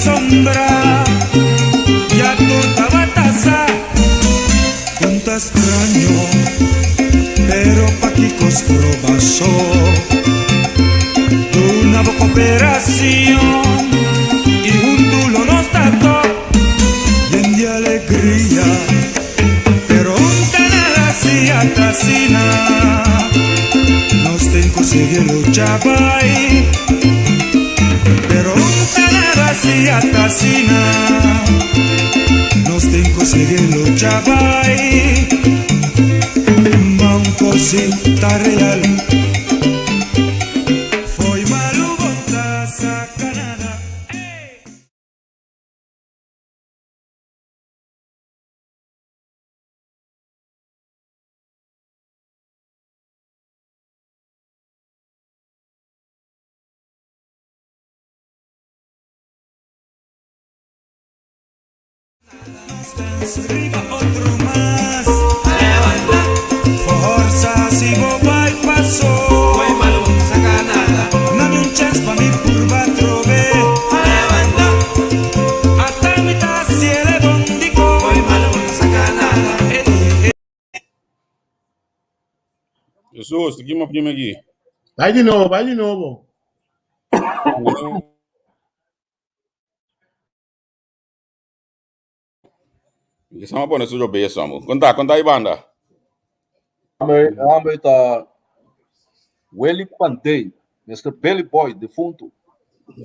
sombra Ya tur tabata sa Con ta straño Pero pakico stroba so Duna bo cooperacion Y hunto lo nos ta top Yen di alegria Pero un ta nada si ata asina Nos tin cu sigui lucha bai Pero un ta nada si ata asina Nos tin cu sigui lucha bai Ma un cos si ta real Fo'i malu bo ta saca nada Ey! Riba otro mas Forza si bo bai paso Nami un chance pa mi purba trobe Ata mi ta haciele bon di Jesus, di ki prima aqui? Vai di nobo, vai di nobo. Sama pone su job samo. Conta, conta aí banda. Ame, ame ta Willy Pandey, Mr. Billy Boy, defunto.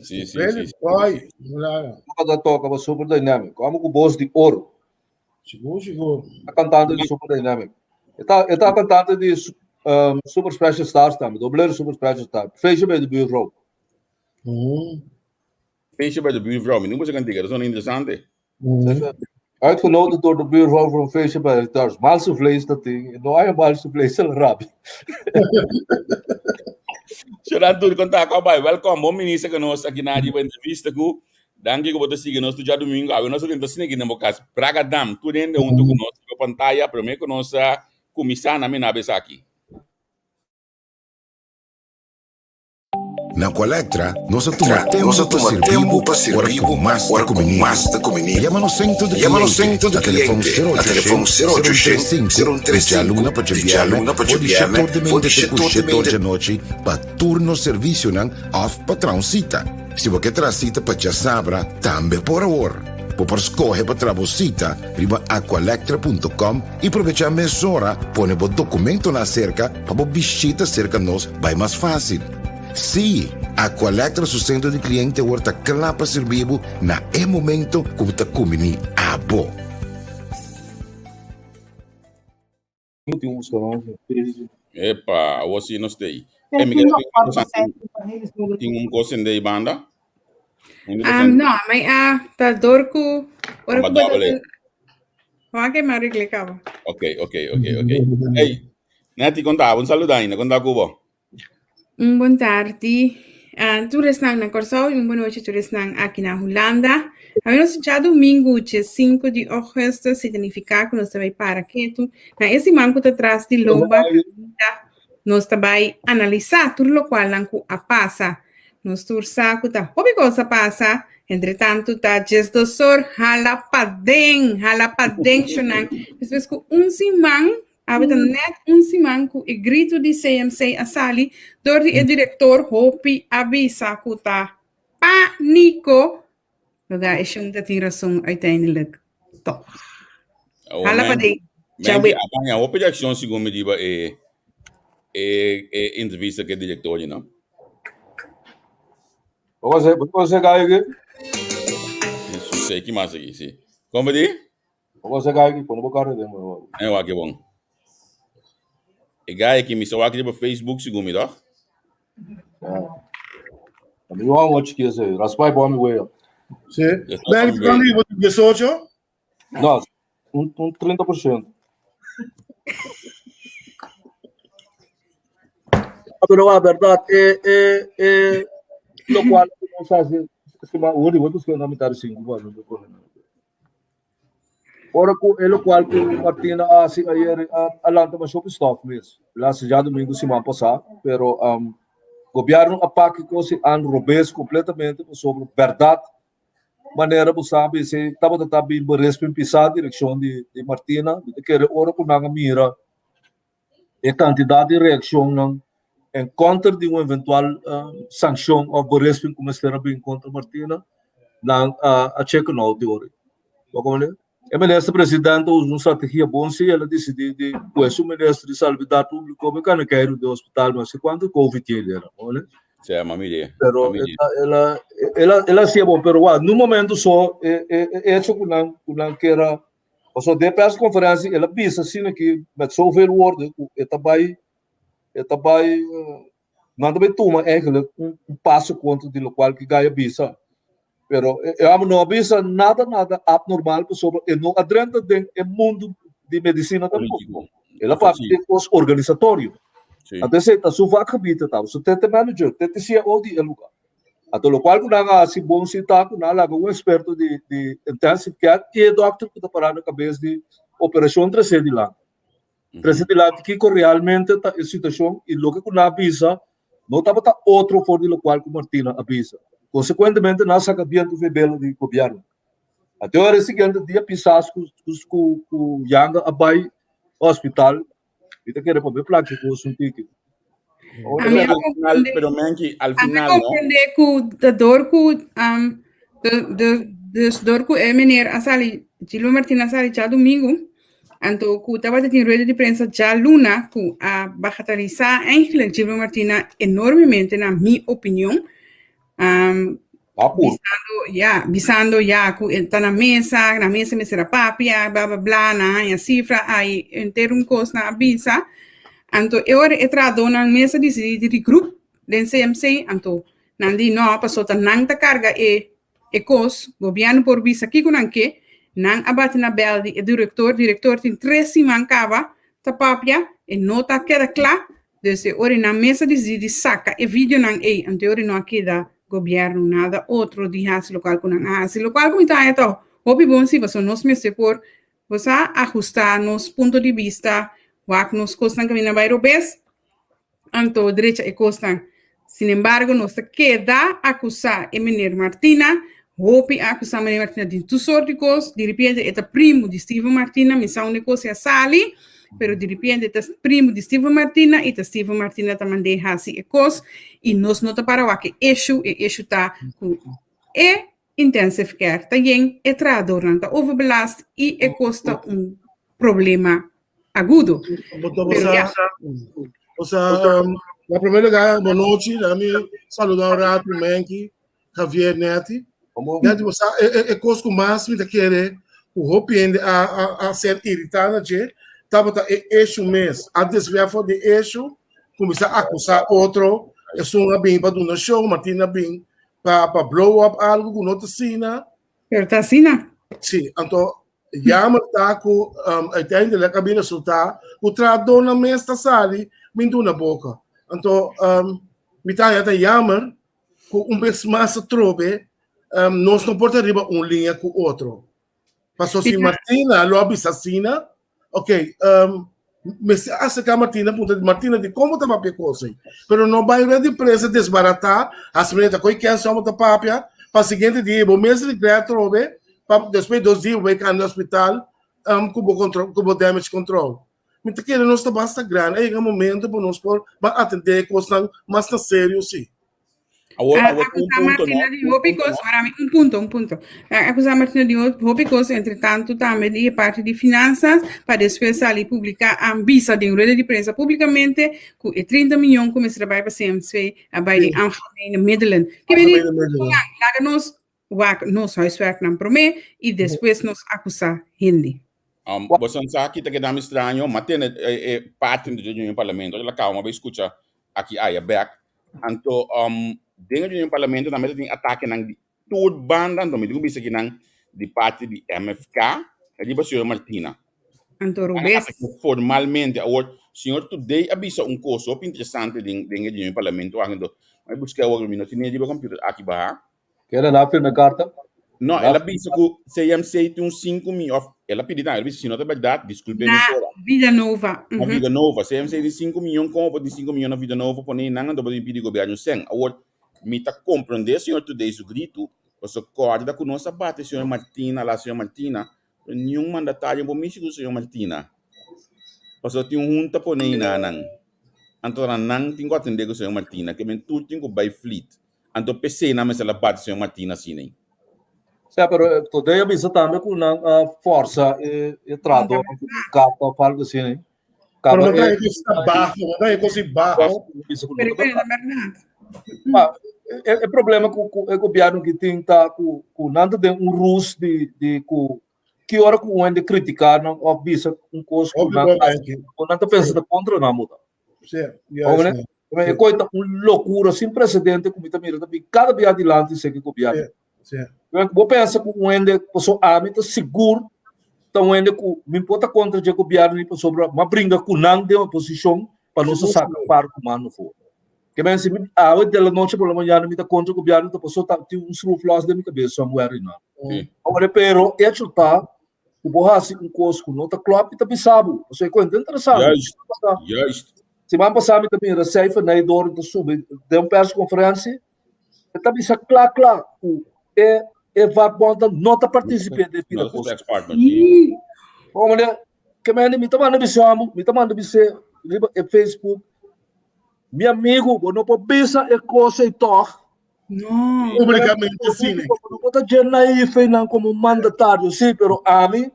Sí, sí, Billy sí. Boy. Claro. Toca toca, was super dynamic. Amo com voz de ouro. Sigur, sigur. A cantante de Super Dynamic. E ta cantante di Super Special Stars tambe. Doblero Super Special Stars. Feestje bij de buurvrouw. Feestje bij de buurvrouw. Mi nunca se cantiga, dat is wel interessante. Uitgenodigd door de buurvrouw voor een feestje bij haar thuis. Maalse vlees dat ding. No hay maalse vlees, el rabi. Senhor Arthur, conta, qual vai? Welcome, bom ministro que nós aqui na entrevista com. Danki ku bo ta sigui nos tur djadumingu. Awe nos ta tenta sneaky den bo kas. Braga Dam, tur hende huntu ku nos riba pantaya promé ku nos a kuminsá na mi nabes aki. Na Aqualectra, nos a tuma tempu pa sirbi bo ora ku mas ta kumini. Yama nos sentro di kliente na telefòn 0800 035 di djaluna pa djabièrnè for di shete or di anochi pa tur nos servisionan òf pa traha un sita. Si bo ke traha sita pa djasabra, tambe por awor. Bo por skohe pa traha bo sita riba aqualectra.com i probechá mesora pone bo dokumentonan aserka pa bo bishita serka nos bai mas fásil. Sí, Aqualectra su sentro di kliente awor ta kla pa sirbi bo na e momento ku bo ta kumbiní abo. Epa, awor sí nos ta ei. E mi kere tin un kos den ei banda? No, mi a ta dor ku ora ku bo Juan ke mari klikaba. Ok. Hey, Nati, konta, un saludo ainda, konta ku bo. Un bon tardi. Tur esnan na Kòrsou i un bon nochi tur esnan aki na Hulanda. Awe nos djadumingu dje 5 di ògùstùs si ta nifiká ku nos ta bai para ketu na e siman ku ta tras di lomba kaminda nos ta bai analisá tur lokualnan ku a pasa. Nos tur sa ku ta hopi kos a pasa, entretantu ta djesdos or hala paden, hala paden shonnan. Despues ku un siman Awe ta net un siman ku e gritu di CMC a sali dor di e direktor hopi a bisa ku ta pániko. Loga e shon ta tin rason uiteindelijk toch. Hala pa den. Djawe. A baña hopi reakshon segun mi riba e e e entrevista ku e direktor di no. Wat was hij eigenlijk? Sei ki mas aki, si. Kon di? Wat was hij eigenlijk? Pone bo cara den bo. En wak e bon. E guy ki mi sa wak riba Facebook segun mi toch? Ja. Mi wou wat keer zei. Raspai bo mi wea. Sí. Ben, kan di 18? No, un 30%. Pero a verdad, lo cual no sa si ma uri, wat is na mitad 5, bueno, Ora ku e lokual ku Martina a hasi ayer a lanta masha hopi stòf mes. Laatste djadumingu siman pasá, pero gobièrnu a paki kos i an robes kompletamente pasobra bèrdat Manera bo sa bis'é tabata ta bin berespin pisá direkshon di di Martina. Mi ta kere ora ku nan a mira e kantidat di reakshonnan en kontra di un eventual sankshon òf berespin ku mester a bin kontra Martina, nan a cheke nou te ora. Bo komprende? E minister presidente a usa un strategia bon si el a disidí di pue su minister di Salubridat Públiko mi kane keiru den hospital no sé kuantu covid tin el era, bo Sí, ma mire. Pero el a, el a, el a hacía bon, pero wa, nun momento so e, e, e hecho ku nan, ku nan kera, paso den persconferencia el a bisa asina ki met zoveel woorden ku e ta bai, e ta bai, nan ta bai tuma eigenlijk un, un paso kontra di lokual ki Guy a bisa. Pero e homber no a bisa nada, nada abnormal pasobra e no a drenta den e mundu di medicina tampoco. El a papia di cos organisatorio. Anto esei ta su vakgebied ta, su te te manager, te te CEO di e lugar. Anto locual cu nan a haci bon si ta cu nan a laga un experto di di intensive care y e dokter cu ta para na cabes di operacion trece dilanti. Trece dilanti kico realmente ta e situacion y loke cu nan a bisa no tabata otro for di locual cu Martina a bisa. Consecuentemente nan a saca biento vebelo di gobierno. Ate ora e siguiente dia Pisas cu cu cu Yanga a bay hospital mi ta kere pa mi placa cu un tiki. Ami a Al final, comprende, pero Menki, al ami a final, no? comprende cu ta door cu um, de, de, dus door cu e meneer a sali, Gilbert Martina a sali djadomingo, anto cu tabata tin rueda di prensa djaluna cu a bagatalisa eigenlijk Gilbert Martina enormemente na mi opinion. Um, bisando, ja, bisando ja, ku ta na mesa, na mesa mester a papia, bla bla bla, na haña sifra, ai enter un kos na a bisa. Anto e ora e trahadónan mes a disidí di regroup den CMC, anto nan di no, pasobra ta nan ta karga e e kos, gobièrnu por bisa kiko nan ke, nan a bati na bèl di e direktor, direktor tin tres siman kaba ta papia, e no ta keda kla, Dus e ora nan mes a disidí di saka e videonan ei, anto e ora no a keda gobièrnu nada otro di hasi lokual ku nan a hasi. Lokual ku mi ta haña ta hopi bon si, pasobra nos mester por bo sa ahustá nos punto di bista, wak nos kosnan kaminda bai robes, anto drecha e kosnan. Sinembargo nos ta keda akusá e meneer Martina, hopi a akusá meneer Martina di tur sort di kos, diripiente e ta primu di Steven Martina, mi sa unda e kos a sali, pero diripiente e ta primu di Steven Martina i ta Steven Martina ta mand'é hasi e kos i nos no ta para wak e issue, e issue ta ku e intensive care ta yen, e trahadornan ta overbelast i e kos ta un problema agudo. Pero ya. O sea, um, na primer lugar, boa noite. Dami saludar um rato, Menki, Javier, Neti. Neti, o sea, e, e, e cos ku mas mi ta kere, ku hopi hende a, a, a ser irritá na dje, tabata e issue mes. A desviar for di issue, kuminsá akusá otro, esun a bin pa duna show, Martin a bin pa, pa blow up algo ku no ta asina. Pero ta asina. Sí, anto Jammer ta ku um, uiteindelijk a bin resultá ku trahadónan mes ta sali min duna boka. Anto um, mi ta haña ta jammer ku un bes mas atrobe um, nos no por ta riba un liña ku otro. Paso si Martina lo a bisa asina, ok, um, mester acerca Martina punta Martina di como ta papia cosa aí. Pero no vai rueda de prensa desbaratar, as menina koi ken somo ta papia, pa siguiente dia bo mes regret trobe, pa después dos dia bo kan hospital um, ku bo control, ku bo damage control. Mi ta kere nos ta basta grande, a yega momento pa nos por ba atender cosnan mas na serio sí. Awor, Ah, awor, un acusar punto, Martina no? di Un hopi punto, cos, no? ora mi, un punto, un punto. Ah, Acusar Martina di hopi cos, entre tanto tambe di e parte di finanzas, pa despues sali publica a bisa den rueda di prensa publicamente cu e 30 miljoen cu mester a bay pa CMC a bay den Sí. algemene middelen. Ke meni, Algemene middelen. laga nos wak nos huiswerknan prome y despues nos acusa hende. Boso sa ki ta keda mi straño, ma tene e, e parte di e parlamento, la caba, ma bai scucha aki aya bek. Anto, den e parlamento tambe tin atakenan di tur banda, anto mi tin ku bisa kinan di parti di MFK riba señor Martina. Anto Nan a robes. atake formalmente. Awor, señor Today a bisa un kos hopi interesante den den e parlamento aki, anto mi buska awor, mi no tene riba computer aki baha. Kere na firma karta? No, el a bisa ku CMC tin un 5 mi of el a pidi tambe, el a bisa si no ta bèrdat, diskulpe mi Na ora. Vida Nova. Na Vida Nova, CMC tin 5 miyon, komo por tin 5 miyon na Vida Nova pone nan anto por tin pidi gobièrnu sèn. Awor, mi ta komprondé señor Today su gritu. Paso kòrda ku nos a bati señor Martina, la señor Martina, pero niun mandatario por mishi ku señor Martina. Paso tin un hunta pone einan nan. Anto na nan tin ku atendé ku señor Martina, ke men tur tin ku bai flit. Anto p'esei nan mester la bati señor Martina asina ei. Sea, pero todavía a bisa tambe ku nan a forsa e e trahadornan ku kapa of algo asina ei. Pero Kaba no e ta e kos ta baho, no ta e kos baho. bisa ku no Pero ta pero berdad. na berdad. Ma e e problema ku ku e gobièrnu ki tin ta ku ku nan ta den un rus di di ku ki ora ku un hende kritiká nan òf bisa un kos ku Hopi nan bon, Benki. ku nan ta pensa ta kontra nan bo ta. Sí, juist, man. E Sí. koi ta un lokura sin presedente ku mi ta mira ta bin kada bia dilanti seki gobièrnu. Sí, sí. Bo pensa ku un hende paso ami ta sigur ta un hende ku mi por ta kontra dje gobièrnu ni pasobra m'a bringa ku nan den oposishon pa nos a Sigur, saka sigur. par ku mano for. Ke men si mi awe de la noche por la mañana mi ta kontra gobièrnu ta paso ta tin un schroef los den mi kabes somewhere einan. Sí. Awor pero echo ta ku bo hasi un kos ku no ta klòp i ta bisa bo. Pasobra e kuenta interesante. Juist, juist. Siman pasá mi ta mira Sefer Nijdoorn ta subi den un persconferentie. E ta bisa kla kla ku e e vakbondnan no ta partisip'é den pida No, kos. gesprekspartner, sí. Bon, meneer, ke mende mi ta manda bisa bo, mi ta manda bis'é riba e Facebook, mi amigu, bo no por bisa e kos ei tòg. No. Públikamente sí, ne. Bo no por ta dje naïef einan komo mandatario, sí, pero ami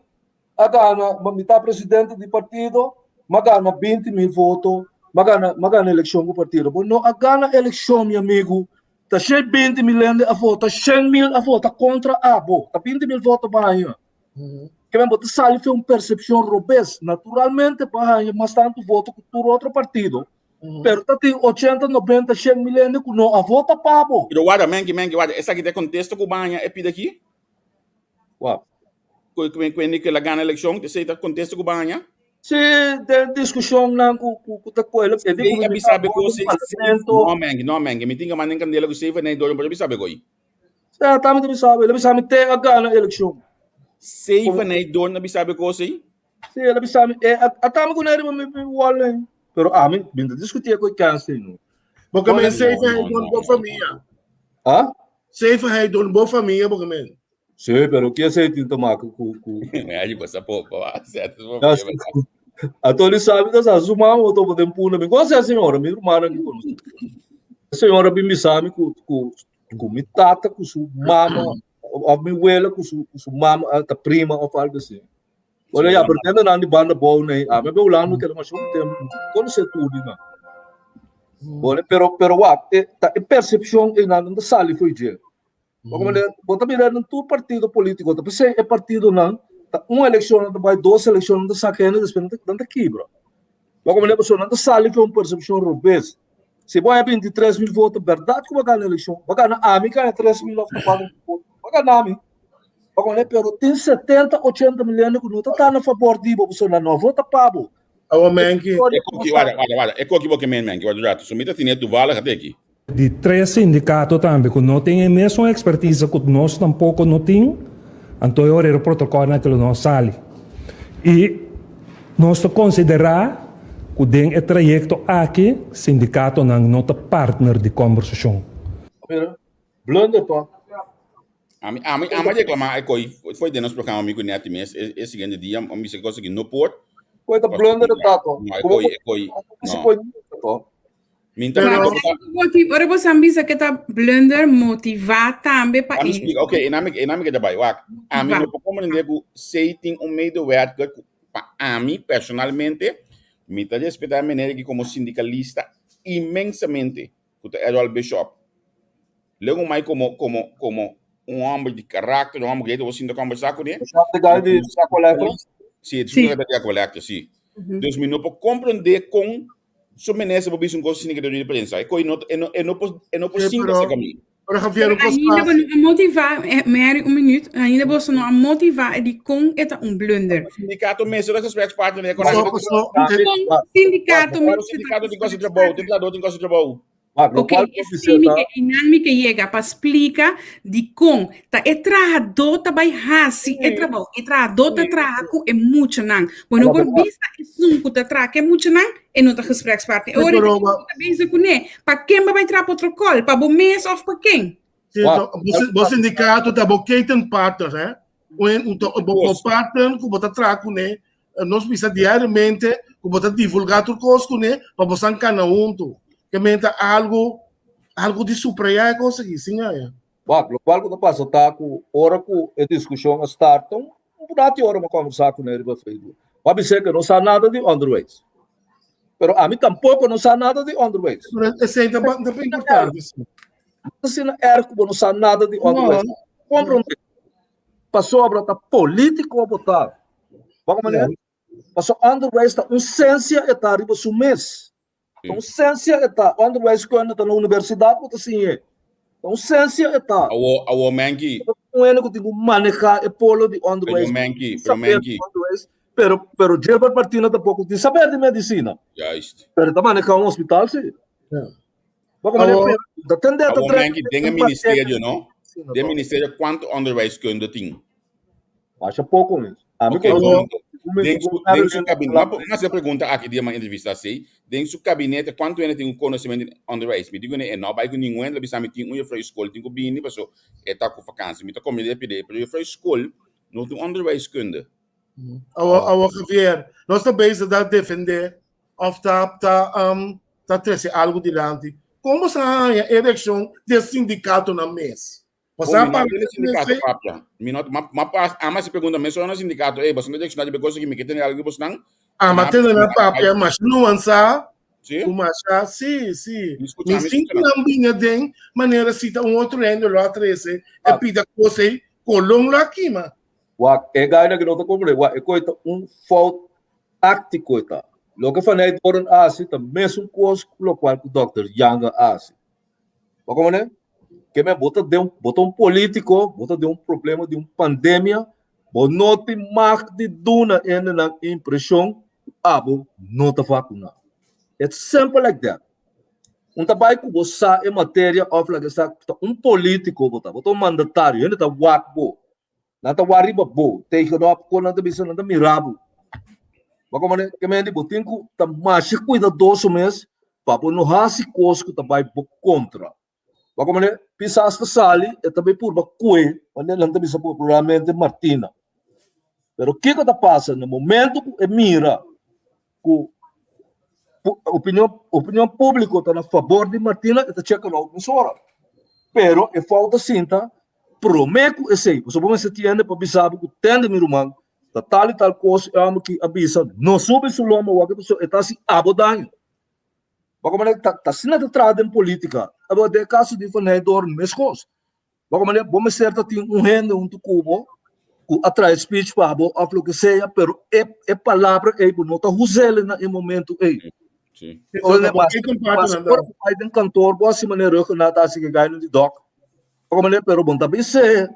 a gana, mi ta presidente di partido, m'a gana 20 mil voto, m'a gana, m'a gana elekshon ku partido. Bo no a gana elekshon, mi amigu. Ta shei 20 mil hende a vota, shen mil a vota kontra abo. Ta 20 mil voto bo a haña. Ke men bo ta sali fe un persepshon robes. Naturalmente bo a haña mas tantu voto ku tur otro partido, pero ta tin 80, 90, shen mil hende ku no a vota pa bo. Pero warda, Menki, Menki, warda. Esaki ta e kontesto ku bo a haña e pida aki? Wak. Ku ku ku hende ku el a gana elekshon, esei ta kontesto ku bo a haña? Sí, den diskushonnan ku ku ku ta ku el e di Sei ku a mi bisa ta be bordo ko sei parlamento. no Menki, no Menki, mi tin ku manda en kandela ku sei Ferney Doring por a bisa be koi. Sí, ta mi ta bisa be, el a bisa mi te a gana elekshon. Sei Ferney Doring a bisa be ko sei? Sí, el a bisa mi, e a a ta mi kuné riba mi mi wall ei. Pero ami mi ta diskutí e koi kèns ei no. Bo ke men No, zevenheid no, door no, bo no. famia. Ha? Zevenheid door bo famia bo ke men. Sí, pero ki esei tin te maken ku ku Ay, pasa poco, va. Certo, Ya, sí. Anto sabi ta sa su mama to den puna mi. Kon sa señora, mi hermana ki konosi. Señora bin bisa mi ku ku ku mi tata ku su mama of mi wela ku su ku su mama ta prima of algo así. Bueno, ya, pero tende nan di banda bou nei. A mi be Hulanda keda masha un tempo. Konosé tur di nan. Bueno, pero pero wak, e ta e percepcion ei nan ta sali for dje. Bo manera, bo ta mira den tur partido polítiko, ta p'esei e partidonan ta un elekshon nan ta bai, dos elekshon nan ta saka hende, despues nan ta nan ta kibra. Bo manera, pasobra nan ta sali ku un persepshon robes. Si bo haña 23 mil voto, bèrdat ku bo a gana elekshon, bo a gana ami gana 3 mil òf 4 mil voto, bo a gana mi. Bo manera, pero tin 70, 80 mil hende ku no ta ta na fabor di bo, pasobra nan no a vota pa bo. Awa menki. E koki, warda, warda, warda. E koki bo ke men menki, warda un rato. So mi ta tine toevallig ateki. Di tres sindikato tambe ku no tin e mesun ekspertisa ku nos tampoko no tin, anto e ora e protokòlnan ke lo no sali. I nos ta konsiderá ku den e trayekto aki sindikatonan no ta partner di kòmbersashon. Mira, blunder toch? Ami, ami, ami a reklamá e koi foi den nos programa mi ku Netty mes e, e siguiente dia, mi bisa kos aki no por. Koi ta blunder de tato. No, e koi, e koi, no. Koi toch? Min ta Pero, min ora bo san bisa ke ta blunder motivá tambe pa Ami splika, ok, en ami, en ami ke ta bai, wak. Ami no por comprende ku sei tin un medewerker ku pa ami personalmente mi ta respetá e meneer aki komo sindikalista inmensamente, ku ta Errol Bishop. Luego mai komo komo komo un homber di karakter, un homber ku bo sinta kombersá kuné. Bishop de guy di Aqualectra? Sí, e di Aqualectra, sí. Dus mi no por comprende kon Su minister por bisa un cosa sin que di prensa. E coi no e no e no por e no por Sí, sinta pero, ese camino. pero Javier, un Pero cos ainda bo fácil. no a motivá, eh, Mary, un minuut, ainda boso no a motivá e di kon e ta un blunder. Sindicato mester ta gesprekspartner den So, economia. so, Tambe, Kon wak, sindicato wak, Claro, mester ta sindicato tin cosa trabou, tin gesprekspartner? trabou tin cosa trabou. wak, Ok, lokual ku esei mi bisa ke einan mi ke yega pa splika dikon ta e trahadó ta bai hasi e trabou. E trahadó ta traha ku e muchanan. Bo no por bisa esun ku ta traha ku e muchanan e no ta gesprekspartner. E Sí, ora pero ta bezig kuné. Pa ken bo bai traha protokòl? Pa bo mes òf pa ken? Sí, Wak. Bo sindicato ta bo keten partner, hè? Un bo partner ku bo ta traha kuné, nos bisa diariamente ku bo ta divulgá tur kos kuné pa bo san kana huntu. Ke men ta algo algo di subrayá e kos aki, sin aya. Wak, lokual ku ta pasa ta ku ora ku e diskushon a start, un rati ora mi a kòmbersá kuné riba Facebook. Mi a bis'é ku e no sa nada di onderwijs. Pero ami tampoko no sa nada di onderwijs. Pero esei ta ta importante. Sí. Asina erg ku bo no sa nada di onderwijs. No. Komprondé. Pasobra ta polítiko bo ta. Bo komprondé? Pasobra onderwijs ta un sensia e ta riba su mes. Ta un sensia e ta. Onderwijskunde ta na universidat bo ta siñ'é. Ta un sensia e ta. Awo, awo Menki. Un hende ku tin ku manehá e polo di onderwijs. Pero Menki, pero Menki. Pero, pero Gilbert Martina tampoko tin saber di medisina. Juist. Pero ta manehá un hospital si. Ja. Bo komprendé? Awo, Ta tende ta Awo trek. Menki, den e ministerio, no? Den ministerio kuantu onderwijskunde tin? Masha poko mes. Ami Oké, ku bon. mi Den su, den su kabinet, ma ma se pregunta aki dia ma entrevista sei, den su kabinete kuantu hende tin un konosementu di onderwijs? Mi di ku ne e no bai ku ningun hende lo bisa mi tin un juffrouw skol tin ku bini paso e ta ku vakansi. Mi ta komprende pide, pero juffrouw skol no tin onderwijskunde. Awo, awo Javier, nos ta bezig ta defende of ta ta um, ta trece algo dilanti. Kon bo sa haña e reaccion di e sindicatonan mes? Oh, mi no tene sindicato papia. Mi no, ma, ma pas, ama si pregunta me solo na sindicato, eh, bosnan direcciona di bekosa ki mi ke tene algo di bosnan. Ama tene na papia, mas nuansa. Sí? Ku masha, sí, sí. Mi escucha, Mi mi sin escucha. nan bina den manera si ta un otro hende lo a trece e pida kos ei, kolon lo a kima. Wak, e gaina ki no ta comprende, wak, e koi ta un fout táctico e ta. Loke Van Eyck-Doorn a hasi ta mesun kos ku lokual ku Dòkter Janga a hasi. Bo comprende? Ke men bo ta den, bo ta un politico, bo ta den un problema di un pandemia, bo no tin mag di duna hendenan impresion ku abo no ta vacuna. It's simple like that. Un ta bai ku bo sa e materia of loke sa, ta un politico bo ta, bo ta un mandatario, hende ta wak bo. Nan ta wak riba bo, tegenop kon nan ta bisa, nan ta mira bo. Bo komprende? Ke men di bo tin ku ta masha kuidadoso mes pa bo no hasi kos ku ta bai bo kontra. Bo komprende? Pisas ta sali, e ta bai purba kue, manera nan ta bisa popularmente Martina. Pero kiko ta pasa na momento ku e mira ku opinion opinion públiko ta na fabor di Martina, e ta check out mesora. Pero e fout ta sinta promé ku esei. Pasobra bo mester tiende pa bisa bo ku tende mi ruman, ta tal i tal kos e hòmber ki a bisa, no subi su lomba wak pasobra e ta hasi abo daño. Bo komprende? Ta ta asina ta traha den polítika. Abo den e kaso di Van Heydoorn meskos. Bo komprende? Bo mester ta tin un hende huntu ku bo ku a traha e speech pa bo òf loke sea, pero e e palabra ei bo no ta us'el na e momento ei. Sí. Ora ta bo keken parti nan Ora bo bai den kantoor bo hasi manera Ruggenaath ta hasi ku e gainan di dòk. Bo komprende? Pero bo no ta bis'é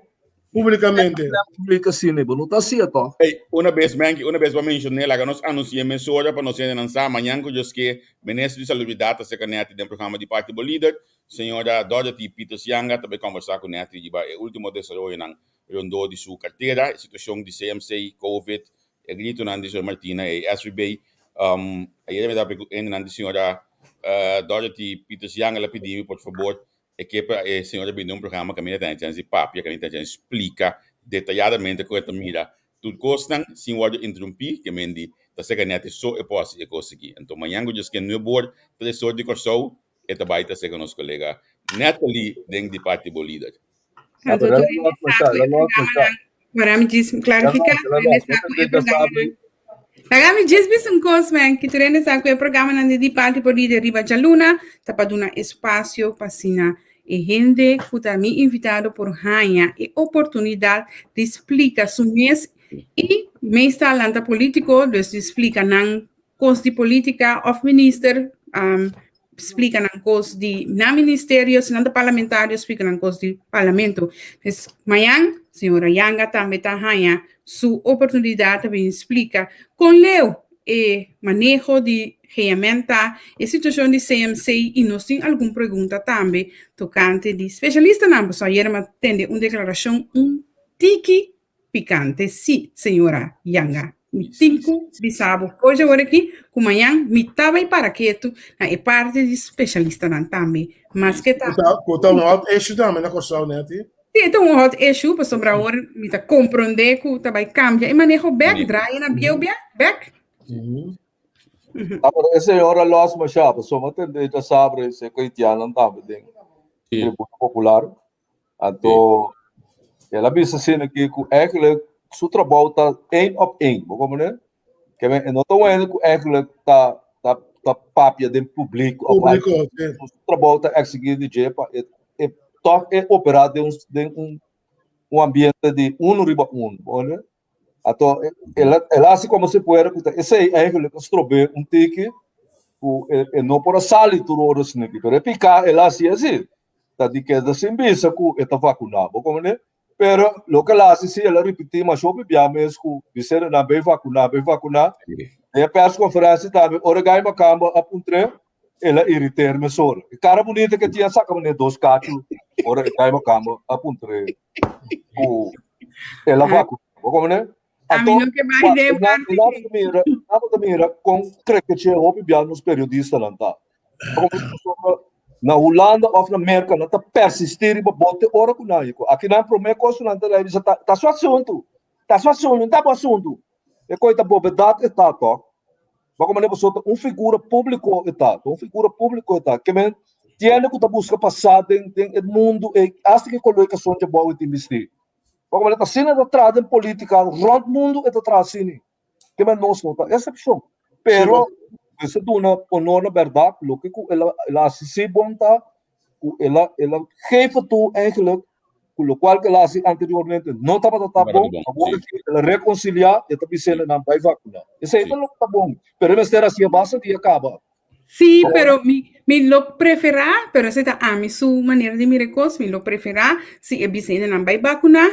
Públikamente. Públik asina, bo no ta hasié tòg? Ey, una bes, Menki, una bes bo a menshoné, laga nos anunsi'é mesora pa nos hendenan sa, mañan ku Dios ke, Minister di Salubridat ta serka Netty den programa di Parti Bo Lider. Señora Dorothy Pieters Janga ta bai kòmbersá ku Netty riba e último desaroyonan rondó di su kartera, e situashon di CMC, Covid, e gritonan di señor Martina, e SVB. Ayer mi ta papia ku hendenan di señora Dorothy Pieters Janga, el a pidi mi por fabor E ke pa e señora bini un programa kaminda ta chance di papia, kaminda ta chance splika detayadamente kon e ta mira tur kosnan sin wòrdu interumpí, ke men di ta seka nèt e so e por hasi e kos aki. Anto mañan ku djis ke nuebe or, tres or di Kòrsou e ta bai ta seka nos kolega Natalie den di parti bo lider. Anto tur hende sa ku e programanan Para mi djis klarifiká, tur hende sa ku e programanan Laga mi djis bisa un kos, men, ki tur hende sa ku e programanan di Di Parti Bo Lider riba djaluna ta pa duna espasio pa asina e hende ku ta mi invitado por haña e oportunidat di splika su mes i meestal nan ta polítiko, dus di splika nan kos di polítika òf minister splika nan kos di nan ministerio, si nan ta parlamentario, splika nan kos di parlamento. Pues mañan, señora Janga tambe ta haña su oportunidat ta bin splika kon leu e maneho di GMN ta, e situashon di CMC i nos tin algun pregunta tambe tokante di spesialistanan, pasobra ayer mi a tende un deklarashon un tiki pikante, sí, señora Janga. Mi tin ku bisa bo for di awor aki ku mañan mi ta bai para ketu na e parti di spesialistanan tambe. Maske ta. Ku ta un hot issue tambe na Kòrsou, Netty. Sí, e ta un hot issue pasobra awor mi ta komprondé ku ta bai kambia e maneho bèk, draai na bieu bèk. Ahora, e señora los mashá, pasobra mi a tende djasabra e seko haitianonan tambe den Tribuna Popular. Anto, el a bisa asina aki ku eigenlijk su trabou ta één op één, bo komprende? Ke men e no ta wende ku eigenlijk ta ta ta papia den publiko of algo. Publiko, sí. Su trabou ta eksigí di dje pa e e tòg e operá den un den un un ambiente di uno riba uno, bo komprende? Anto, el a el a hasi komo si fuera ku ta esei eigenlijk a strob'é un tiki ku e e no por a sali tur ora esaki. Pero e piká el a hasi asi, ta di keda sin bisa ku e ta vakuná. Bo komprendé? Pero loke el a hasi si el a ripití masha hopi bia mes ku bis'é nan bai vakuná, bai vakuná. Den e pèrskonferensia tambe ora Guy Makamba a puntr'é, el a irriter mesora. E kara bunita ke tin a saka manera dos kachu ora e Guy Makamba a puntr'é ku el a vakuná. Bo komprendé? A mi no ke bai den parti. Mira, nada ta mira kon krekeche hopi bia nos periodistanan ta. Na Hulanda of na Merka nan ta persisti riba bo te ora ku nan yiko. Aki nan prome kos ku nan ta lei bisa ta ta su asuntu, ta su asuntu, no ta bo asuntu. E koi ta bobedat e ta tok. Bo manera pasobra ta un figura públiko e ta, ta un figura públiko e ta. Ke men tiene ku ta buska pasá den den e mundu ei asta ke koló e kason dje bou e tin bistí. Bo manera ta asina e ta traha den polítika rònt mundu e ta traha asina. Ke men nos no ta eksepshon. Pero mester duna honor na bèrdat loke ku el a el a hasi si bon ta ku el a el a geef toe eigenlijk ku lokual ku el a hasi anteriormente no tabata ta bon, awor aki el a rekonsiliá e ta bis'é nan bai vakuná. Esei ta loke ta bon, pero e mester hasié basta dia kaba. Sí, pero mi, mi lo preferá, pero esei ta ami su manera di mira e kos, mi lo preferá si e bisa hendenan bai bakuná,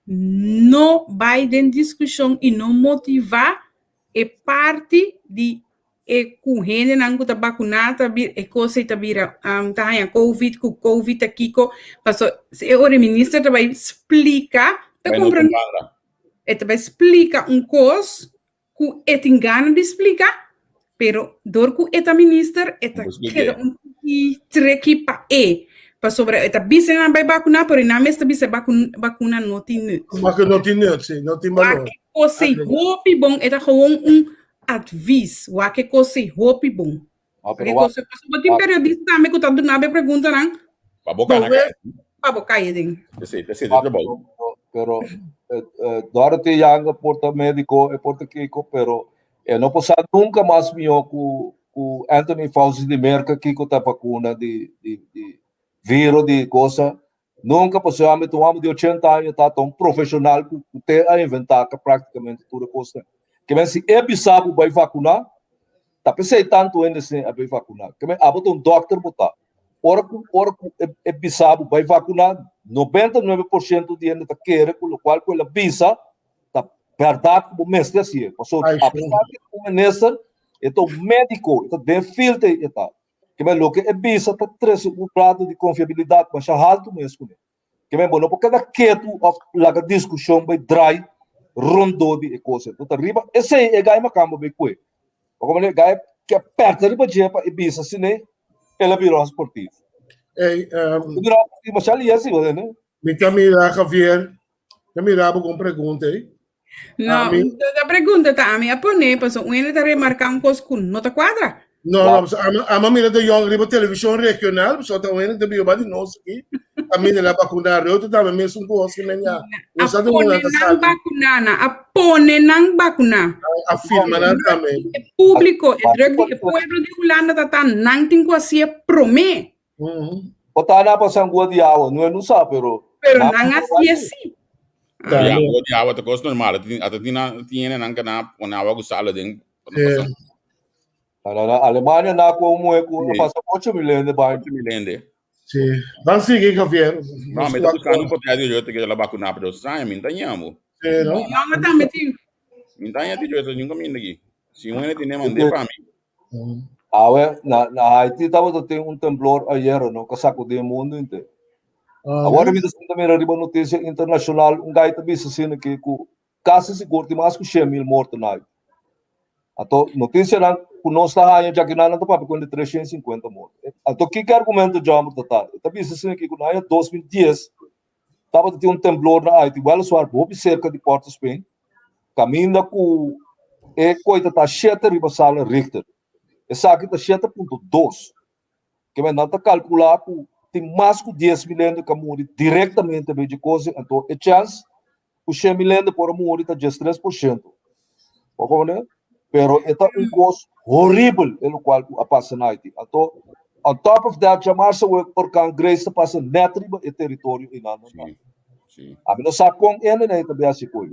no bai den diskushon i no motivá e parti di e ku hendenan ku ta bakuná ta bir e kos ei ta bira ta haña covid ku covid ta kiko paso si e ora e minister ta bai splika ta Bai no komprende kumpara. e ta bai splika un kos ku e tin gana di splika pero dor ku e ta minister e ta Bo splike. keda un tiki treki pa e pasobra e ta bisa nan bai bakuná pero e nan mes ta bisa bakun bakuna no tin nut. Bakuna no tin nut, si, no tin balor. Wak e kos ei hopi bon e ta gewoon un Advies, wak e kos ei hopi bon. Ah, Wak pero e wak, kos ei, pasobra tin wak. periodista tambe ku ta duna bo e preguntanan Pa bo kana Promé, kai. pa bo kai aden. Esei, esei ta Wak, trabou. pero, pero eh, eh, Dorothy Young e por ta médiko, e por ta kiko, pero e no por sa nunka mas mihó ku ku Anthony Fauci di Merka kiko ta vakuna di di di viro di cosa. Nunka pasobra ami ta un hòmber di ochenta aña ta ta un profeshonal ku ku te a inventá ka praktikamente tur e kosnan. Ke men si e bisa bo bai vakuná, ta p'esei tantu hende sin a bai vakuná. Ke men abo ta un dòkter bo ta. Ora ku ora ku e e bisa bo bai vakuná, 99% di hende ta kere ku lokual ku el a bisa ta bèrdat ku bo mester hasié. Pasobra Ai, sure. apesar di e ta un minister, e ta un médiko, e ta den field ei e ta. Ke men loke e bisa ta trese un grado di konfiabilidat masha haltu mes kuné. Ke men bo no por keda ketu òf laga diskushon bai drai rondó di e kos ei. Ta riba esei e gai makamba bai kue. Pasobra e gai ke pèrdè riba dje pa e bisa asina el a bira un sportivo. Ey, El a bira un sportivo masha lier si, bo tende? Mi ta mira Javier, ta mira bo con pregunta ei. No, Ami- la pregunta ta ami a pone, paso un hende ta remarca un cos cu no ta cuadra. No, no, so, ama, ama mira de jong riba televisión regional, so ta un de biba di nos aquí. A mira la vacuna, reuto tambe mes un cos que men ya. A No sa de pone una ta nan sali, vacuna, na, a pone nan vacuna. a firma nan tambe. E público, e druk di e pueblo di Hulanda ta ta nan tin cu hacié promé. O ta na pasa angua di awa, no e no sa, pero... Pero nan hasié sí. Ya, angua di awa ta kos normal. Ata tin nan tin nan ka na pone awa ku sal aden. Na, na, na Alemania na ku un muhe ku a pasa 8.000 hende bai. 8.000 hende. Sí. Ban sigui, Javier. No, mi ta buscando un portret di Rutte que la vacuna, pero extraño, mi ta ñamo. Sí, no? Jonge tambe tin. Mi ta ña di Rutte, nunca mi aquí. Si un hende tiene mandé pa mi. Awe, na, na Haiti tabata tin un temblor ayera, no, ka sakudí e mundu henter. Awor mi ta sinta mira riba notisia internashonal, un gai ta bisa asina ki ku Kasi sigur tin mas ku 100,000 morto na Haiti. Anto notisianan ku nos ta haña djakinan nan ta papia ku entre 350 morto. Anto kiko e argumento djòmber ta ta? E ta bisa asina ki ku na aña 2010 tabata tin un temblor na Haiti wèliswaar hopi serka di Port au Spain kaminda ku e koi ta ta shete riba sala Richter. Esaki ta 7.2. Ke nan ta kalkulá ku tin mas ku 10,000 hende ku a muri direktamente dor di kos, anto e chèns ku 100,000 hende por a muri ta 13%. Bo komprende? Pero e ta un kos horibel e lokual ku a pasa na Haiti. Anto on top of that djamarsa wek orkan Grace ta pasa nèt riba e teritorio einan nan ta. Ami no sa kon hende nan ta bin hasi koe.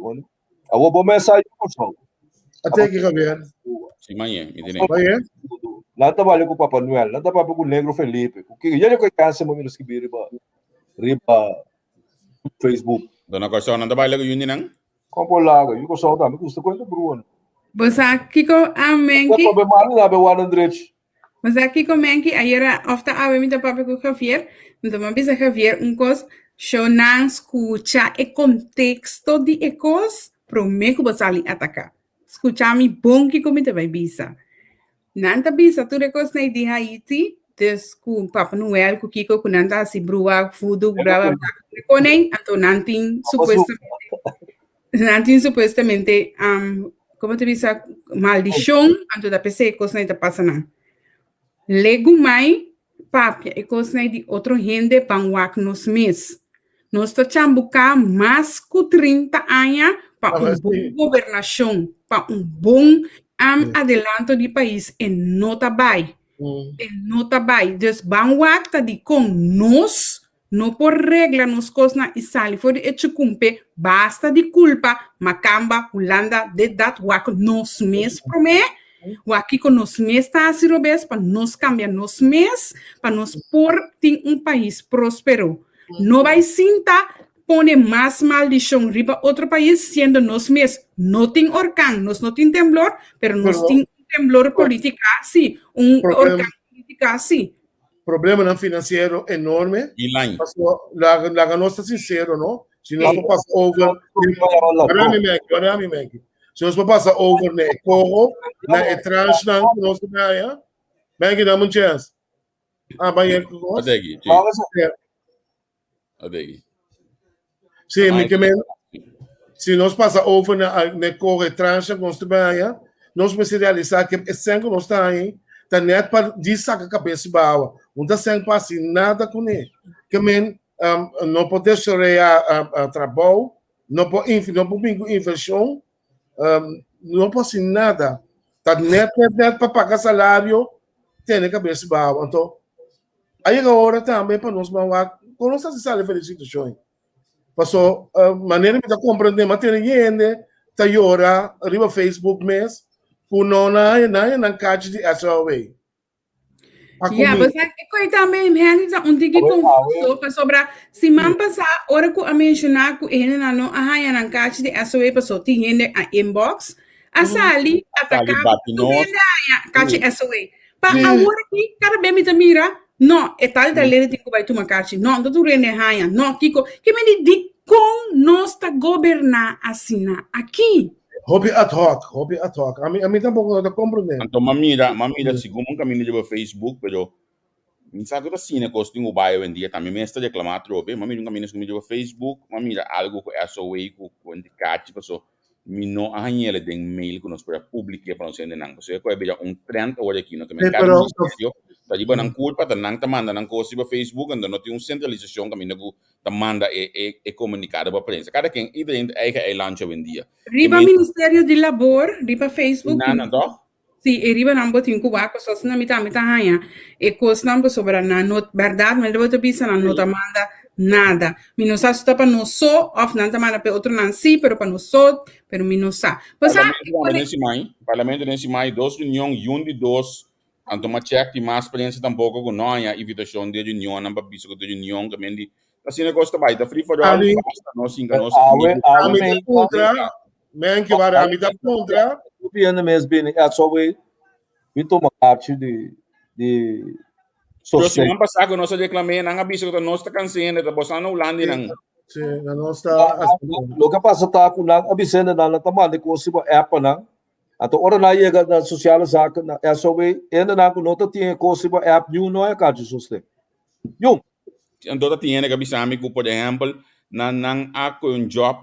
Awor bo mes sa yu Kòrsou. A teki Javier. Si mañe, mi tene. Mañe? Nan ta bali ku Papa Noel, nan ta papia ku Negro Felipe, ku kiko. Yere ku e kansa mo mira skibi riba riba Facebook. Dona Kòrsou nan ta baila ku yundi nan? Kon por laga, yu Kòrsou tambe gusta kuenta brua. Bo sa kiko a Menki? Bo malu na be wan Andrech. Bo sa kiko Menki ayera of ta awe mi ta papia ku Javier, nto mi a bisa Javier un kos, show nan skucha e konteksto di e kos prome ku bo sali ataka. Skucha mi bon kiko mi ta bai bisa. Nan ta bisa tur e kosnan di Haiti, dus ku Papa Noel ku kiko ku nan ta hasi brua, voodoo, bla bla bla, tur e konen, anto nan tin supuestamente nan tin supuestamente um, como te bisa, maldishon, anto ta p'esei e kosnan ta pasa nan. Legumai papia e kosnan di otro hende pan wak nos mes. Nos ta chambuká mas ku 30 aña pa un bon gobernashon, pa un bon um, adelanto di pais e no ta bai. E no ta bai. Dus ban wak ta dikon nos no por regla nos kosnan i sali for di e chukumpe basta di kulpa makamba, Hulanda, dit dat wak nos mes promé, wak kiko nos mes ta hasi robes pa nos kambia nos mes pa nos por tin un pais prospero. No bai sinta pone mas maldishon riba otro pais siendo nos mes no tin orkan, nos no tin temblor, pero nos tin un temblor politica si, un orkan politica si. Problemanan financiero enorme. Paso laga laga nos ta sincero no. Si nos por pasa over Wara mi Maggie, wara mi Maggie. Si nos por pasa over na e coho, na e tranchenan ku nos ta gaya. Maggie, dame un chance. Ah, bai ku nos. Adegi, sí. Adegi. Sí, mi ke men, si nos pasa over na na coge trancha ku nos ta baña, nos mester realisá ke e sèn ku nos ta haña ta nèt pa djis saka kabes riba awa. No ta sèn pa hasi nada kuné. Ke men no por desaroyá trabou, no por no por bin ku invershon, no por hasi nada. Ta nèt nèt nèt pa paga salario, tene kabes riba awa. Anto A yega ora tambe pa nos ban wak kon nos ta hasi sali for di situashon ei. Paso manera mi ta komprendé mi a tene hende ta yora riba Facebook mes ku no nan haña nan haña nan kachi di SOA. Pa Ja, kumí. bo sa kiko ei tambe hende ta un tiki konfuso pasobra siman pasá ora ku a menshoná ku e hendenan no a haña nan kachi di SOA paso tin hende a inbox a sali Sali ataká bati tur nos. hende a haña kachi SOA. Pa awor aki, kada be mi ta mira, no, e tal tal hende tin ku bai tuma kachi, no, no ta tur hende haña, no, kiko. Ke men di, dikon nos ta goberná asina aki? Hopi ad hoc, hopi ad hoc. Ami, ami tampoko no ta komprendé. Anto m'a mira, m'a mira segun un kaminda riba Facebook, pero mi sa ku ta asina kos tin ku bai awendia tambe. Mi mester reklamá atrobe. M'a mira un kaminda segun mi riba Facebook, m'a mira algu ku SOA ku ku kachi paso Mi no a hañ'el den mail ku nos por a publik'é pa nos hendenan. Pasobra e ku a bira un trend awor aki, no? Ke men kada ministerio ta riba nan kulpa, ta nan ta manda nan kos riba Facebook, anto no tin un sentralisashon kaminda ku ta manda e e e komunikado pa prensa. Kada ken, iedereen ta eigen eilandje awendia. Riba Ministerio di Labor, riba Facebook. Nana, toch? Sí, e riba nan bo tin ku wak pasobra asina mi tambe ta haña e kosnan pasobra nan no bèrdat mi bo ta bisa nan no ta manda nada. Mi no sa si ta pa nos so òf nan ta manda pa e otronan sí pero pa nos so pero mi no sa. Bo sa Parlamento tambe den siman, parlamento den siman dos reunion yun di dos anto ma check tin mas prensa tampoko ku no haña invitashon di e reunionnan pa bisa ku ta reunion kamen di asina e kos ta bai ta free for all basta nos sinka nos Awe awe Ami ta kontra Men ki wara mi ta kontra. Hopi hende mes bini SOA mi tuma karchi di di Pero sosten. siman pasá ku nos a reklam'é, nan a bisa ku ta nos ta kansa hende, ta boso nan na Hulanda i nan. Sí, nan no sta Loke pasa ta ku nan a bisa nan nan ta manda kos riba app pa nan. Anto ora nan yega na sociale zaken na SOW, hende nan ku no ta tin e kos riba app niun no a kachi sosten. Niun. Anto ta tin hende ku a bisa mi ku por ehèmpel nan nan a kohe un job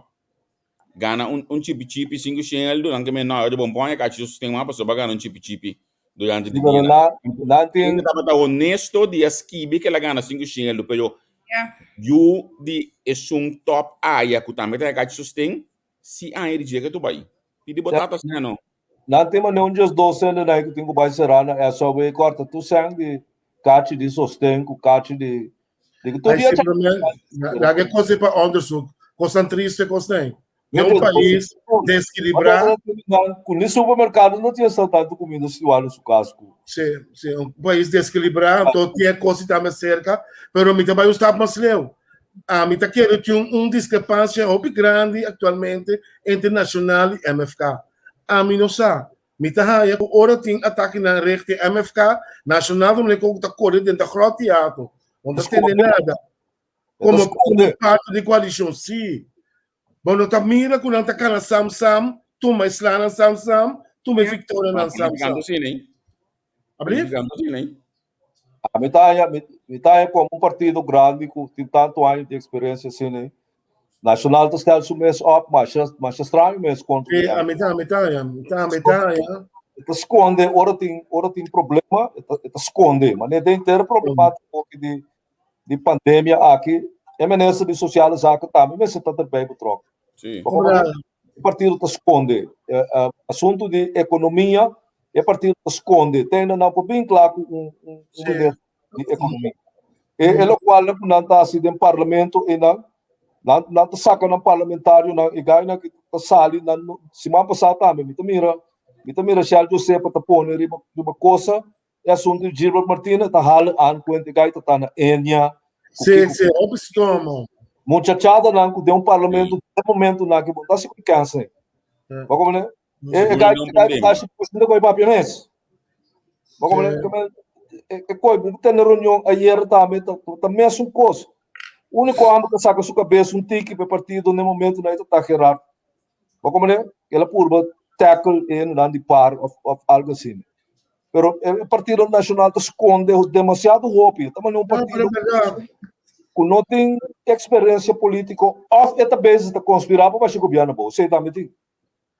gana un un chipi chipi sinku shen el duran ke men no di bon pon e kachi sosten mas pasobra bo a gana un chipi chipi durante di Pero dia. nan nan tin Hende tabata honesto di a skibi ke el a gana sinku shen el pero Ja. yu di esun top aya ku tambe ta e kachi sosten si aña di dje ke tu bai. Pidi bo tata asina no. Nan tin manera un djes dos hende nan ku tin ku bai será na SOW kòrta tur sèn di kachi di sosten ku kachi di di ku tur Ai dia simplemente laga e kos ei pa onderzoek. Kosnan triste kosnan ei. Den un pais desequilibrá. Ku ni supermerkado no tin esta tantu kumida situá na su kas ku. Sí, sí, un pais desequilibrá, anto tin e kos ei tambe serka, pero mi ta bai un stap mas leu. Ami ta kere tin un diskrepansia hopi grandi aktualmente entre Nacional i MFK. Ami no sa. Mi ta haña ku ora tin atakenan richting MFK, Nacional ta manera ku ta kore den ta grot teatro. No ta tende nada. Komo komo parti di koalishon, sí. Bo no ta mira ku nan ta kana sam sam, tuma e slanan sam sam, tuma e viktorianan sam sam. Ablief? Mi ta haña, mi ta haña komo un partido grandi ku tin tantu aña di eksperensia asina, Nacional ta stel su mes op, masha, masha straño mes kontra Sí, a mi ta, mi ta haña, mi ta, mi ta haña. E ta skonde ora tin, ora tin problema, e ta, e ta skonde. Manera den henter problemátiko di di pandemia aki, e minister di Sociale Zaken tambe mester ta erbij betrokken. Sí. E partido ta skonde. Asuntu di ekonomia, e partido ta skonde. Te ainda nan por bin kla ku un, un, un minister di ekonomia. E, e lokual ku nan ta hasi den parlamento einan, nan, nan ta saka nan parlamentarionan, e gainan ku ta sali, nan, siman pasá tambe mi ta mira, mi ta mira Shell Josepa ta pone riba, riba kosa, E asuntu di Gilbert Martina ta hala aan kuenta e gaita ta na Enia. Sí, sí, hopi stomo. Muchachadanan ku den un parlamento den momentonan ku bo ta si ku kensa. Bo komprende? E e gaita e gaita ta si presidente ku e papia mes. Bo komprende? E koi bo tene reunion ayer tambe ta ta mesun kos. Uniko homber ku saka su kabes un tiki pa e partido den momentonan ei ta ta Gerard. Bo komprende? El a purba tackle e hendenan di par of of algo asina. Pero e Partido Nacional ta sconde demasiado hopi. Ta manera un partido ku no tin experiencia politico of e ta bezig ta conspira pa basha gobierno abou. Esei tambe tin.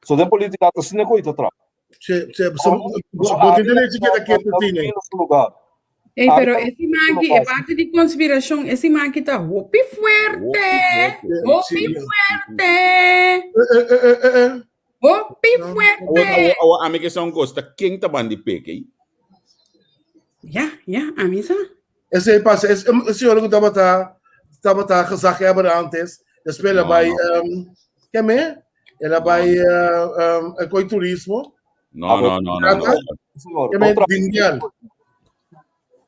So den politica ta asina ku e ta traha. Sí, sí, so, bo tin derecho keda ketu tine. Ey, pero e siman aki, e parte di conspiracion, e siman aki ta hopi fuerte. Hopi fuerte. Hopi fuerte. Awo, ami ke sa un kos, ta ken ta ban di peke ei? Ja, ja, ami sa. Esei pasa, es, e señora ku tabata, tabata gezaghebber antes, despues el a bai, um, ke me? El a bai, uh, um, e koi turismo. No, no, no, no, no. Ke me dindial.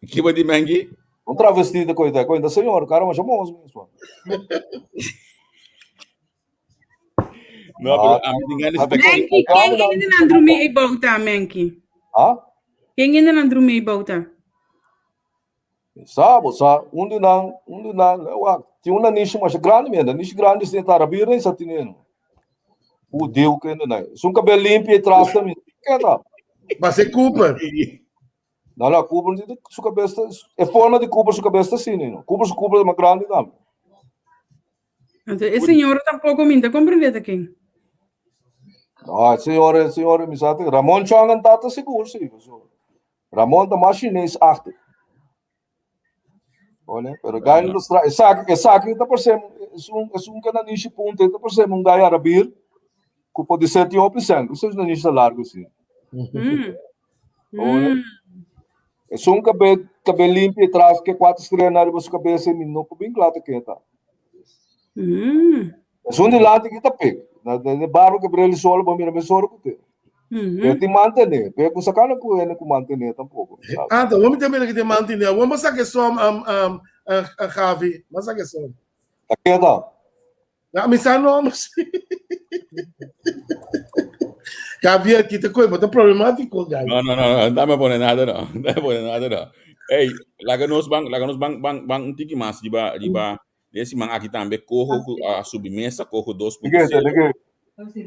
Kiba di Mengi? Un travesti de coita, coita senhor, cara, mas chamou mesmo. No, pero a mi tin ganas de Menki, ken hende nan drumi ei bouta, Menki? Ah? Ken hende nan drumi ei bouta? Sa, bo sa, un di nan, un di nan, eh, wak, tin un nanishi masha grandi men, nanishi grandi sin ta rabira in sa tineno. U diu ke nai. Sun kabel limpi e tras mi. Keda. Mas e Cooper. No, no, Cooper su kabes e forma di Cooper su kabes ta asina, no. Cooper su Cooper ta mas grandi tambe. Anto e señor tampoco mi ta comprende ta ken. No, e señor, e señor, mi sa Ramon Chong en tata sigur, sí. Ramon ta mas chinees achter. Ole, pero gai no stra, esaki, esaki ta parsem, es un, es un kana nishi punta, ta parsem un gai arabir, ku pode ser tin hopi sen, ku na nishi ta largo si. Ole. Es un kabe, kabe limpi atrás, ke cuatro estrellas na riba su cabeza, mi no bin klaar te keta. Es un dilante ki ta pek. Na de barro que brele solo, bo mira me soro ku te. Pero ti mantene, pero ku sakana ku ene ku mantene tampoco. Ah, então vamos também que te mantene. Vamos sacar som, um, um, uh, Javi. Vamos sacar som. Ta keda. Na mi sa nome. Javier, kita koi, bota problemático, guy. No, no, no, no, dame pone nada, no. Dame pone nada, no. Hey, laga nos ban, laga nos ban, ban, ban un tiki mas riba, riba. Den siman aki tambe Coho ku a subi mesa, Coho Dike, 2.0. dike.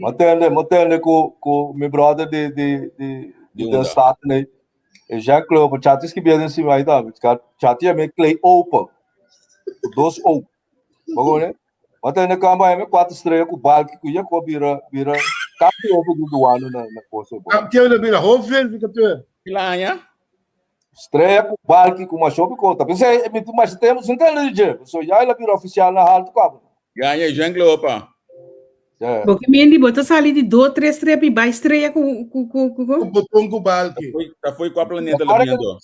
Matende, matende ku ku mi brother di di di Di di unda? den Staten ei. E Jean Claude, chati skibia den siman ei tambe. Chati a mi klei open. Dos o. Bagone. Matende kamba me quatro estrelas ku balki ku ya ku bira bira kampioen di douane na na cosa. Kampioen na bira hoofdverificateur. Pilaña. Strea ku balki ku masho bi kota. Pensei, mi tu mas tempo sin tele di je. So ya ela bira oficial na halto kaba. Ya ya Jean Cleopa. Ja. Bo ke mendi bo ta sali di do tres strepi bai strea ku ku ku ku ku boton ku balki. Ta foi kwa planeta la viendo.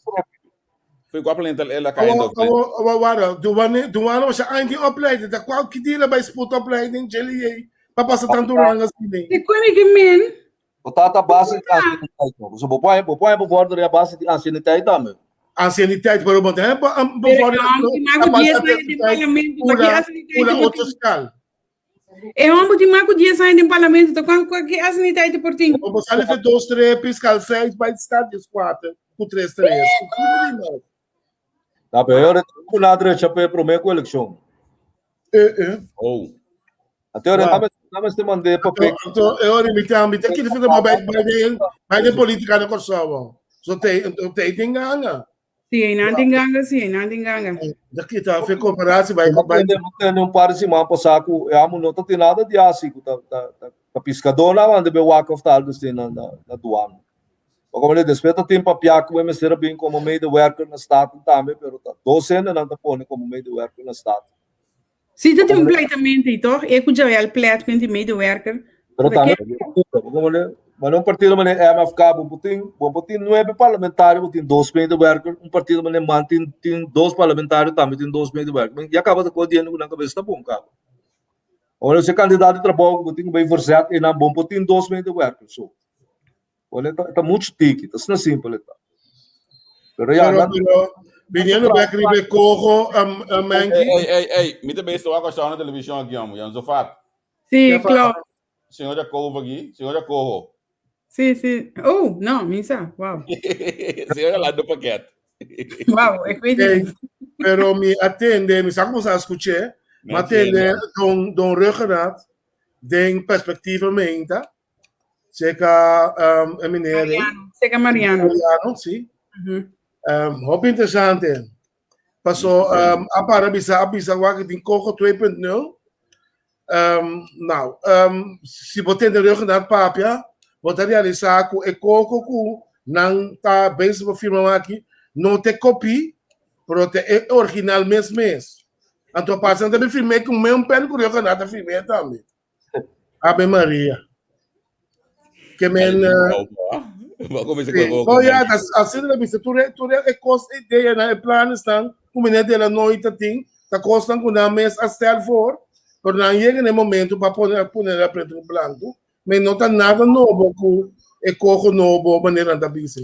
Foi kwa planeta ela caindo. Awo awo wara, duane duane was eind die opleiding, da kwam kidila bij spoedopleiding jelly ei. Pa passa tanto lang assim. Te kone ke men? Bo tata base di anciëniteit no. So bo pone bo pone bevordering a base di anciëniteit tambe. Anciëniteit, pero bo tem Pero bevordering e homem tin mas ku 10 aña den parlamento, ta ki anciëniteit Una bo otro tin? schaal. E homem tin mas ku 10 aña den parlamento, ta kua kua ki anciëniteit por tin? Bo sali fe dos strepen, schaal 6 bij staat is 4, ku 3 3. Na pero ora ku na drecha pe prome ku elekshon. Eh eh. Oh. Ate ora Wow. name name ste mande papel. Anto, e ora mi ta mi ta kiri fita bij bij de bij de politica na Kòrsou. So te te tin ganga. Sí, einan tin ganga, sí, einan tin ganga. Da kita fe comparatie bij bij Mantene un par de siman pasá ku e amo no ta tin nada di hasi ku ta ta ta ta piskadó nan manda be wak of ta algo así na na na duana. Pa como después ta tin papia ku e mester a bin komo medewerker na Staten tambe pero ta dos hende nan ta pone komo medewerker na Staten. Sí, ta tin un pleitamento ei toch? E ku Joel pleit ku e medewerker. Pero tambe como le maar un partido mane MFK bo por tin bo por tin nuebe parlamentario bo tin dos medewerker un partido mane man tin tin dos parlamentario tambe tin dos medewerker ya kaba ta kos di hende ku nan kabes ta bon kaba. Ora si kandidato di trabou bo tin ku bai verzet einan bo por tin dos medewerker so. Wala, ta, ta mucho tiki, ta asina simpel e ta. Pero ya, Pero, nan, pero, viniendo back riba e coho, um, um, Ei, Menki. ei, ei, ei, mi ta besta wak na televishon aki, homo, Jan Zofat. Sí, Ja, pa- klopt. Señor Jacobo aki, señor Jacobo. Sí, sí. Oh, no, misa. Wow. Señor Orlando Paquet. Wow, ik weet het Hey, niet. pero mi atende, mi sa como sa escuché, ma atende don, don Ruggenat, den perspectiva menta, Seca um, e meneer. Mariano. Seca Mariano. Mariano, sí. Mm -hmm. Um, hoop interessante. Paso, um, a para bisa, a bisa wak din Coco 2.0. Um, nou, um, si bo tende rug naar papia, bo ta realisa ku e Coco ku nan ta bezig pa firma aki, no te copy, pero te e original mes mes. Anto pasa nan ta firme ku meu pen ku rug naar ta firme tambe. Ave Maria. Ke men... Oh ja, dat is asina dat bisa. Tur tur e kos idea na e planes dan, ku meneer de la Noy ta tin, ta kosnan ku nan mes a stel voor, pero nan yega na e momento pa pone pone na preto ku blanco, men no ta nada nobo ku e koho nobo manera nan ta bisa.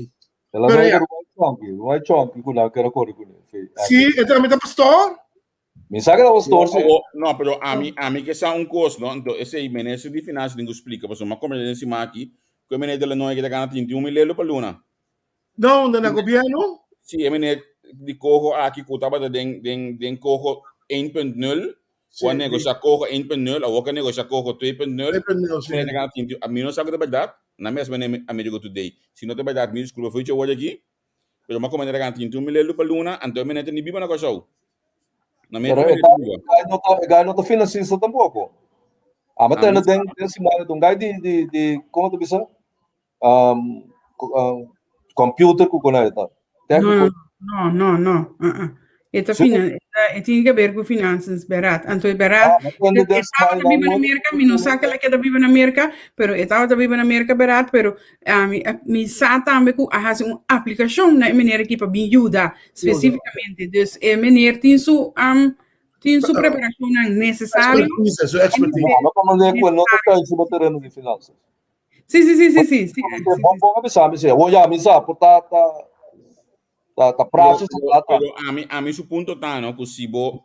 El a Pero noy ja. ku Chonky, Roy Chonky ku nan kera kore kuné. Sí, e tambe ta pastor. Mi sa que ta pastor, sí. Oh, no, pero ami, ami ke sa un kos, no? Anto, esei minister di Finansia tin ku splika, pasobra mi a komprendé den siman aki ku e meneer de la Noy ke ta gana 31 mil lelo pa luna. No, unda na gobierno? Sí, e meneer di Coho aki ku tabata den, den, den Coho 1.0, ku a negosha Coho 1.0, awor ku a negosha Coho 2.0, 2.0, sí. meneer ta gana 31, ami no sa ku ta bèrdat, na mes meneer Amerigo Today. Si no ta bèrdat, mi diskulpa for dicho wòrdu aki. Pero ma como era 31 mil euro pa luna, anto e meneer ni biba na Kòrsou. Na Pero Merka e meneer gai, biba. gai no ta, e gai no ta financista tampoco. Ah, ma Ah, tende mi den, den simana un gai di, di, di, como te bisa? Um, um, computer ku konai ta. No, Técnico. no, no, no. Uh-uh. E ta Sí. finan, e ta, e tin que ver ku finanças, Berat. Anto e Berat, Ah, ma tende e den tava simana ta biba na no Merca, mi no sa que la keda biba na Merca, pero e tava ta biba na Merca, Berat, pero ah, mi, ah, mi sa tambe ku a hasi un aplikashon na e meneer aki pa bin yuda spesifikamente. Dus e meneer tin su, um, tin su preparashonnan nesesario. Expertise, su expertise. No, no como de ku no ta kai riba tereno di finanças. Sí, sí, sí, sí, sí, sí, sí, Bon, sí. bon a bisa mi sí. Wo ya mi sa, por ta ta ta ta Pero, prazo pero, ta ta. pero ami, ami su punto ta, no, ku si bo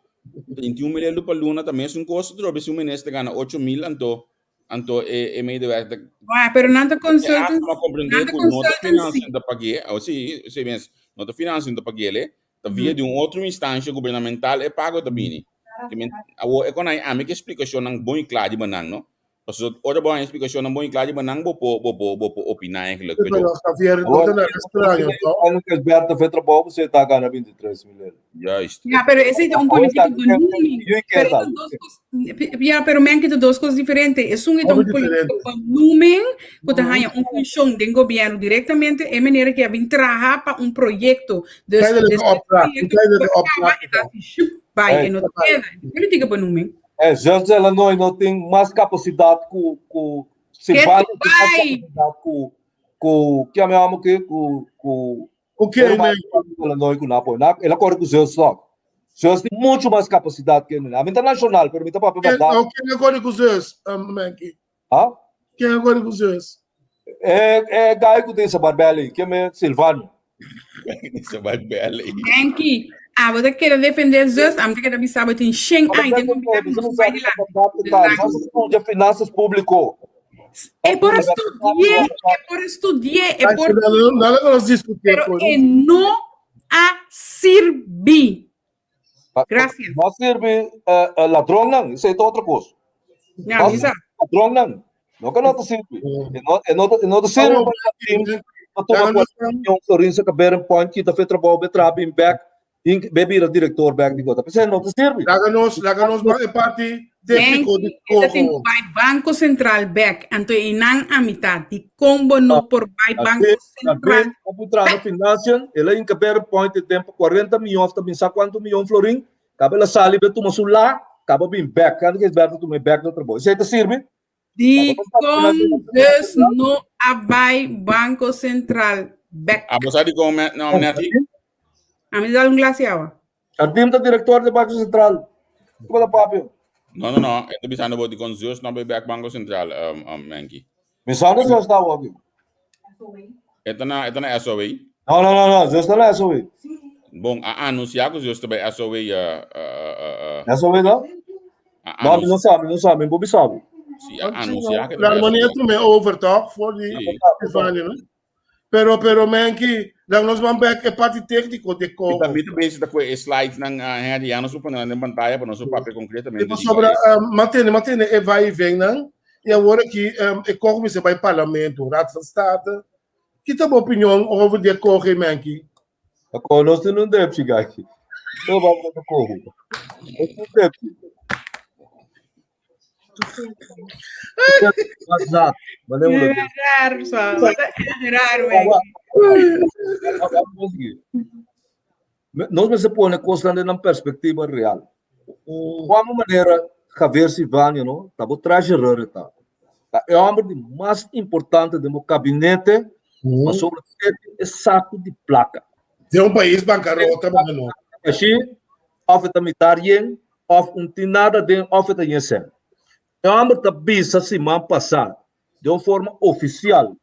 21 mil euro pa luna ta mes un kosto, trobe si un minister gana 8 mil, anto, anto e, e medewerker ta Ué, pero nan ta E consultants, hasta ma comprende nan ta ku no ta consultancy. financiën ta pagu'é, o si, si mes, no ta financiën ta pagu'é, ta via di un otro instancia gubernamental e pago ta bini. Ke men awor e kon ai ami ke splikashonnan bon i kla riba nan, no? Pasobra ora bo haña splikashonnan bon i kla riba nan bo por bo por bo por opiná eigenlijk. Pero Pero Javier, no ta nada extraño, toch? Ano que Alberto fe trabalho, você está ganhando 23 mil euro. Juist. Ja, pero ese ta un Awor político ta- benoeming. Yo Pero quiero esas dos cos, ja, pero men que dos cosas diferentes. Es un Hopi un político diferente. benoeming que ta haña un función den gobierno directamente e manera que a bin traha pa un proyecto. Dus Tijdelijke después opdracht, proyecto een tijdelijke acaba, opdracht. e ta así, shup, bai, Hey. e no ta keda. Politieke benoeming. É, Jean Delanoy não tem mais capacidade que que Silvano tem mais bai. capacidade que que que a minha amo que que que Oké, man. Delanoy que na na ela corre com Zeus só. Zeus tem muito mais capacidade que ele. A mim internacional, pero mim tá para Ken, verdade. oh, ken agora com Zeus, Menki? Ah? Ken agora com Zeus? É é Gaio que tem essa barbela que é Silvano. Isso vai bela aí. Menki, ah, você quer defender Zeus, ah, você quer avisar, você tem Shen, ai, tem que Você não sabe de finanças público. É por estudar, é por estudar, é por Nada que nós discutir. pero e no a sirbi. Gracias. Não serve ladrão não, isso é outra coisa. Não, Não isa. Ladrão não. Não que não te serve. E não e não te serve para tomar conta Florencio Cabeira point que tá feito trabalho betrap em back em bebi o diretor back de gota. Pensei não te serve. Laga nos, laga nos ba e party técnico de Essa tem Coco. vai Banco Central back, anto inang a mitad di combo no por vai Banco Central. Entrar finanças, ele em Cabeira point tempo 40 milhões, também sabe quanto milhão florin, cabe la sali be tuma sula, cabe bem back, quando que Alberto tuma back no trabalho. Isso aí te serve? Di com dus no a vai Banco Central back. Ah, você sabe como é? Não, né? A mim dá um glacial. Jardim tá diretor do Banco Central. Como tá papio? Não, não, não. Eu tô pensando about com Zeus não back Banco Central, Menki. Me sabe se está óbvio. Ito na, ito na SOA. Não, não, não, não, Zeus está na SOE. Bom, a anunciar que Zeus também SOA SOE não? a Não, não sabe, não sabe, Bobi sabe. Sim, a anunciar que La harmonia tu me over toch voor die Sim. Ivani, no? Pero pero Menki, laga nos ban back e party técnico de E Coco. também também se tá com slides ng Henry, ano supo na ng pantalla para nosso papel concretamente. Tipo sobre um, mantene, mantene e vai e vem não. E agora que um, e Coco me se vai parlamento, Raad van State. Que tá boa opinião over de Coco, Menki? A conosco não deve chegar aqui. Eu vou para o corro. Não deve. Exato. Valeu, É Lucas. raro, pessoal. É raro, é. Nós me pone coisa na perspectiva real. Como maneira Javier Silvano, não? Tá bom treasurer tá. É o homem mais importante do meu gabinete, mas sobretudo é saco de placa. De um país bancarrota, mas não. Assim, of het mitarien, of um tinada de of het yensen. É homem tá bisa semana passada, de uma forma oficial,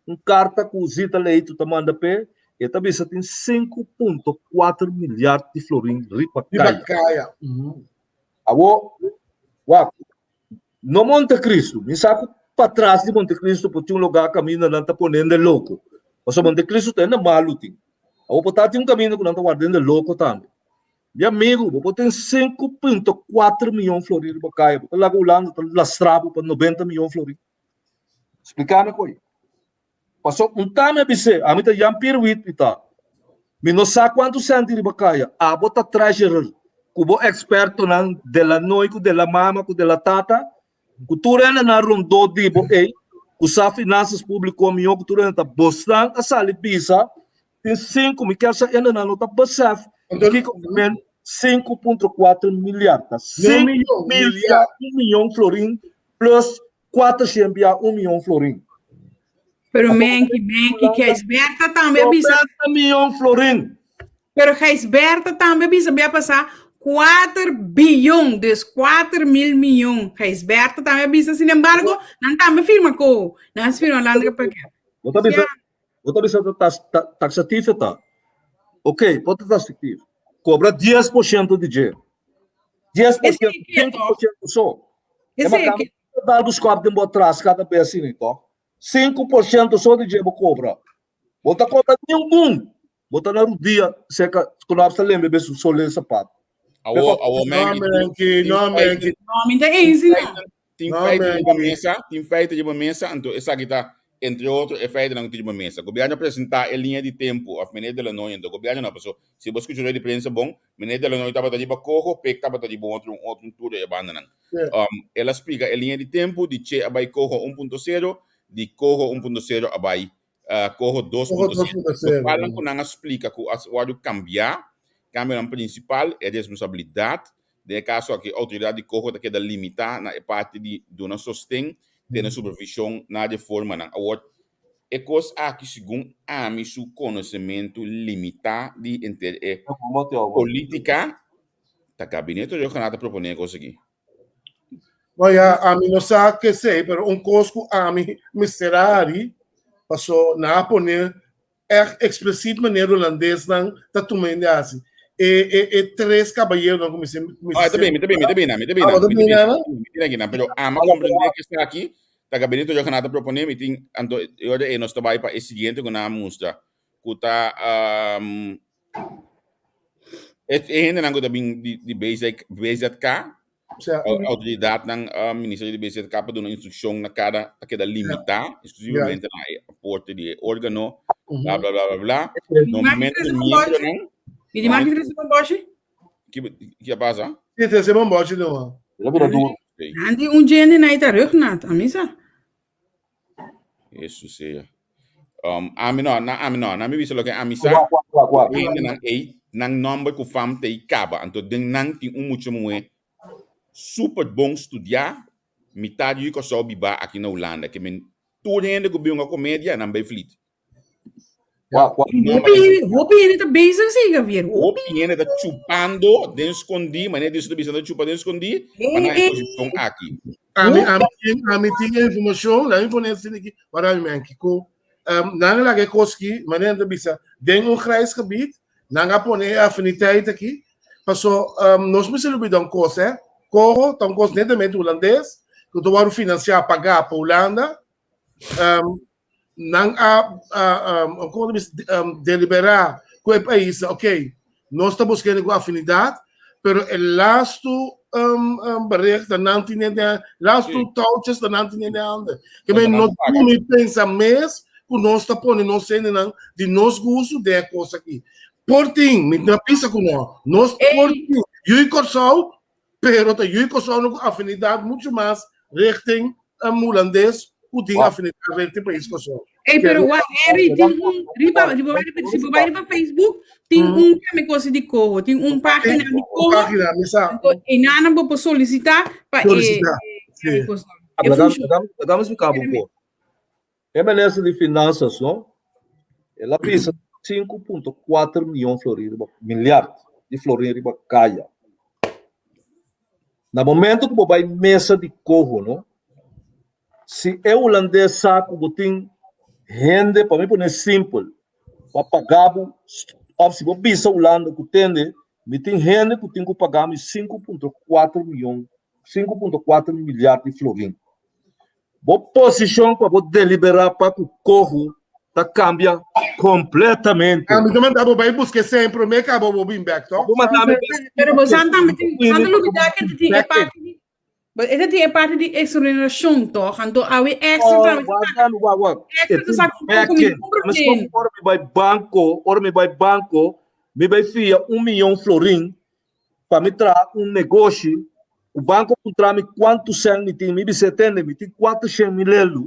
um carta que o Zita Leite tá manda pé, e tá bisa tem 5.4 milhões de florin ripa De caia. Bacaia. Uhum. Awo, wak, no Monte Cristo, me saco para trás de Monte Cristo, porque um lugar caminho não tá ponendo louco. Mas o Monte Cristo tem na malutinho. Awo, botar tem um caminho que não tá guardando louco também. Meu amigo, vou botar 5.4 milhões de florins para caia. Lá o Holanda tá lastrado para 90 milhões de florins. Explicar-me coi. Passou um time a bise, a mim tá Jan Pierwit tá. Me não sabe quanto cento de bacaia. A bota treasurer, cubo experto nan de la noico, de la mama, de la tata, cultura na rondô de bo ei, usar finanças públicas minha cultura tá bostan a sali bisa, tem 5, me quer saber ainda não tá basaf. Que men 5.4 milhões. 5 milhão, milhões, 1 milhão florim plus 400 1 milhão florim. Pero Menki, Menki, que a Esberta também bisa. 90 milhão florim. Pero a Esberta também bisa vai passar 4 bilhões, dus 4 mil milhões. A Esberta também bisa, sin embargo, não também firma com, não firma lá no porque. Bota bisa, bota bisa taxativo tá. Ok, bota taxativo. Cobra 10% de dinheiro. 10%, Esse aqui é 5% só. Esse É aqui, Dá dos copos de atrás cada vez assim, então. 5% só de dinheiro cobra. Bota cobra nenhum. Bota na rodia, seca, quando você lembra, bem, só lê sapato. Awo, awo, No, Menki, no, Menki. No, mi ta eens no. Tin No, feito man. riba mesa, tin feito riba mesa, anto esaki ta entre otro e feitonan ku tin riba mesa. Gobièrnu a presentá e liña di tempu òf meneer De Lanoy, anto gobièrnu no, paso si bo skucha rueda di prensa bon, meneer De Lanoy tabata riba Coho, Pek tabata riba un otro un otro un tur e bandanan. Um, el a splika e liña di tempu di Che a bai Coho 1.0, di Coho 1.0 a bai uh, Coho Coho 2.0. 2.0. Lokualnan ku nan a splika ku a wòrdu kambiá, kambionan prinsipal, e responsabilidat, den e kaso aki outoridat di Coho ta keda limitá na e parti di duna sosten, tene supervishon na reformanan. Awor, e kos aki segun ami su konosementu limitá di henter e polítika, ta Gabinete Rhuggenaath ta proponé e kos aki. Bon ya, ami no sa kesei, pero un kos ku ami mester a hari, paso nan a pone ègt eksplisit manera hulandesnan ta tuma hende hasi. E e e tres kabayeronan ku mester Ah, ta bin, mi ta bin, mi ta bin, mi ta bin, Ah, bo ta mi ta bin, bin, Ana? mi tin aki nan, pero ama komprendé ku esaki ta Gabinete Rhuggenaath ta proponé, mi tin, anto e ora ei nos ta bai pa e siguiente ku nan a mustra, ku ta E hendenan ku ta bin di di BZ, BZK, Sea, outoridatnan, Ministerio di BZK pa duna instrukshon na kada ta keda limitá eksklusivamente na e aporte di e órgano, bla bla bla bla bla. Nombramentu di miembronan. Mi di maki trese bomboshi? Ki ki a pasa? Si, trese bomboshi numa. Nan di un djende na ita rugnaat, a misa. Hesus sea. Um, ami no, na ami no, na mi bisa loke ami sa. Wak, wak, wak, wak. Hende nan ei, nan nomber ku fam te kaba. Anto den nan tin un mucha muhé super bon studiá, mitad di Kòrsou bibá aki na Hulanda. Ke men tur hende ku bin hunga komedia, nan bai flit. Wak, wak. Hopi, hopi hende ta bezig sí, Javier. Hopi. Hopi hende ta chupando den skondí, manera di su ta bisa ta chupa den skondí, pa nan e posishon aki. Ami, ami, tin, ami tin informashon, laat mi pone asina aki, para mi men kiko. Um, nan laga e kos ki, manera ta bisa, den un grijs gebied, nan a pone e afiniteit aki, paso um, nos mester lubida un kos, hè. Coho ta un kos netamente hulandes, ku ta wòrdu finansiá, pagá pa Hulanda. Um, nan a, a, um, como ta bisa, um, deliberá ku e pais, ok, nos ta buskando ku afinidad, pero e laatste um, um, bericht dat nan tin den de, laatste Sí. touwtjes dat nan tin den de handen. Que Dat men nan no ta paga. mi pensa mes ku nos ta pone nos hendenan di nos gusto den e kos aki. Por tin, mi no bisa ku no, nos Ey. por tin, Yu Kòrsou Pero ta yu Kòrsou ku afinidat muchu mas richting um, hulandes ku tin afinidat richting pais Kòrsou. Ey, pero wa Henry, tin un riba, riba, riba, si bo bai riba Facebook, tin un kami kosi di Coho, tin un página di Un Coho. página, mi sa. Anto, e nana bo por solicita pa e Solicita, e sí. kos. E Laga, funciona. laga, laga mi explica bo un poco. E minister di Finanzas, no? El a bisa 5.4 miyon florin riba, milyard di florin riba kaya. Na momento ku bo bai mesa di koho, no? Si e hulandes sa ku bo tin hende, pa mi pone simpel, pa paga bo, of si bo bisa Hulanda ku tende, mi tin hende ku tin ku paga mi 5.4 miyon, 5.4 milyard di florin. Bo posishon pa bo deliberá pa ku koho ta kambia kompletamente. Ami ta manda bo bai buska esei promé kaba bo bin bèk, tòg? Bo manda mi bai Pero bo san tambe tin, san ta lubidá ke ta tin e parti di, bo e ta tin e parti di eksonerashon tòg, anto awe extra Oh, tambe ta wak, saka, wak, wak. extra E ta tin saka un poko, mi backing. no Mescos comprende. ora mi bai banko, ora mi bai banko, mi bai fia un miyon florin pa mi traha un negoshi, ku banko puntra mi kuantu sèn mi tin, mi bis'é tende mi tin kuatershen mil elu,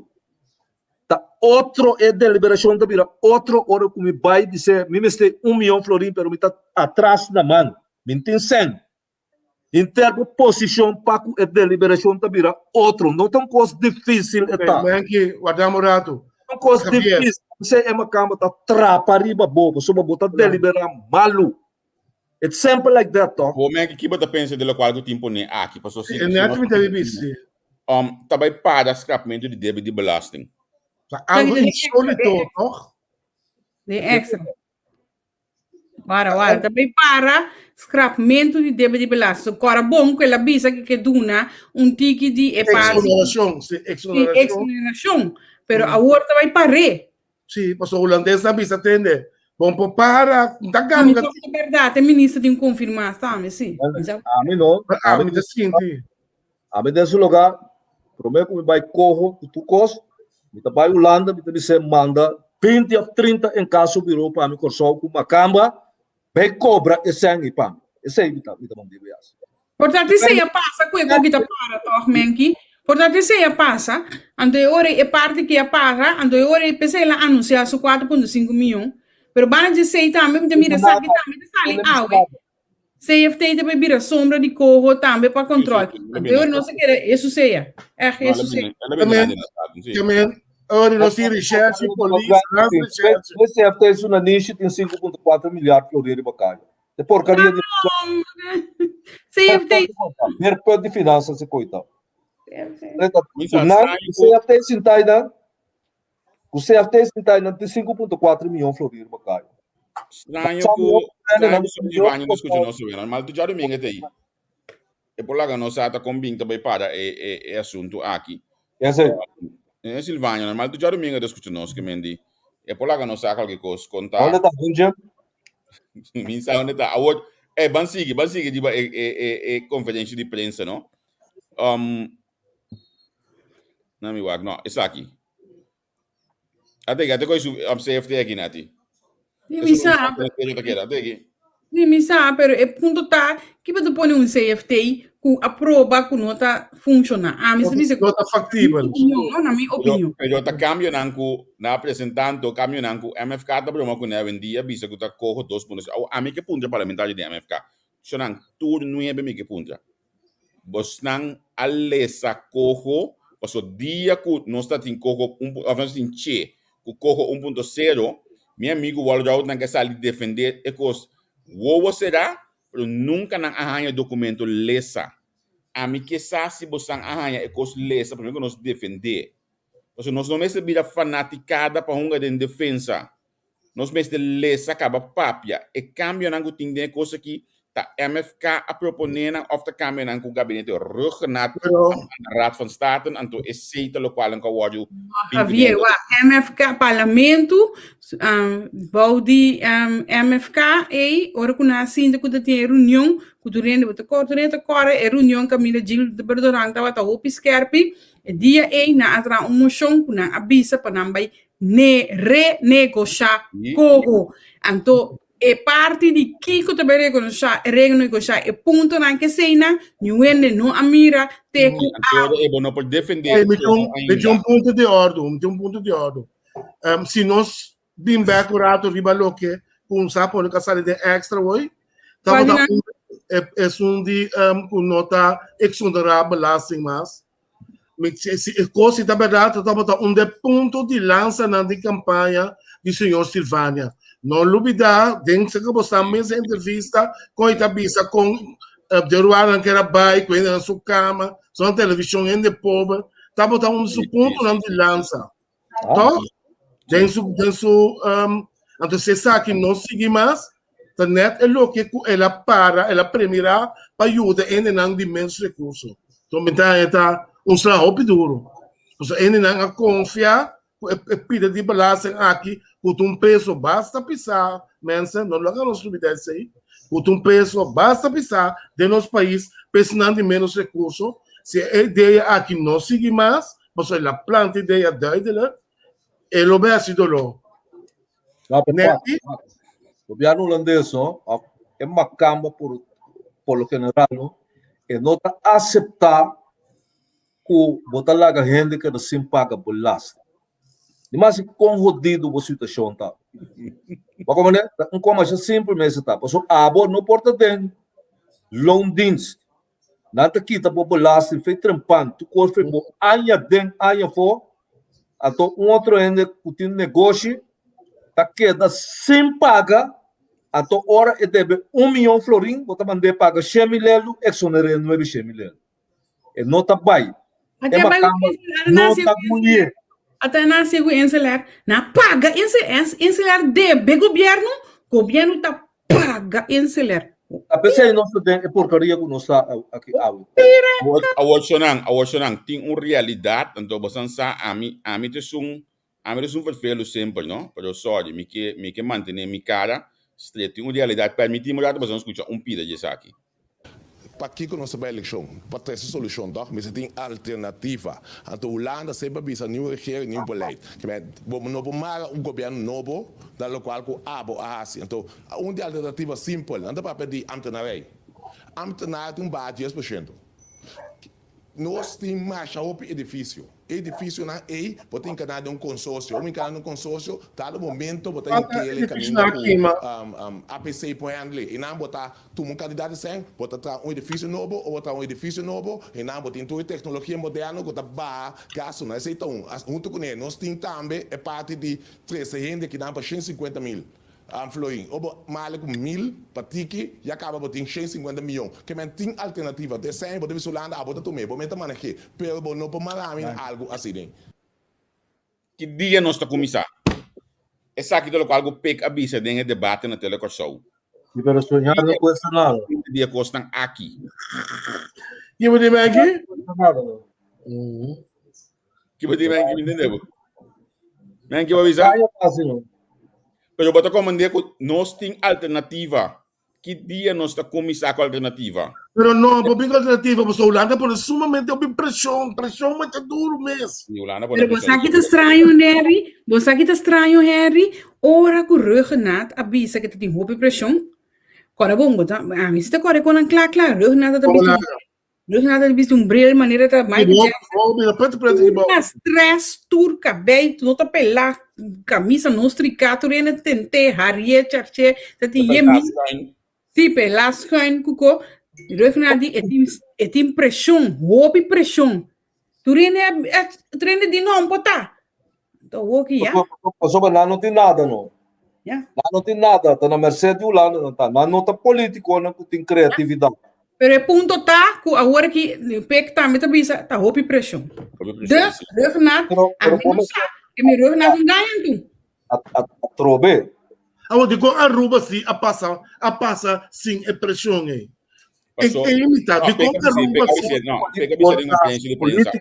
ta otro e deliberashon ta bira otro ora ku mi bai bis'é mi mester un miyon florin pero mi ta atras na man, mi no tin sèn. Henter bo posishon pa ku e deliberashon ta bira otro, no ta un kos difísil e ta. Menki, wardam un ratu. Un kos Javier. difísil, p'esei e makamba ta trapa riba bo, pasobra bo ta deliberá malu. It's simple like that, toch? Bo merki ki bo ta pensa di lokual ku tin pone aki, paso si E net mi ta bibi si. Um, ta bai para skrapmentu di debe di belasting. Ta algo insólito, toch? De extra. Wara, wara. Ta bai para skrapmentu di debe di belasting. So, kora bon ku el a bisa ku ke duna un tiki di e parti Exoneracion, si, di exoneracion. exoneracion. Pero awor ta bai par'é. Si, paso hulandes nan bisa tende. Bon por para, ta ganga. Ta berdad, e minister tin confirma tambe, si. Ami no. Ami ta sinti. Ami den su lugar, prome ku mi bai koho ku tur kos, mi ta bai Hulanda, mi ta bis'é manda 20 of 30 enkaso biro pa mi Kòrsou ku makamba, bai kobra e sèn ei pa mi. Esei mi ta mi ta manda bai hasi. Por tanto esei a pasa ku e koki ta para tòg, Menki. Por tanto esei a pasa, anto e ora e parti ki a para, anto e ora p'esei el a anunsiá su 4.5 mion. Pero banda dje esei tambe mi ta mira esaki tambe ta sali awe. CFT ta bay bira sombra di coho tambe pa control. Anto no se kere eso sea. Echt eso sea. Tamen, ora nos tin recherche, polis, recherche. CFT es una niche tin 5.4 miljard florin riba kaya. De porcaria di CFT. Meer put di finanzas se koita. CFT sintai dan. Ku CFT sinta nan tin 5.4 miyon florin riba kaya. Straño ku straño ku Sony Baño no skucha nos awe. Normal tu djadumingu ta ei. E por laga nos sa ta kon bin ta bai para e e e asuntu aki. Esei. E Silvaño, normal tu djadumingu ta skucha nos ke men di. E por laga nos sa kalke kos kon ta. Unda ta Jim? Mi sa unda ta. Awor, eh, ban sigui, ban sigui riba e e e e konferensha di prensa, no? Um, Na mi wak, no, esaki. Ate ki, ate koi su um, CFT aki nati. Ni mi sa. Ate ki. Ni mi sa, pero e punto ta, ki pa tu pone un CFT ku aproba ku no ta funciona. A mi se dice no ta factibel. No, na mi opinion. Pero ta cambio nan ku na presentanto cambio nan ku MFK ta broma ku ne dia bisa ku ta coho dos puntos. Awo ami ke puntra parlamentario di MFK. Shonan tur nuebe mi ke puntra. Bosnan a lesa coho, paso dia cu nos ta tin coho un of nos tin che cu coho 1.0, mi amigo Walroud nan ke sali defende e cos wowo sera, pero nunca nan a haya documento lesa. Ami ke sa si bosnan a haya e cos lesa prome cu nos defende. Paso nos no mester bira fanaticada pa hunga den defensa. Nos mester lesa kaba papia. E kambionan ku tin den e kos aki ta MFK a proponé nan òf ta kambionan ku gabinete Rhuggenaath Pero a manda Raad van State, anto esei ta lokual nan ku a wòrdu bin Javier, kuné. wak, MFK, parlamento, bou di MFK ei, ora ku nan a sinta ku ta tin e reunion, ku tur hende bo ta kòrda, tur hende ta kòrda e reunion kaminda Gilberto Doran tabata hopi skèrpi, e dia ei nan a traha un moshon ku nan a bisa pa nan bai ne renegoshá koho. Anto e parti di kiko ta bai regonoshá, renegoshá e puntonan keseinan, niun hende no a mira te ku Anto e bo no por defendé Hey, mi tin koho un, mi tin ainda. un punto di ordu, mi tin un punto di ordu. Um, si nos bin bek un rato riba loke ku un sa pone ka sali den extra hoy, Cual di tabata nan? un, e, esun di um, ku no ta exonerá belasting mas. Mi, si, si, e kos si ta bèrdat, ta tabata un de punto di lansanan di kampaña di señor Silvania. No lubidá, den se ku bo sta mes entrevista, kon e ta bisa kon eh, de ruanan ku era bai, ku hende na su kama, son televishon, hende pober, tabata un su puntonan di lansa. Toch? Den su, den su, um, anto si esaki no sigui mas, ta net e loke ku el a para, el a premirá pa yuda hendenan di menos rekurso. Enton mi ta haña ta un sla hopi duro. Pasobra hendenan a konfia ku e, e pida di belasting aki ku ta un peso basta pisá, mensen, no laga nos lubidá esei, ku ta un peso basta pisá den nos pais pa esnan di menos rekurso. Si e idea aki no sigui mas, pasobra el a planta idea duidelijk, e lo bai hasi doló. No, pero Netty? Gobierno holandés, no, of e makamba por, por lo general, no, e no ta acepta ku bo ta laga hende keda sin paga belasting. Di mas kon hodido bo situacion ta. Bo comprende? Ta un kos masha simpel mester ta. Pasobra abo no por ta den loondienst. Nan ta kita bo belasting fe trempan, tur kos fe bo aña den aña afó, anto un otro hende ku tin negoshi ta keda sin paga, anto ora e debe un miyon florin, bo ta mand'é paga shen mil elu, eksoner'é nuebe shen mil elu. E no ta bai. E Ate bai makamba no ta gulié. Ata nan sigu Insular, na paga Insular debe gobierno, gobierno ta paga Insular. A pesar nos ta den e porcaria ku nos ta aki awe. Awor, awor shonan, awor shonan, tin un realidad, anto bosan sa ami, ami ta esun. Ami ta esun vervelu semper, no? Pero sorry, mi ke mi ke mantene mi kara stret. Tin un realidat, permiti mi un rato pasobra nos skucha un pida di esaki. Pakiko nos ta bai elekshon? Pa trese solushon, tòg? Mester tin alternativa. Anto Hulanda semper a bisa nieuwe regering, nieuw beleid. Bo no por mara un gobièrnu nobo na lokual ku abo a hasi. Anto un di alternativa simpel, nan ta papia di ambtenarij. Ambtenar tin un baha 10%. Nos tin masha hopi edifisio. E edifisionan ei bo ta enkarná den un konsorsio. Ora bo enkarná den un konsorsio, dado momento bo ta hink'el e kaminda ku APC por handle. Einan bo ta tuma un kantidat di sèn, bo ta traha un edifisio nobo o bo traha un edifisio nobo, einan bo tin tur e teknologia moderno ku ta baha gastunan. Esei ta un. Huntu kuné nos tin tambe e parti di trese hende akinan pa 150 mil. Florin, o bo male ku mil pa tiki, ya kaba bo tin 150 miyon. Ke men tin alternativa. Te esei bo ta bisa Hulanda, abo ta tum'é, bo men ta maneh'é, pero bo no por mara mi na algu asina. Ki dia nos ta kuminsá? Esaki ta lokual ku Pek a bisa den e debate na Tele Kòrsou. Sí, pero soñar no cuesta nada. Di e kosnan aki. Ki bo di Maggie? Nada, no. Ki bo di Maggie? Mi entende bo. Maggie, bo bisa? Kaya fácil, no. Pero bo ta komandé ku nos tin alternativa. Ki dia nos ta kuminsá ku alternativa? Pero no, bo bin ku alternativa, pasobra Hulanda pone sumamente hopi preshon, preshon masha duru mes. Sí, Hulanda pone Pero bo preshon. sa ki ta straño, Nerry? Bo sa ki ta straño, Henry? Ora ku Rhuggenaath a bisa ku ta tin hopi preshon, kòrda bon, bo ta, ami si ta kòrda kon nan kla kla, Rhuggenaath ta bisa Rhuggenaath ta bisti un bril manera ta Michael Jackson. Bo bira pretu pretu di bou. Tur stress, tur kabei no ta pelá, kamisa no striká, tur hende tent'é, harié, charché, ta tin ye mi. Sí, pelá schuin ku ko. Rhuggenaath di e tin e tin preshon, hopi preshon. Tur hende a tur hende di no por ta. Anto hoki ya. Pasobra nan no tin nada no. Ya. Nan no tin nada, ta na merced di Hulanda nan ta. Nan no ta politiconan cu tin creatividad. Pero e punto ta cu awor aki Pek tambe ta bisa ta hopi presion. Dus Rhuggenaath, Pero ami no sa, e mi Rhuggenaath un gaña anto. Atrobe. Awor dikon Aruba si a pasa a pasa sin e presion ei? E e mi ta dikon Aruba si. No, Pek a bisa den conferencia di prensa.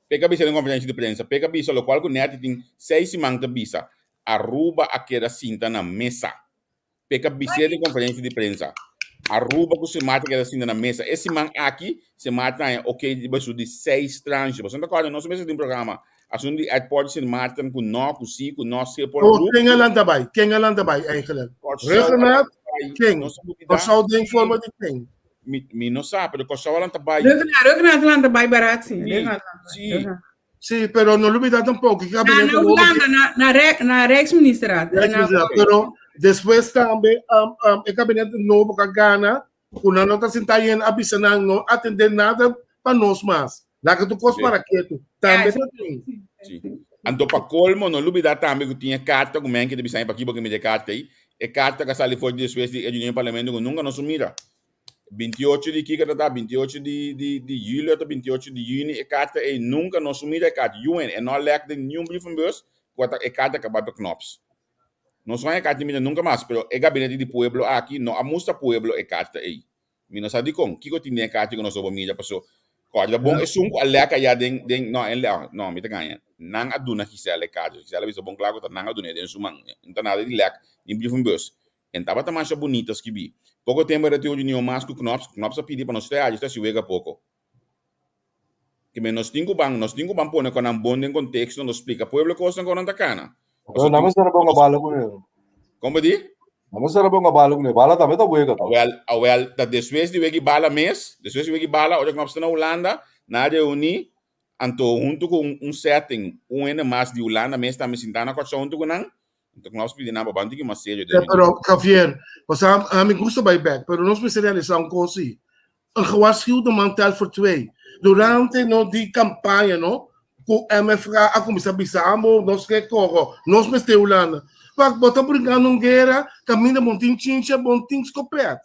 Pek a bisa den conferencia di prensa. Pek a bisa locual cu Netty tin seis siman ta bisa. Aruba a keda sinta na mesa. Pek a bis'é den conferencia di prensa. Aruba cu Sint Maarten keda sinta na mesa. E siman aki, Sint Maarten haña ok riba su di seis tranche. Boso no ta corda, nos mester tin programa. Asuntu di airport di Sint Maarten cu no, cu si, cu no, Schiphol Oh, Group. ken a lanta bai? Ken a lanta bai eigenlijk? Kòrsou a Rhuggenaath? lanta bai. Ken? Nos a lubida. Kòrsou den forma di ken? Mi, mi no sa, pero Kòrsou a lanta bai. Rhuggenaath, Rhuggenaath a lanta bai barat, sí. Sí, Rhuggenaath a lanta bai. sí. Rhuggenaath. Sí, pero no lubida tampoco que Na, gabinete na nobo Hulanda, na, na, Re, na Rijksministerraad. Na, Rijksministerraad, pero despues tambe um, um, e gabinete nobo que gana, ku nan no ta sinta yen a bisa nan no atende nada pa nos mas. Laga tu kos Sí. para ketu. Tambe Ja, ta tin. Sí. Anto pa colmo, no lubida tambe ku tin e karta ku men ke ta bisa pa kibo ke mi de karta ei. E karta ka sali for despues di e reunion parlamento ku nunca nos mira. 28 di kiko ta ta 28 di di di julio ta 28 di juni e karta ei nunca nos mira e karta yuen e no lek den niun brievenbus ku ta e karta ka bai pa Knops. Nos no haña e karta mira nunca mas pero e gabinete di pueblo aki no a mustra pueblo e karta ei. Mi no sa dikon kiko tin den e karta ku nos no por mira paso kòrda bon esun ku a lek aya den den no no mi ta gaña nan a duna Gisela e karta Gisela a bisa bon kla ku ta nan a dun'e den su man no ta nada di lek den brievenbus En tabata masha bunita skibí. Poko tempu era tin un reunion mas ku Knops. Knops a pidi pa nos traha djis ta hasi wega poko. Ke men nos tin ku ban, nos tin ku ban pone konan bon den konteksto, nos splika pueblo kosnan kon nan ta kana. Pero nan mester a ponga bala kuné. Kon bo di? Nan mester a ponga bala kuné. Bala tambe ta wega to. Awel, awel, ta despues di wega i bala mes, despues di wega i bala, ora Knops ta na Hulanda, nan a reuní, anto huntu ku un setting, un hende mas di Hulanda mes tambe sintá na Kòrsou huntu ku nan, Anto Knops pidi nan pa ban tiki mas serio den. Ja, pero Javier, pasá ami gusta bai bek, pero nos mester realisá un kos sí. Een gewaarschuwde man telt voor twee. Durante no di kampaña no, ku MFK a kuminsá bisa amo nos ke koho, nos mester Hulanda. Wak, bo ta brinkando un guera kaminda bo no tin chincha, bo no tin skopet.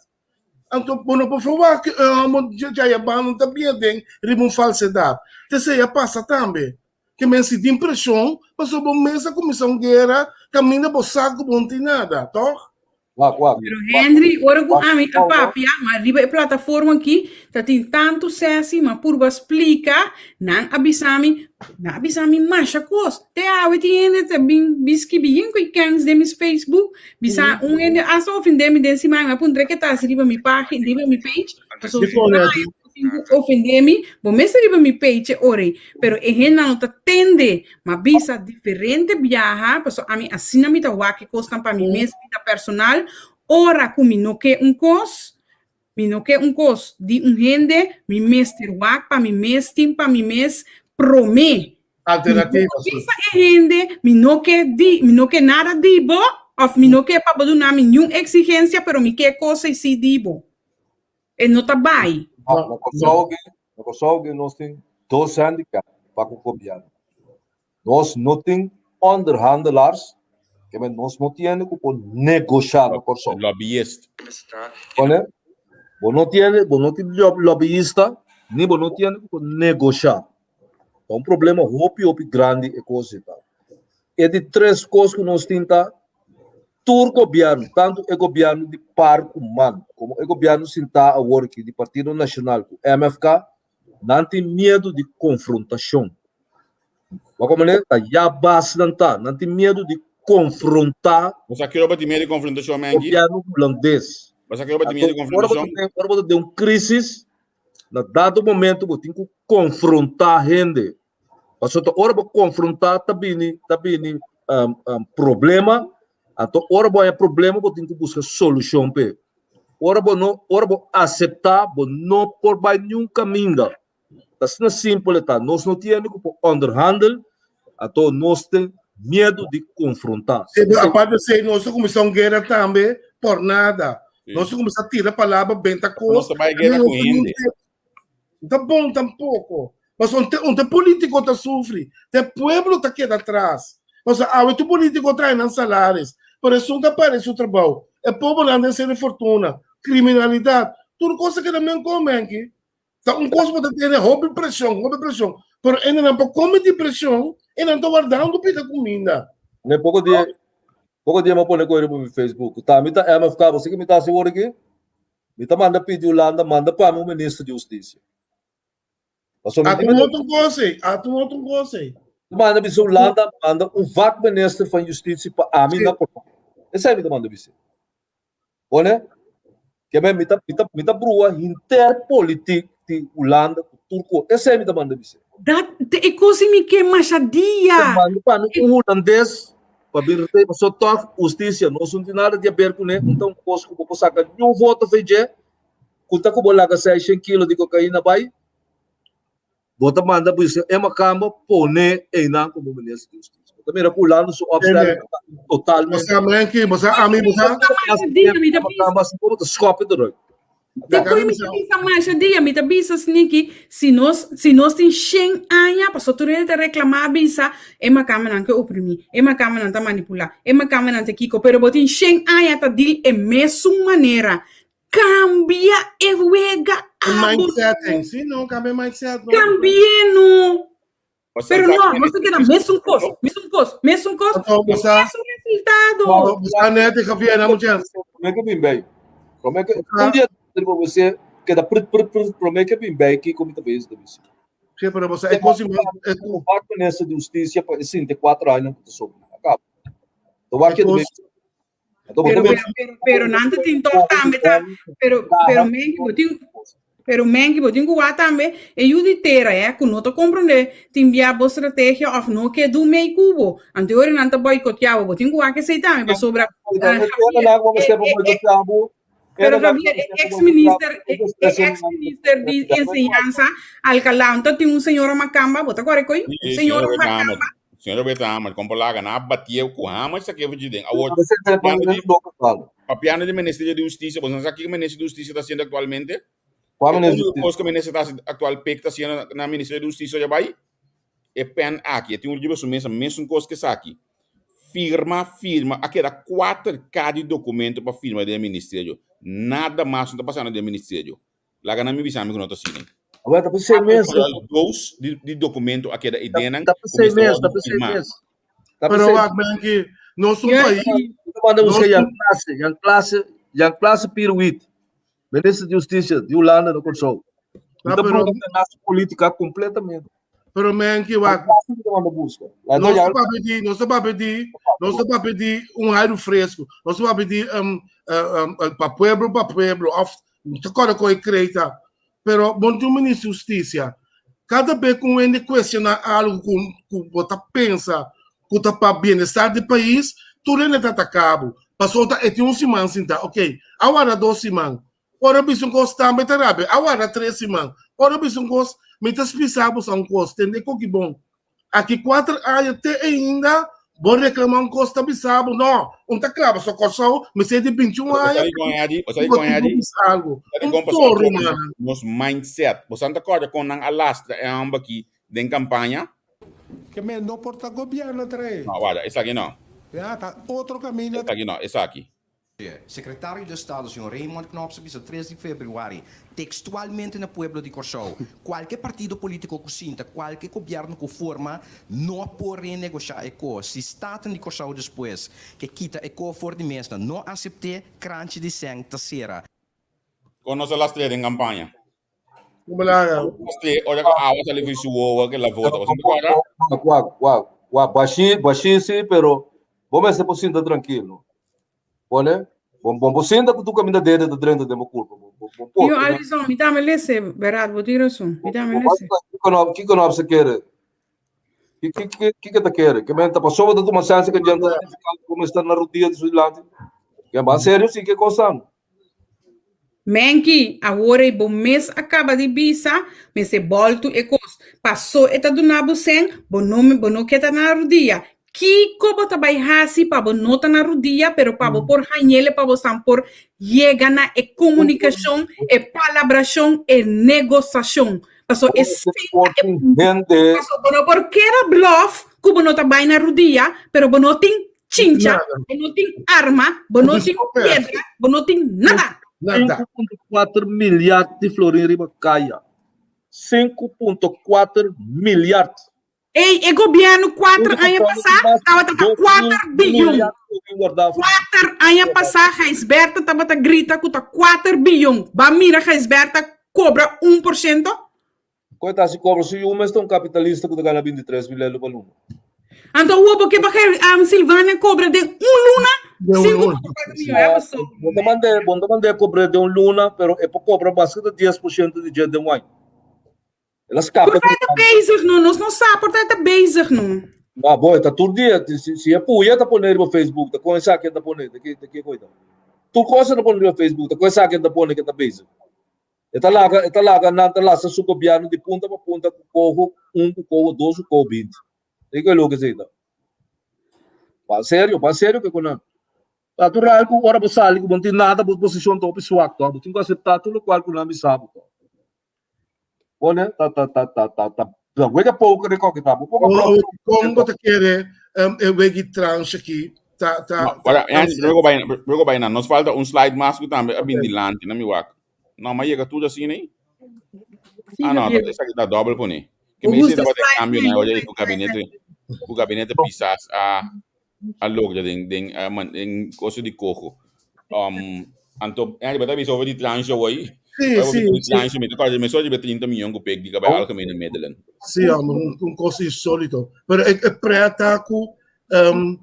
Anto bo no por verwagt ku e hòmber djaya banda ta bien den riba un falsedat. T'esei a pasa tambe. Ke men si tin preshon, pasobra bo mes a kuminsá un guera kaminda bo sa ku bo no tin nada, tòg? Wak, wak. Pero Henry, ora ku ami a papia, ma riba e plataforma aki, ta tin tantu sesi, ma purba splika, nan a bisa mi, nan a bisa mi masha kos. Te awe tin hende ta bin bin skibi yen ku kens den mis Facebook, bisa un hende hasta ofende mi den siman, mi a puntra ke ta hasi riba mi pagina, riba mi page, pasobra Di kon, Nettie? tin ku ofende mi, bo mester riba mi page e ora ei. Pero e hendenan no ta tende. Ma bisa diferente biaha, pasobra ami asina mi ta wak e kosnan pa mi mes bida personal, ora ku mi no ke un kos, mi no ke un kos di un hende, mi mester wak pa mi mes tin pa mi mes promé. Alternativa, Mi no bisa e hende, mi no ke di, mi no ke nada di bo, òf mi no ke pa bo duna mi niun eksigensia, pero mi ke kos ei si di bo. E no ta bai. Na Kòrsou ke, na Kòrsou ke nos tin dos handicap pa ku gobièrnu. Nos no tin onderhandelaars, ke men nos no tiene ku por negoshá na Kòrsou. Lobbyist. Kone? Bo no tiene, bo no tin lobbyista, ni bo no tiene ku por negoshá. Ta un problema hopi hopi grandi e kos ei ta. E di tres kos ku nos tin ta Tur gobièrnu, tantu e gobièrnu di par ku man komo e gobièrnu sintá awor aki di Partido Nashonal ku MFK, nan tin miedu di konfrontashon. Wak ku manera ta ya bas nan ta, nan tin miedu di konfrontá. Bo sa kiko bo tin miedu di konfrontashon, Mengi? Gobièrnu hulandes. Bo sa kiko bo tin miedu di konfrontashon? Ora bo ta den un krísis, na dado momento bo tin ku konfrontá hende. Pasobra ta ora bo konfrontá ta bini ta bini problema, anto ora bo haña problema bo tin ku buska solushon p'e. Ora bo no ora bo aseptá bo no por bai niun kaminda. Ta asina simpel e ta. Nos no tin hende ku por onderhandel, anto nos tin miedu di konfrontá. Sí, pero aparte esei nos ta kuminsá un guera tambe por nada. Nos ta kuminsá tira palabra, benta kos. Nos ta bai guera ku hende. No ta bon tampoco. Pasobra un te, un te politico ta sufri, te pueblo ta keda atras. Pasobra awe tu politico trae nan salaris, pero esun ta perde su trabou. E pobernan den sede fortuna, criminalidad, tur cos ta keda men come aki. Ta un cos bo ta tene hopi presion, hopi presion, pero hendenan pa come di presion, e nan ta wardando pida cuminda. Ne poko dia, poko dia mi a pone koe riba mi Facebook. Ta mi ta MFK, bo sa ke mi ta hasi awor aki? Mi ta manda pidi Hulanda manda pa mi un minister di hustisia. Pasobra mi tin otro kos ei, atu otro kos ei. Mi manda bisa Hulanda manda un vakminister van justisia pa ami na Kòrsou. Esei mi ta manda bisa. Pone? Ke men mi ta mi ta mi ta brua hinter politik di Hulanda ku tur kos. Esei mi ta manda bisa. Dat te e kos mi ke masha dia. Manda pa mi un hulandes Pa bin rei, pasobra tòg hustisia no sun tin nada di aber kuné, un ta un kos ku bo por saka niun voto for dje, ku ta ku bo laga seishen kilo di kokaina bai, bo ta manda bisa e makamba pone einan komo minister di hustisia. Bo ta mira ku Hulanda su opstelling ta totalmente. Bo sa Menki, bo sa ami, bo sa. Makamba si bo ta skòp e eruit. Te koe mi ta bisa masha dia, mi ta bisa Sneaky, si nos, si nos tin shen aña, paso tur hende ta reclama bisa, e makamanan ke oprimi, e makamanan ta manipula, e makamanan ta kiko, pero bo tin shen aña ta deal e mesun manera. Cambia e wega E abo. mindset, si no, cambia e mindset no. Cambie no. Pero no, nos ta keda mesun kos, mesun kos, mesun kos, mesun resultado. Bosa net, Javier, na mucha. Promé ke bin bei. Promé ke un dia riba você keda prut prut prut promé ke bin bei kiko mi ta bezig ta bisa. Sí, pero bosa e kos mas e ku minister di hustisia pa e 64 aña ku ta sobra. Akaba. To wak Pero pero pero pero nan ta tin toch tambe ta pero pero menki bo tin pero menki bo tin ku wak tambe e yu di tera eh ku no ta komprende tin bia bo strategia of no ke du mei ku bo anto e ora nan ta boikotea bo bo tin ku wak esei tambe pasobra Pero Javier, e ex minister, e ex minister di enseñanza, Alcalá, anto tin un señora macamba, bo ta kore koi? Un señora macamba. Señor Roberto Hammer, kom por laga, na batie ku Hammer sa ke den. Awor, papiando di Ministerio di Hustisia, bo sa kiko Ministerio di Hustisia ta haciendo actualmente? Kua Ministerio di Hustisia? Kos ku minister ta actual pek ta haciendo na Ministerio di Hustisia ya bai? E pen aki, e tin un riba su mesa, mesun kos ke esaki. Firma, firma, a keda 4K di documento pa firma den e ministerio. Nada mas no ta pasando den e ministerio. Laga nan mi bisa mi ku no ta asina. Awor ta p'esei mes. Dos di, di documento a keda eidenan Ta p'esei mes, ta p'esei mes. Ta Pero wak, Menki, Nos un pais. Manda busca Jan Klaassen, Jan Klaassen, Jan Klaassen Pierwit, minister di Hustisia di Hulanda na Kòrsou. Ah, Ta pero- bruha na polítika kompletamente. Pero men ki wak. Manda busca. Nos ta papia di, nos ta papia di, nos ta papia di un airu fresco. Nos ta papia di um, um, um, pa pueblo, pa pueblo, of ta kore koi kreta. Pero bon tin un ministro di hustisia. Kada be ku un hende kuestioná algu ku ku bo ta pensa ku ta pa bienestar di pais, tur hende ta ataká bo. Pasobra e tin un siman sintá. Oké, a warda dos siman. Ora bisa un kos tambe ta rabia. A warda tres siman. Ora bisa un kos, mi ta spisa bo sa un kos. Tende koki bon. Aki kuater aña te ainda bo reclama un cos ta bisa bo no un ta claba so Kòrsou mi sey di 21 aña Bo sa di kon Adi? Bo sa di bo kon tin Adi? ku bisa algo Sa di un kon pasobra toro atrobe mana. nos mindset. Bo sa ta kòrda kon nan a lastra e hòmber aki den kampaña? Ke men no por ta gobierno trae. No, warda, esaki no. Ya, ta otro caminda. Esaki no, esaki. Sekretario di Estado señor Raymond Knops a bisa tres di febrüari tekstualmente na pueblo di Kòrsou, Kualke partido polítiko ku sinta, kualke gobièrnu ku forma no por renegoshá e kos. Si Staten di Kòrsou despues ke kita e ko for di mesa no asept'é, kranchi di sèn ta sera. Kon nos a lastr'é den kampaña? Como la Lastr'é ora ku awa sali for su wowo ke la vota. Bo sinti kòrda? Wak, wak, wak, wak, bashí, bashí sí, pero bo mester por sinta trankilo. Pone, bon, bon, bo sinta ku tu kaminda dede ta drenta den bo kurpa. Bo, bo, bo por. Yo, Alison, mi tambe lese, berat, bo tin rason. Mi tambe lese. Kiko no, kiko no se kere? Kiko, kiko, kiko ta kere? Ke men ta pasó bo ta tuma sense ke djenta como está na rodia di su dilanti. Ke ba serio si ke kosan. Menki, awor ei bo mes a kaba di bisa, mester bòltu e kos. Pasó e ta duna bo sèn, bo no bo no ke ta na rudia. Kiko bo ta bai hasi pa bo no ta na rudia, pero pa bo por hañ'el pa bo san por yega na e komunikashon, e palabrashon, e negosashon. Pasó esei ta e punto. Pasó bo no por keda blòf ku bo no ta bai na rudia, pero bo no tin Chincha, bo no tin arma, bo no tin piedra, bo no tin nada. 5.4 milyard di florin riba kaya. 5.4 milyard. Ey, e gobierno 4 aña pasá tabata ta 4 bilyon. 4 aña pasá Gijsbertha tabata grita ku ta 4 bilyon. Ba mira Gijsbertha kobra 1%? Koe ta hasi kobra su yu mes ta un kapitalista ku ta gana 23 mil euro pa luna. Anto awor bo ke pa Silvania kobra den un luna? 5.4 milyon e paso. Bo ta mand'é, bo ta mand'é kobr'é den un luna, pero e por kobra maske ta 10% di dje den un aña. El a skapa. Por ta e ta bezig no, nos no sa por ta e ta bezig no. Ma bo, e ta tur dia, si, si e puya e ta pone riba Facebook, ta kon esaki e ta pone, ta ki, ta ki koita. Tur kos e ta pone riba Facebook, ta kon esaki e ta pone ke ta bezig. E ta laga, e ta laga nan ta lasa su gobièrnu di punta pa punta ku koho un, ku koho dos, ku koho binti. Ei ku e loke esei ta. Ban serio, ban serio ke ku nan. Natural ku ora bo sali ku bo no tin nada, bo posishon ta hopi swak to. Bo tin ku aseptá tur lokual ku nan bisa bo to. Pone ta ta ta ta ta ta ta wega poker e koke ta. Bo poko Oh, kon bo ta kere e wegi tranche aki ta ta No, ora, Andy, primero bai, primero bai na. Nos falta un slide mas ku tambe a bin dilanti, na mi wak. No, ma yega tur asina ei? Ah, no, esaki ta dobbel pone. Ke me dice tabata e cambio na oye ku gabinete, ku gabinete Pisas a a logra den den den cosa di coho. Um, anto, Andy, bata bisa over di tranche hoy. Sí, Over sí, di sí. tranche, mi ta kòrda mi so riba 30 miljoen ku pek di ka bai algemene middelen. Sí, hombre, un, un cosa insólito. Pero e, e preta ku um,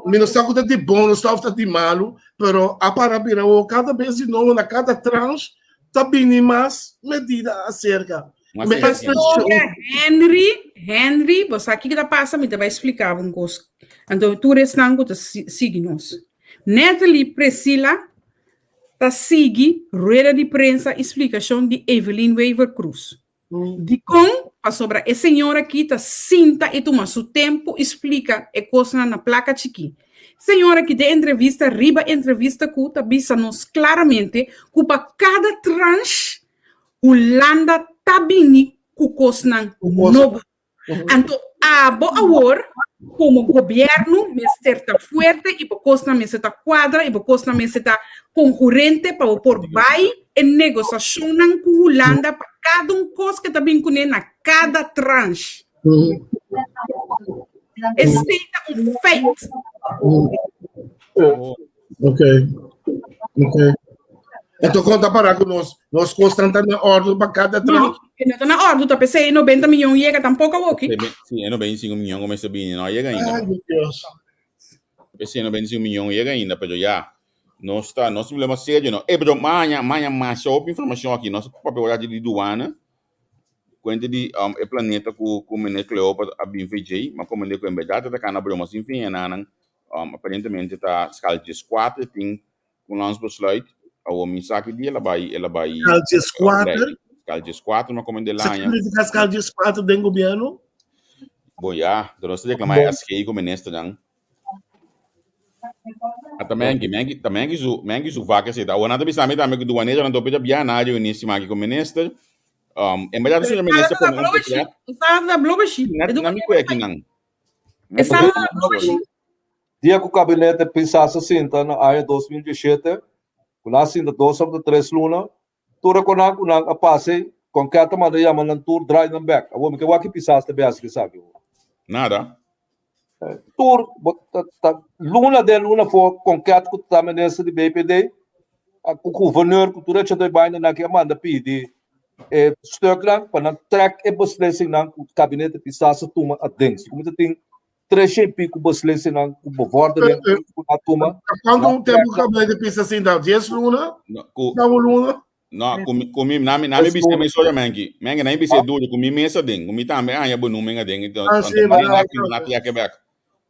Mi no sa ku ta di bon, no sa of ta di malu, pero a para bira awor kada bes di nobo na kada tranche ta bini mas medida aserka. Mas Mi exigencia. ekspreshon. Pasobra Henry, Henry, bo sa kiko ta pasa, mi ta bai splika bo un kos. Anto tur esnan ku ta sigui nos. Natalie Priscilla ta sigui rueda di prensa i splikashon di Evelyn Wever-Croes. Dikon? Pasobra e señor aki ta sinta i tuma su tempu i splika e kosnan na plaka chikí. Señor aki den entrevista riba entrevista ku ta bisa nos klaramente ku pa kada tranche Hulanda ta bini ku kosnan nobo. Anto abo awor komo gobièrnu mester ta fuerte i bo kosnan mester ta kuadra i bo kosnan mester ta kongurente pa bo por bai e negosashonnan ku Hulanda pa kada un kos ke ta bin kuné na kada tranche. Esei ta un feit. Ok. Ok. Anto kon ta para ku nos nos kosnan ta na orde pa kada No, e no ta na orde, ta p'esei 90 miyon yega tampoco awoki. Sí, e 95 miyon ku mester bini no a yega ainda. Ay, Dios. P'esei 95 miyon yega ainda, pero ya. Nos ta, nos problema serio no. Eh, pero maña, maña masha hopi informashon aki. Nos papia ora di duana. Kuenta di um, e planeta ku ku meneer Cleopa a bin VJ, ma komende ku en berdad ta kana broma sin fin enanan. Um, aparentemente ta schaal 14 tin un landsbesluit. Awo mi sa ki dia el a bai, el a bai. Schaal 14? Schaal 14 ma komende Sa laña. significa schaal 14 den gobierno? Bon ya, pero nos ta reclama e SG ku ministernan. Ata mengi, mengi, ta mengi su, mengi su vak esei. Awor nan ta bisa mi tambe ku duaneronan ta pida bia na reuni siman aki ku minister. Um, en berdad señor minister pone un dekret. Estaba da blobeshi. Na, na mi kue akinan. Estaba da blobeshi. Dia ku kabinete Pisas a sinta na aña 2017, ku nan a sinta dos òf tres luna, tur e konan ku nan a pasa ei, Konket a manda yama nan tur drai nan bèk. Awor mi ke wak ki Pisas ta bes ku esaki awor. Nada. Tur bo ta ta luna den luna for Konket ku ta minister di BPD ku guverneur ku tur e chatoy baina nan ki a manda pidi e stuknan pa nan trek e beslissingnan ku kabinete Pisas a tuma aden. Si ku mi ta tin Tresha i piku beslissingnan ku bevordering ku a tuma. Kuantu tempu kabinete Pisas sinta? Dies luna? Dau luna? No, ku mi, ku mi, nami, nami bisa mi soja menki. Menki, nami bisa duro, ku mi mesa den, ku mi tambe anja benoeming aden. Ah, sí, maar na trek back.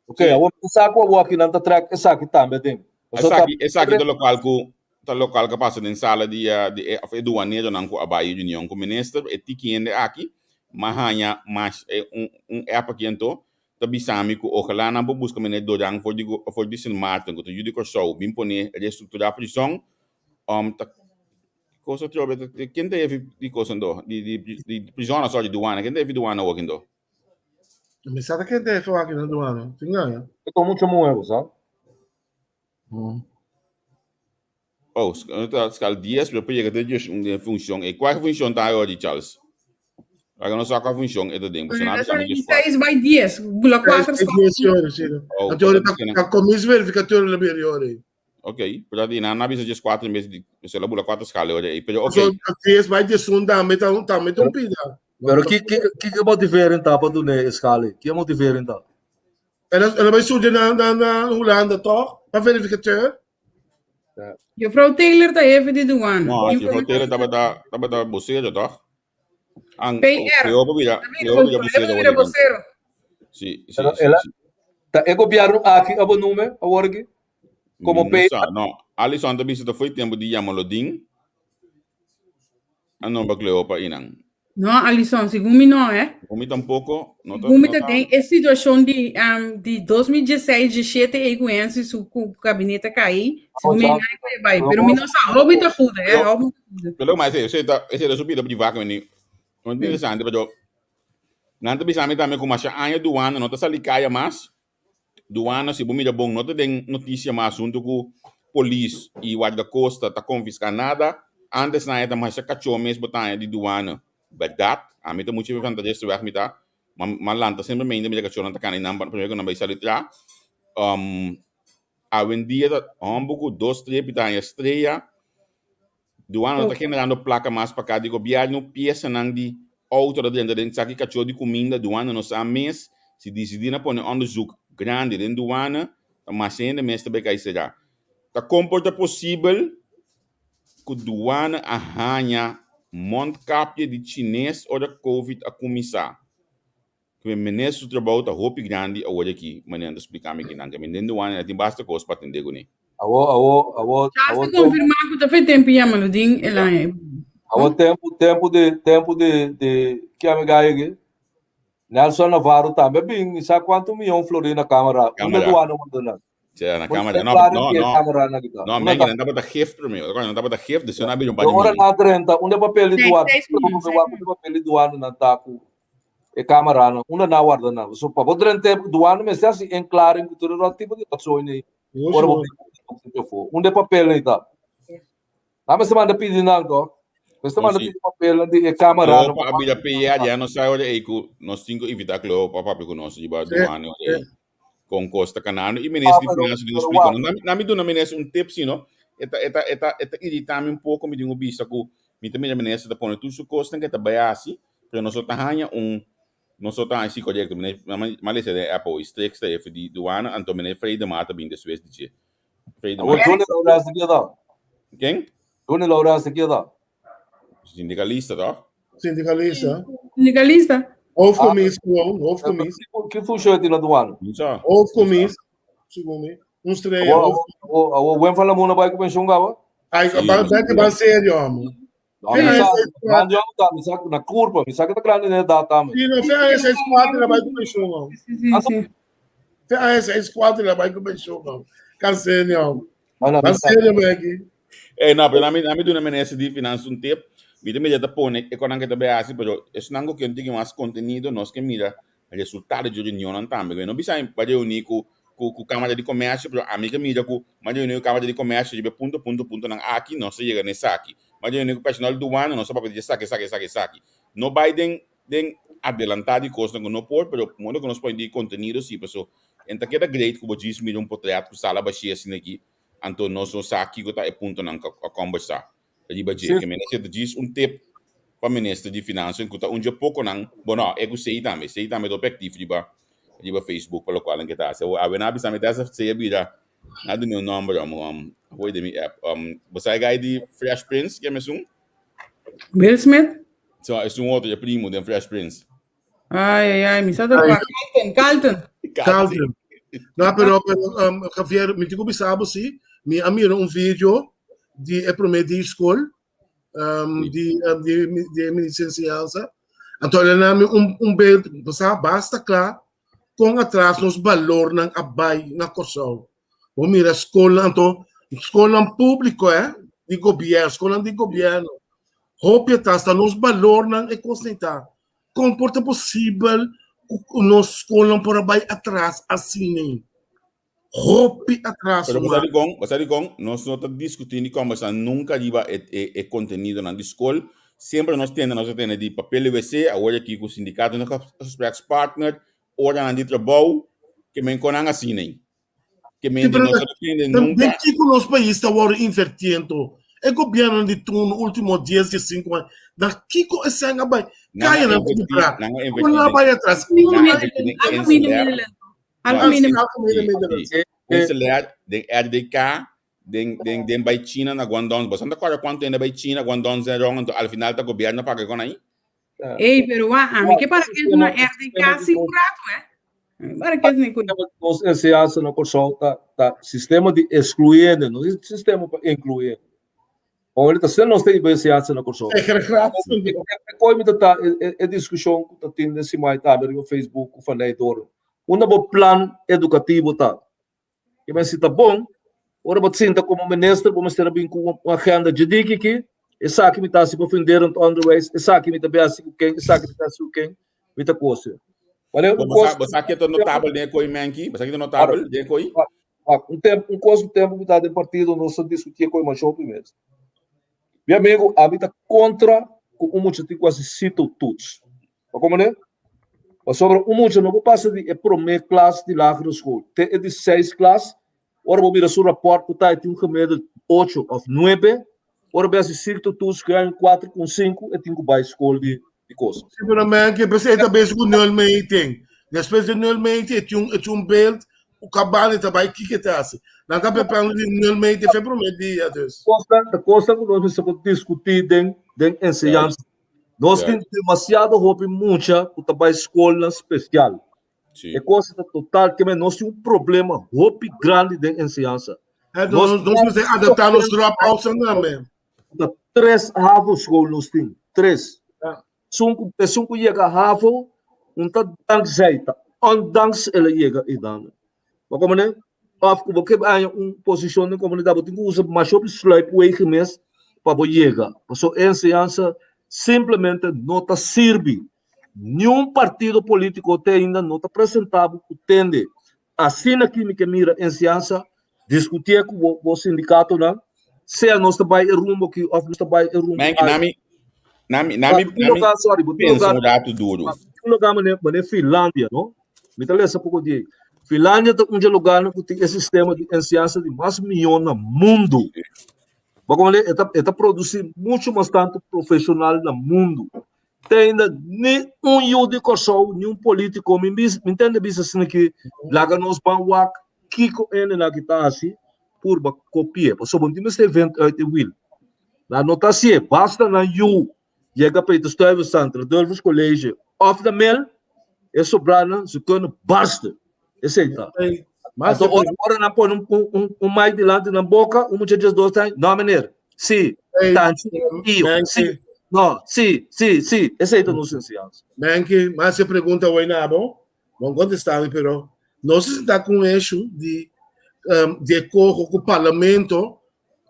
Oké, awor mi sa ku awor aki nan ta trek esaki tambe aden. Esaki, esaki ta lokual ku, ta lokual ku a pasa den sala di, di e, of e duaneronan ku a bai reunion ku minister, e tiki hende aki, m'a haña mas e un, un app aki anto, ta bisa mi ku ojalá nan por buska meneer Doran for di, for di Sint Maarten, ku ta yu di Kòrsou, bin pone restrukturá prison, Um, ta cosa trobe, ken ta hefi di cosa ando? Di, di, di prisión, sorry, douane. Ken ta hefi douane awor kindo? Mi sa ta ken ta hefi aki na douane. Tin gaña. Ito mucho muevo, sa? Oh, ta skal 10, pero llega te dies un función. E cuál función ta ahora di Charles? Laga nos sa cuál función e ta den. Porque na bisa mi 6 by 10, bula 4 10 horas, sí. Oh, Anto ta commis verificateur la beriore. Ok, pero di nan bisa djes 4 en vez di se la bula 4 scale ora ei, pero ok. So, dies bai djesun tambe ta tambe ta un pida. Pero ki ki ki ki motivering ta pa duna e escala? Ki motivering ta? Ela ela bai studia na na na Hulanda toch? Pa verificateur. Juffrouw Taylor ta hefe di douane. No, juffrouw Taylor tabata tabata bosero toch? An, PR. Cleo bira, Cleo bira bosero. Bira bosero. Si, si, Pero si, ela si. ta e gobierno aki a benoemen awor aki? Como No P sa, no. Alison ta bisa ta foi tempo di Jamalodin. A nombra Cleo pa inan. No, Alison, segun mi no, eh. Segun mi tampoco. No ta, Segun mi no ta ta. den e situacion di, um, di 2016, 17 ei ku Hensi su ku gabinete kai. Segun mi ja. nai ku e bai. Pero mi no sa, hopi ta goede, eh, hopi ta goede. Pero maar ese, ese ta, ese ta su bida priva ku mi. No interesante, pero nan ta bisa mi tambe ku masha aña douane no ta sali kaya mas. Douane si bo mira bon no ta den noticia mas hunto ku polis i guardacosta ta confisca nada. Antes nan e ta masha cacho mes bo ta haña di douane. Berdad, ami ta mucho van ta weg mi ta. Ma ma lanta semper mente mira cachonan ta cana i nan prome ku nan bai sali tra. Um, awendia ta homber ku dos trepi ta haña strea. Douane no ta generando plaka mas pa ka di gobièrnu, piesanan di outo ta drenta den saki kachó di kuminda, douane no sa mes, si disidí na pone onderzoek grandi den douane, ta mas hende mes ta bai kai será. Ta kon por ta posibel ku douane a haña mondkapje di chines ora covid a kuminsá? Ku mi menes su trabou ta hopi grandi awor aki, manera nan ta splika mi kinan. Ke mi den douane na tin basta kos pa atende kuné. Awo, awo, awo, Charles awo ta konfirmá ku ta fe tempu yama lo din el aña. Awo tempu, tempu di, tempu di, di, ki ame gai aki? Nelson Navarro tambe a bin, mi sa kuantu miyon florin na kamera. Unda Kamera. douane manda nan? Sea, na Bo kamera. ta No, klaar no, ki e no. kamera nan kita. No, Unda mengi, ta? nan tabata gif promé. Ora nan tabata gif, dus nan a bira un par di Ora miyon. nan a drenta, unda e papel di Seis, douane? seis Unda miyon, bo seis wak unda miyon. papel di douane nan ta ku e kamera nan? Unda nan a warda nan? So pa bo drenta e douane mester hasi inklaring ku tur e ròt tipo di ròtzooi nei. Ora bo bin ku afó. Unda e papel nei ta? Nan mester manda pidi nan to. Mester manda Si. pidi papel di e camera. Cleopa a bira PR, ya no sa ora ei ku nos tin ku invita Cleopa papia ku nos riba Sí, douane ora ei. Kon kos ta kanando i minister di finansa tin ku splika nos. Na mi duna minister un tip si no, e ta e ta e ta e ta irita mi un poko mi tin ku bisa ku mi ta mira minister ta pone tur su kosnan ku e ta bai hasi pero nos no ta haña un nos no ta haña si korekto mi a lesa den e app awe Strix ta hefe di duana anto miner Vredemaa ta bin despues di dje. Awor Johnny Laurens ta keda? Ken? Johnny Laurens ta keda? Sindicalista toch? Sindicalista. Sindicalista. Hoofdcommies gewoon, hoofdcommies. Ki functie heeft hij na douane? Hoofdcommies, segun mi. Un strella. Awor Wen van Lamoen a bai ku pensioen gaba? Ai, bai ban serio, amo. Grandi amo ta, mi sa na curpa, mi sa que ta grandi na edad tambe. Sí, no, fe aña 64 la bai ku pensioen, amo. Fe aña 64 la bai ku pensioen, amo. Kan serio, amo. Ban serio, Maggie. Eh, no, pero ami, ami duna minister di finanzas un tip. Mi ta mira ta pone e konan ke ta bay hasi, pero esnan ku ken tiki mas kontenido, nos ke mira resultado di reunionnan tambe. Mi no bisa pa reuni ku ku ku Kamara di Komersio, pero ami ke mira ku m'a reuni ku Kamara di Komersio riba e punto, punto, puntonan aki, nos a yega na esaki. M'a reuni ku personal di duana, nos a papia di esaki, esaki, esaki, esaki. No bay den den adelantá di kosnan ku no por, pero modo ku nos pone di kontenido si, paso en ta keda great ku bo djis mira un potret ku sala bashí asina aki, Anto nos no sa kiko ta e puntonan ku a kombersá riba dje. Ke minister ta djis un tip pa minister di finansian ku ta un dje pokonan, bo no, e ku Sei tambe, Sei tambe ta hopi aktif riba riba Facebook pa lokual nan ke ta hasi. Awor awe nan a bisa mi ta Sei a bira, nan a duna mi un nòmber awor den mi app. Bo sa e guy di Fresh Prince ken esun? Will Smith? So, esun otro, e primo den Fresh Prince. Ai, ai, ai, mi sa ta kwa Carlton, Carlton. Carlton. No, pero, pero um, Javier, mi tico bisabo si, mi a mira un video di e prome di school, um, di, um, di, di minister de enseñanza. Anto ele na mi un, un beeld, basta, basta kla, kon atras nos balornan a bai na Kòrsou. Bo mira skolnan anto, skolnan públiko eh, di gobièrnu, skolnan di gobièrnu. Hopi atras ta nos balornan e kosnan ta. Kon por ta posibel ku nos skolnan por a bai atras asina? Hopi atras. Pero bo sa dikon? Bo sa dikon? Nos no ta diskutí ni kòmbersá nunka riba e e e kontenidonan di skol. Semper nos tende nos a tende di papel di wc, awor aki ku sindikato nos gesprekspartner, oranan di trabou, ke men konan asina. Ke men Sí, pero nos no ta tende nunka. Den kiko nos pais ta wòrdu invertiendo? E gobièrnu di turno último dies, diesinko aña, na kiko esei a bai? Nan a Kayanan invertí, kibrá, nan a kon invertí nan a den bai atras? nan a invertí den Algemene Inselair, middelen. no, Algemene sí, Algemene sí, middelen. sí. Inselair, den RDK, den den den bai China na Guangdong. Bo sa ta kòrda kuantu hende bai China, Guangdong, Zhenrong, anto al final ta gobièrnu a paga kon ahí? Ey, pero wa, ami ke para ke na RDK sin un rato, eh. Para ke ni ku. Nos enseñansa na Kòrsou ta ta sistema di excluyende, no sistema pa incluyende. Ora ta asina nos ta hiba enseñansa na Kòrsou. E koi mi ta ta e diskushon ku ta tin den simai tambe riba Facebook ku Faney Doran. Unda bo plan edukativo ta? I men si ta bon, ora bo sinta komo minister, bo mester a bin ku un agenda djidiki ki, esaki mi ta hasi pa funderend onderwijs, esaki mi ta bin hasi ku ken, esaki mi ta hasi ku ken, mi ta kose. Wanneer un kos. Bo sa ke ta notabel den e koi, Menki? Bo sa ke ta notabel den e koi? Un tempu, un kos un tempu mi ta den partido, nos a diskuti e koi masha hopi mes. Mi amigu, ami ta kontra ku un mucha tin ku hasi citotoets. Pa komo ne? Pasobra un mucha no por pasa di e promé klas di lagere skol te e di seis klas, ora bo mira su rapòrt ku ta e tin un gemiddeld ocho òf nuebe, ora bo hasi sirto toets ku e haña un kuater ku un sinku e tin ku bai skol di di kos. Sí, pero men ke p'esei ta bezig ku nulmeting. Despues di nulmeting e tin un e tin un beeld ku kabal e ta bai kiko e ta hasi. Nan ta preparando di nulmeting fe promé dia dus. Kosnan ta kosnan ku nos mester por diskutí den den enseñansa. Nos tin demasiado hopi mucha ku ta bai skolnan spesial. E kos ta total ke men nos tin un problema hopi grandi den enseñansa. Nos nos mester adaptá nos dropouts tambe. Ta tres havo skol nos tin, tres. Esun ku esun ku yega havo un ta dankzij, ta ondanks el a yega einan. Bo komprende? Òf ku bo ke haña un posishon den komunidat, bo tin ku usa masha hopi sluipwegen mes pa bo yega. Pasobra e enseñansa simplemente no ta sirbi. Niun partido polítiko te ainda no ta presentá bo ku tende. Asina ki mi ke mira enseñansa, diskutié ku bo bo sindikatonan, sea nos ta bai e rumbo aki òf nos ta bai e rumbo Menki, aki. nami, nami, nami, Tin lugar, nami sorry, bo tin pensa lugar, un ratu duru. tin lugar mane, mane Finlandia, no? Mi ta lesa poko di ei. Finlandia ta un dje lugarnan ku tin e sistema di enseñansa di mas mihó na mundu. Bo komprendé? E ta e ta produsí muchu mas tantu profeshonal na mundu. Te ainda ni un yu di Kòrsou, ni un polítiko, mi bis mi tende bisa asina ki laga nos ban wak kiko hende nan aki ta hasi purba kopi'é. Pasobra bo no tin mester vent uit e wiel. Nan no ta hasié. Basta nan yu yega Peter Stuyvesant, Radulphus College òf na Mel, e sobranan ze kunnen barsten. Esei ta. Mas Anto ora, ora nan pone un, un, un, un mic dilanti nan boka, un muchacho djes dos ta, no meneer, si, Hey, tanchi, io, si, Menki, no, si, si, si. Esei ta nos enseñansa. Menki, mas e pregunta hoy na bo, bon contesta mi, pero nos ta ku un issue di um, di coho ku parlamento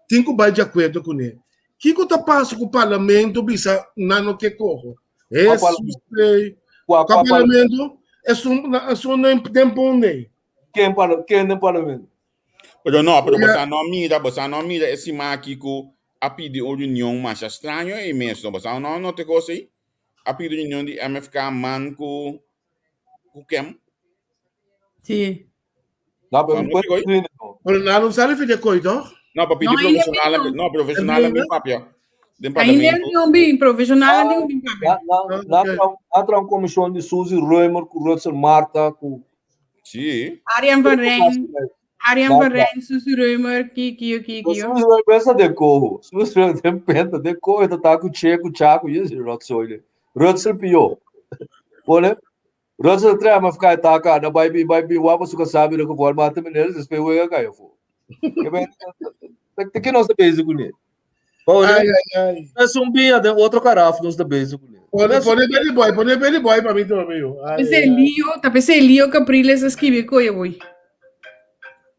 tin ku bai di akuerdo kuné. Kiko ta pasa ku parlamento bisa nan no ke koho? Jesus, ei. Kua Kua parlamento? Esun esun den den ponde. Ken parla ken den parlamento? Pero no, pero Ya. bosa no mira, bosa no mira e siman aki ku a pidi un reunion masha straño ei mes, no? Bosa no nota e kos ei? A pidi reunion di MFK man ku ku kem? Sí. No, pero No, no no, puede no. Pero nan no sali fide koi toch? No, pa pidi No, ainda profesional, no. no, profesional Ainda? mi papia. Den Ainda parlamento. no bin profesional não bin papia. Na, na, na, na tra un comissão de Suzy Römer, ku Rutser Marta, ku Sí. Arjan van Rijn, Arjan van Rijn, Suzy Römer, Kiki, Kiki. Suzy Römer esa de cojo. Suzy Römer de penta, de cojo, ta ta ku che, ku chaku, yes, rotzooi. Rutser pio. Pone, Russell tra ma fkai ta ka na bai bi bai bi wa su ka sabi ro ko ma te meneer despe wega ka yo fo. Ke ben te ke nos ta bezig kuné. Ai ai ai. Es un bia den otro karaf nos ta bezig kuné. Pone pone Benny Boy, pone Benny Boy pa mi to amigo. Ai, Pensei ai. Leo, ta pensei Leo Capriles a scribe koe boy.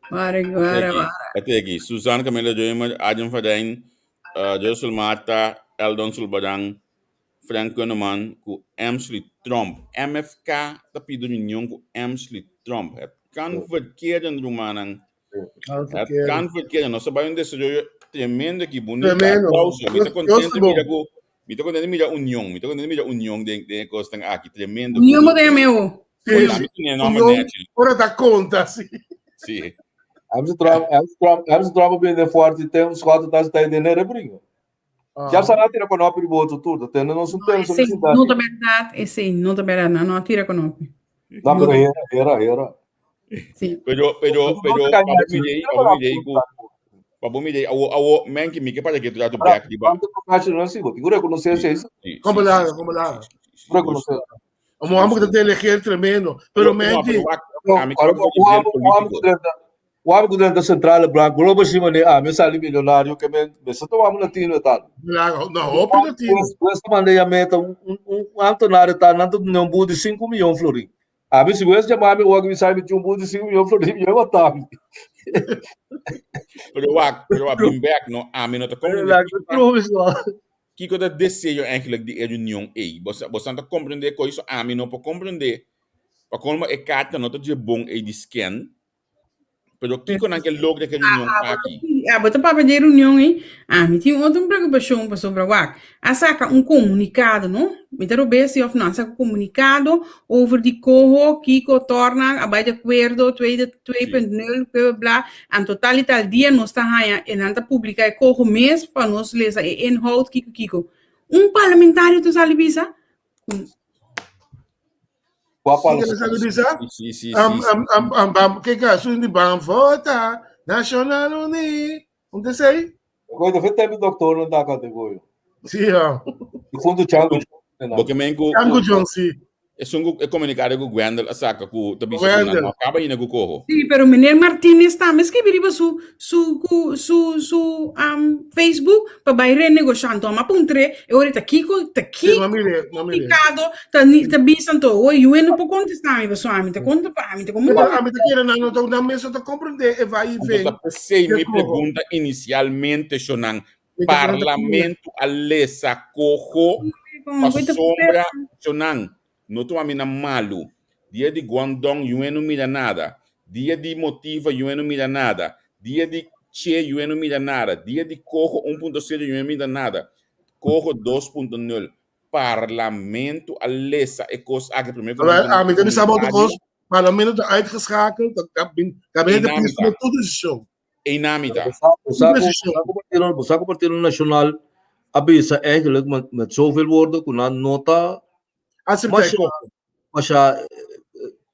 Mare, mare, mare. Ate aki, Suzanne Camilla Joymer, Arjen van Rijn, uh, Jocelyn Marta, Eldon Sulbaran, Frank Kunneman ku Emsley Tromp. MFK ta pidi reunion ku Emsley Tromp. Het kan verkeren, rumannan. Het kan verkeren. Nos a bai un desaroyo tremendo aki. Bunita. Tremendo. Aplauso. Mi ta Dios contento ta bon. mira ku mi ta contento mira union. Mi ta contento mira union den den e kosnan aki. Tremendo. Union bo den meu. Sí, Bueno, sí. mi tiene nomber Union, nechi. ora ta conta, sí. Sí. Amsterdam, Amsterdam, Amsterdam bende forte tem os quatro tas tá de nere brinca. Já sa tira com o boto tudo, tem não são tem Esse não tá verdade, esse não tá verdade, não, não tira com nome. Não, pero era, era, era. Sí. Pero, pero, pero, pa bo mirei, pa bo mirei ku, pa bo mirei, awo, awo, men ki mi ke para ke trato back di ba. Antes do não assim, tem que reconhecer isso. Como lá, como lá. Reconhecer. Como amo que te elegir tremendo, pero men ki O amigo dentro da central branco, logo acima de ah, me sali milionário que me me só tomamos latino e tal. No, hopi latino. Questa mandei a meta um um um antonário tá nanto um bu de 5 milhões florin. A mim se você chamar me o que me sabe de um bu de 5 milhões florin, eu matar. Pero wak, pero wak, bin back no, a mi no ta comprende. Kiko ta deseo eigenlijk di e reunion ei? Bo bo ta comprende ko iso ami no por comprende. Pa colmo e carta no ta dje bon ei di scan. Pero kiko nan ke logra ke reunion aki? Ah, bo ta papia di reunion ei. Ah, mi tin otro preocupacion pasobra wak. A saca un comunicado, no? Mi ta robé si of no. A saca un comunicado over di coho, kiko, torna, a bai de acuerdo, tweede, 2.0, bla, bla, bla. Anto tal y tal dia nos ta haña, e nan ta publica e coho mes pa nos lesa e inhoud, kiko, kiko. Un parlamentario ta sali bisa ku Kua Sí, palo? que sabe bisa? Sí, sí, Am sí. am am am am que ka sun di ban vota Nacional Uni. Un te sei? Gooi, de vet dokter não dá cá de gooi. Sí, ja. E fundo chango. Bo ke men ku Chango John sí. Esun ku e komunikado ku Gwendel a saka ku ta bisa ku nan Gwendel. no kaba ainda ku koho. Sí, pero meneer Martinez tambe skibi riba su su ku su su um, Facebook pa bai renegociar. Anto ama puntre e ora ta kiko ta Sí, kiko no mire, no mire. comunicado ta ni ta bisa anto oi yu no por contestar mi paso ami ta conta pa ami ta Pero comunica. a mi ta kere nan no ta nan mes no ta comprende e vai e Anto ven. ta p'esei de mi koho. pregunta inicialmente shonan Mi ta kere nan ta parlamento a lesa koho pasobra shonan no tuma mi na malu. Dia di Guangdong yu no mira nada. Dia di Motiva yu no mira nada. Dia di Che yu no mira nada. Dia di Coho 1.0 yu no mira nada. Coho 2.0. Parlamento a lesa e kos aki promé ku nan A mi ta bisa bo otro kos. Parlamento ta uitgeschakeld, gabinete Ei pidi tuma tur desishon. Einan mi ta. Bo sa ku Partido Nacional a bisa eigenlijk met zoveel woorden ku nan no ta masha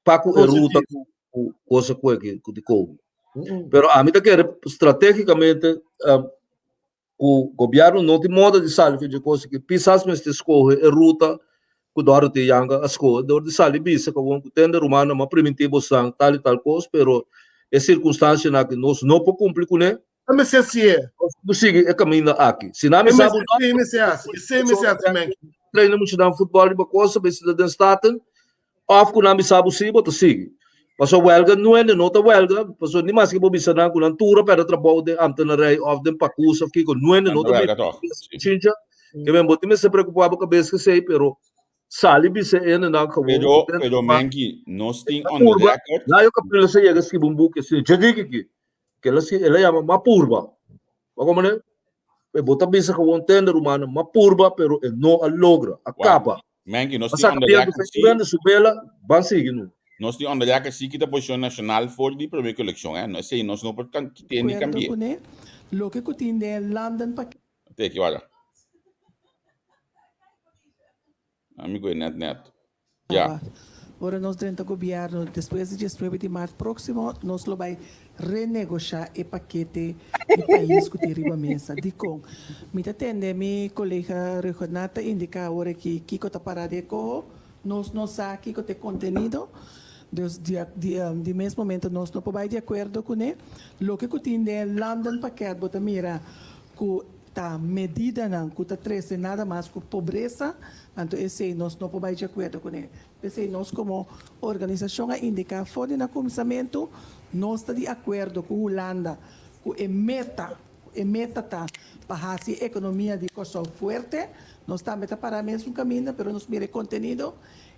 pa ku e ruta ku cosa ku e ku di kobo. Pero ami ta kere strategicamente ku gobièrnu no tin moda di sali for dje kos aki, pisas mester skohe e ruta ku Dorothy Janga a skohe dor di sali bisa kawon ku tende rumannan a primintí bosan tal i tal kos, pero e sirkunstansianan aki nos no por kumpli kuné. E mester hasié. Nos por sigui e kaminda aki. Si nan mi sa bo E mester hasi, esei mester hasi, Menki. Traina muchanan futbòl riba kos, a bes den Staten, Of ku nan bisa bo si, bo ta sigui. Pasobra wèlga nuende no ta wèlga, pasobra ni maske bo bisa nan ku nan tur a pèrdè trabou den ambtenarij of den pakus of kiko, nuende no ta wèlga tòg. Chincha, ke men bo tin mester preokupá bo kabes kesei, pero sali bisa e hendenan gewoon. Pero, pero Menki, nos tin on the record. Layo Capriles a yega skibi un buki asina, dje diki ki, ke el a skibi, el a yama Ma Purba. Bo komprende? Bo ta bisa gewoon tende rumannan, Ma Purba, pero e no a logra, a kaba. Menki, nos A tin saca on the piel record ku sí. Vende su bela, ban sigui nu. Nos tin on the record sí kita posicion nacional for di prome ku eleccion, eh. No, esei nos no por kan kite ni Acuerdo cambi'é. kuné loke ku tin den landen pa. Te ki wara. Ami ku e net net. Ya. Ora nos drenta gobierno despues di diesnuebe di mart proximo nos lo bay renegosha e pakete di pais cu tin riba mesa. Dicon? Mi ta tende mi colega Ruggenaath ta indica awor aki kico ta para di e coho. Nos no sa kico ta e contenido. Dus di di mes momento nos no por bay di acuerdo cune. Loke cu tin den e landenpakket bo ta mira cu ta medidanan cu ta trece nada mas cu pobresa, anto esey nos no por bay di acuerdo cune. P'esey nos como organisacion a indica for di na cuminsamentu nos ta di acuerdo cu Hulanda cu e meta, cu e meta ta pa haci e economia di Corsou fuerte. Nos tambe ta para mesun caminda pero nos mira e contenido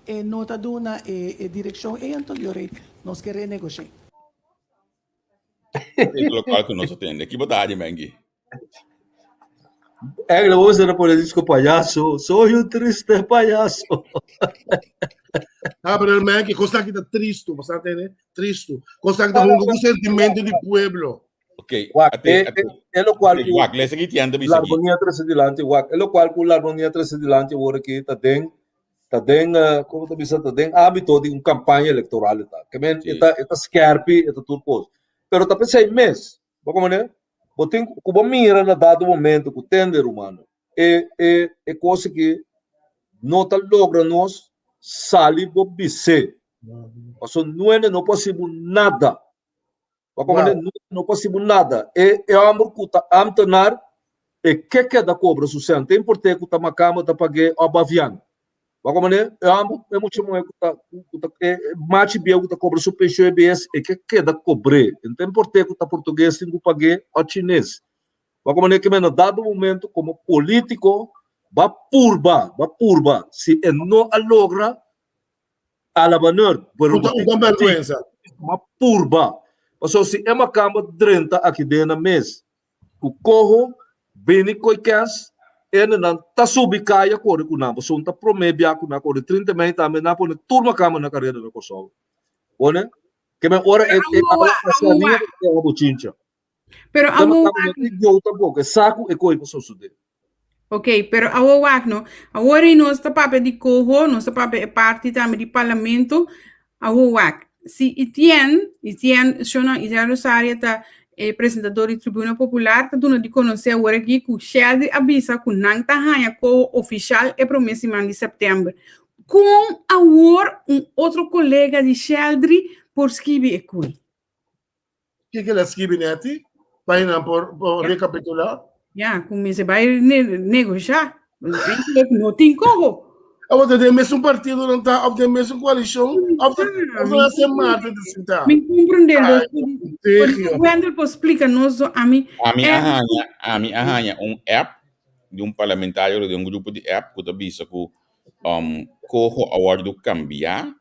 e no ta duna e direccion ey anto yorey nos ke renegocia. Esei ta lokual ku nos a tende. Ki bo ta hadi, Mengi? Eigenlijk vamos a poner disco payaso. Soy un triste payaso. Ah, pero Mengi, cosa que ta tristo, você entende? Tristo. Cosa que ta hunga ku sentimento di pueblo. Ok, Wak, ate, e, ate, e, e lo cual ate, ku wak, lesa ki tienda bisa la ki. armonía trece dilanti, wak, e lo cual ku la armonía trece dilanti awor aki ta den ta den como ta bisa ta den ámbito di un campaña electoral ta. Ke men Sí. e ta e ta skerpi, e ta tur kos. Pero ta p'esei mes, bo komprende? Bo tin ku bo mira na dado momento ku tende rumannan, e e e kos aki no ta logra nos sali bo bis'é. Pasobra nuende no por hasi bo nada. Bo komprende? Wow. Nuende no por hasi bo nada. E e hòmber ku ta ámtenar e ke keda kobra su sèn, ta import'é ku ta makamba ta pag'é òf bavian. Bo komprende? E hòmber, e mucha muhé ku ta ku ta e machi bieu ku ta kobra su penshon e bes, e ke keda kobr'é. E no ta import'é ku ta portugues tin ku pag'é òf chines. Bo komprende? Ke men na dado momento komo polítiko ba purba, ba purba. Si e no a logra, Alabaneur, pero Un ta un con vergüenza. Ma purba. Pasobra si e makamba drenta aki den nan mes, ku koho, bini koe kens, ene nan ta subi kaya kore ku nan. Pasobra un ta prome bia ku nan kore 30 mei tambe nan a pone tur makamba na kareda na Kòrsou. Pone? Ke men ora e e Awo, awo awo. pasa riba e bochincha. Pero Te awo makamba no tin jou tampoko. E sa ku e koe pa sosode. Ok, pero awor wak no. Awor ei nos ta papia di coho, nos ta papia e parti tambe di parlamento. Awor wak, si Etienne, Etienne, Shona Etienne Rosaria ta e presentador di Tribuna Popular, ta duna di conoce awor aki cu Sheldry a bisa cu nan ta haña coho oficial e prome siman di september. Con awor un otro colega di Sheldry por skibi e cui? Kiko el a skibi neti? Pa nan por, por rekapitulá. Ja, ku mester bai ne negoshá. Eigenlijk no tin koho. Awor ta den mesun partido nan ta of den mesun koalishon of ta of nan a ser mata ta sinta. Mi komprendé Ai, los. Sergio. Wendel por splika nos do ami. Ami Eh, a haña, ami a haña un app di un parlamentario di un grupo di app ku ta bisa ku um, koho a wòrdu kambiá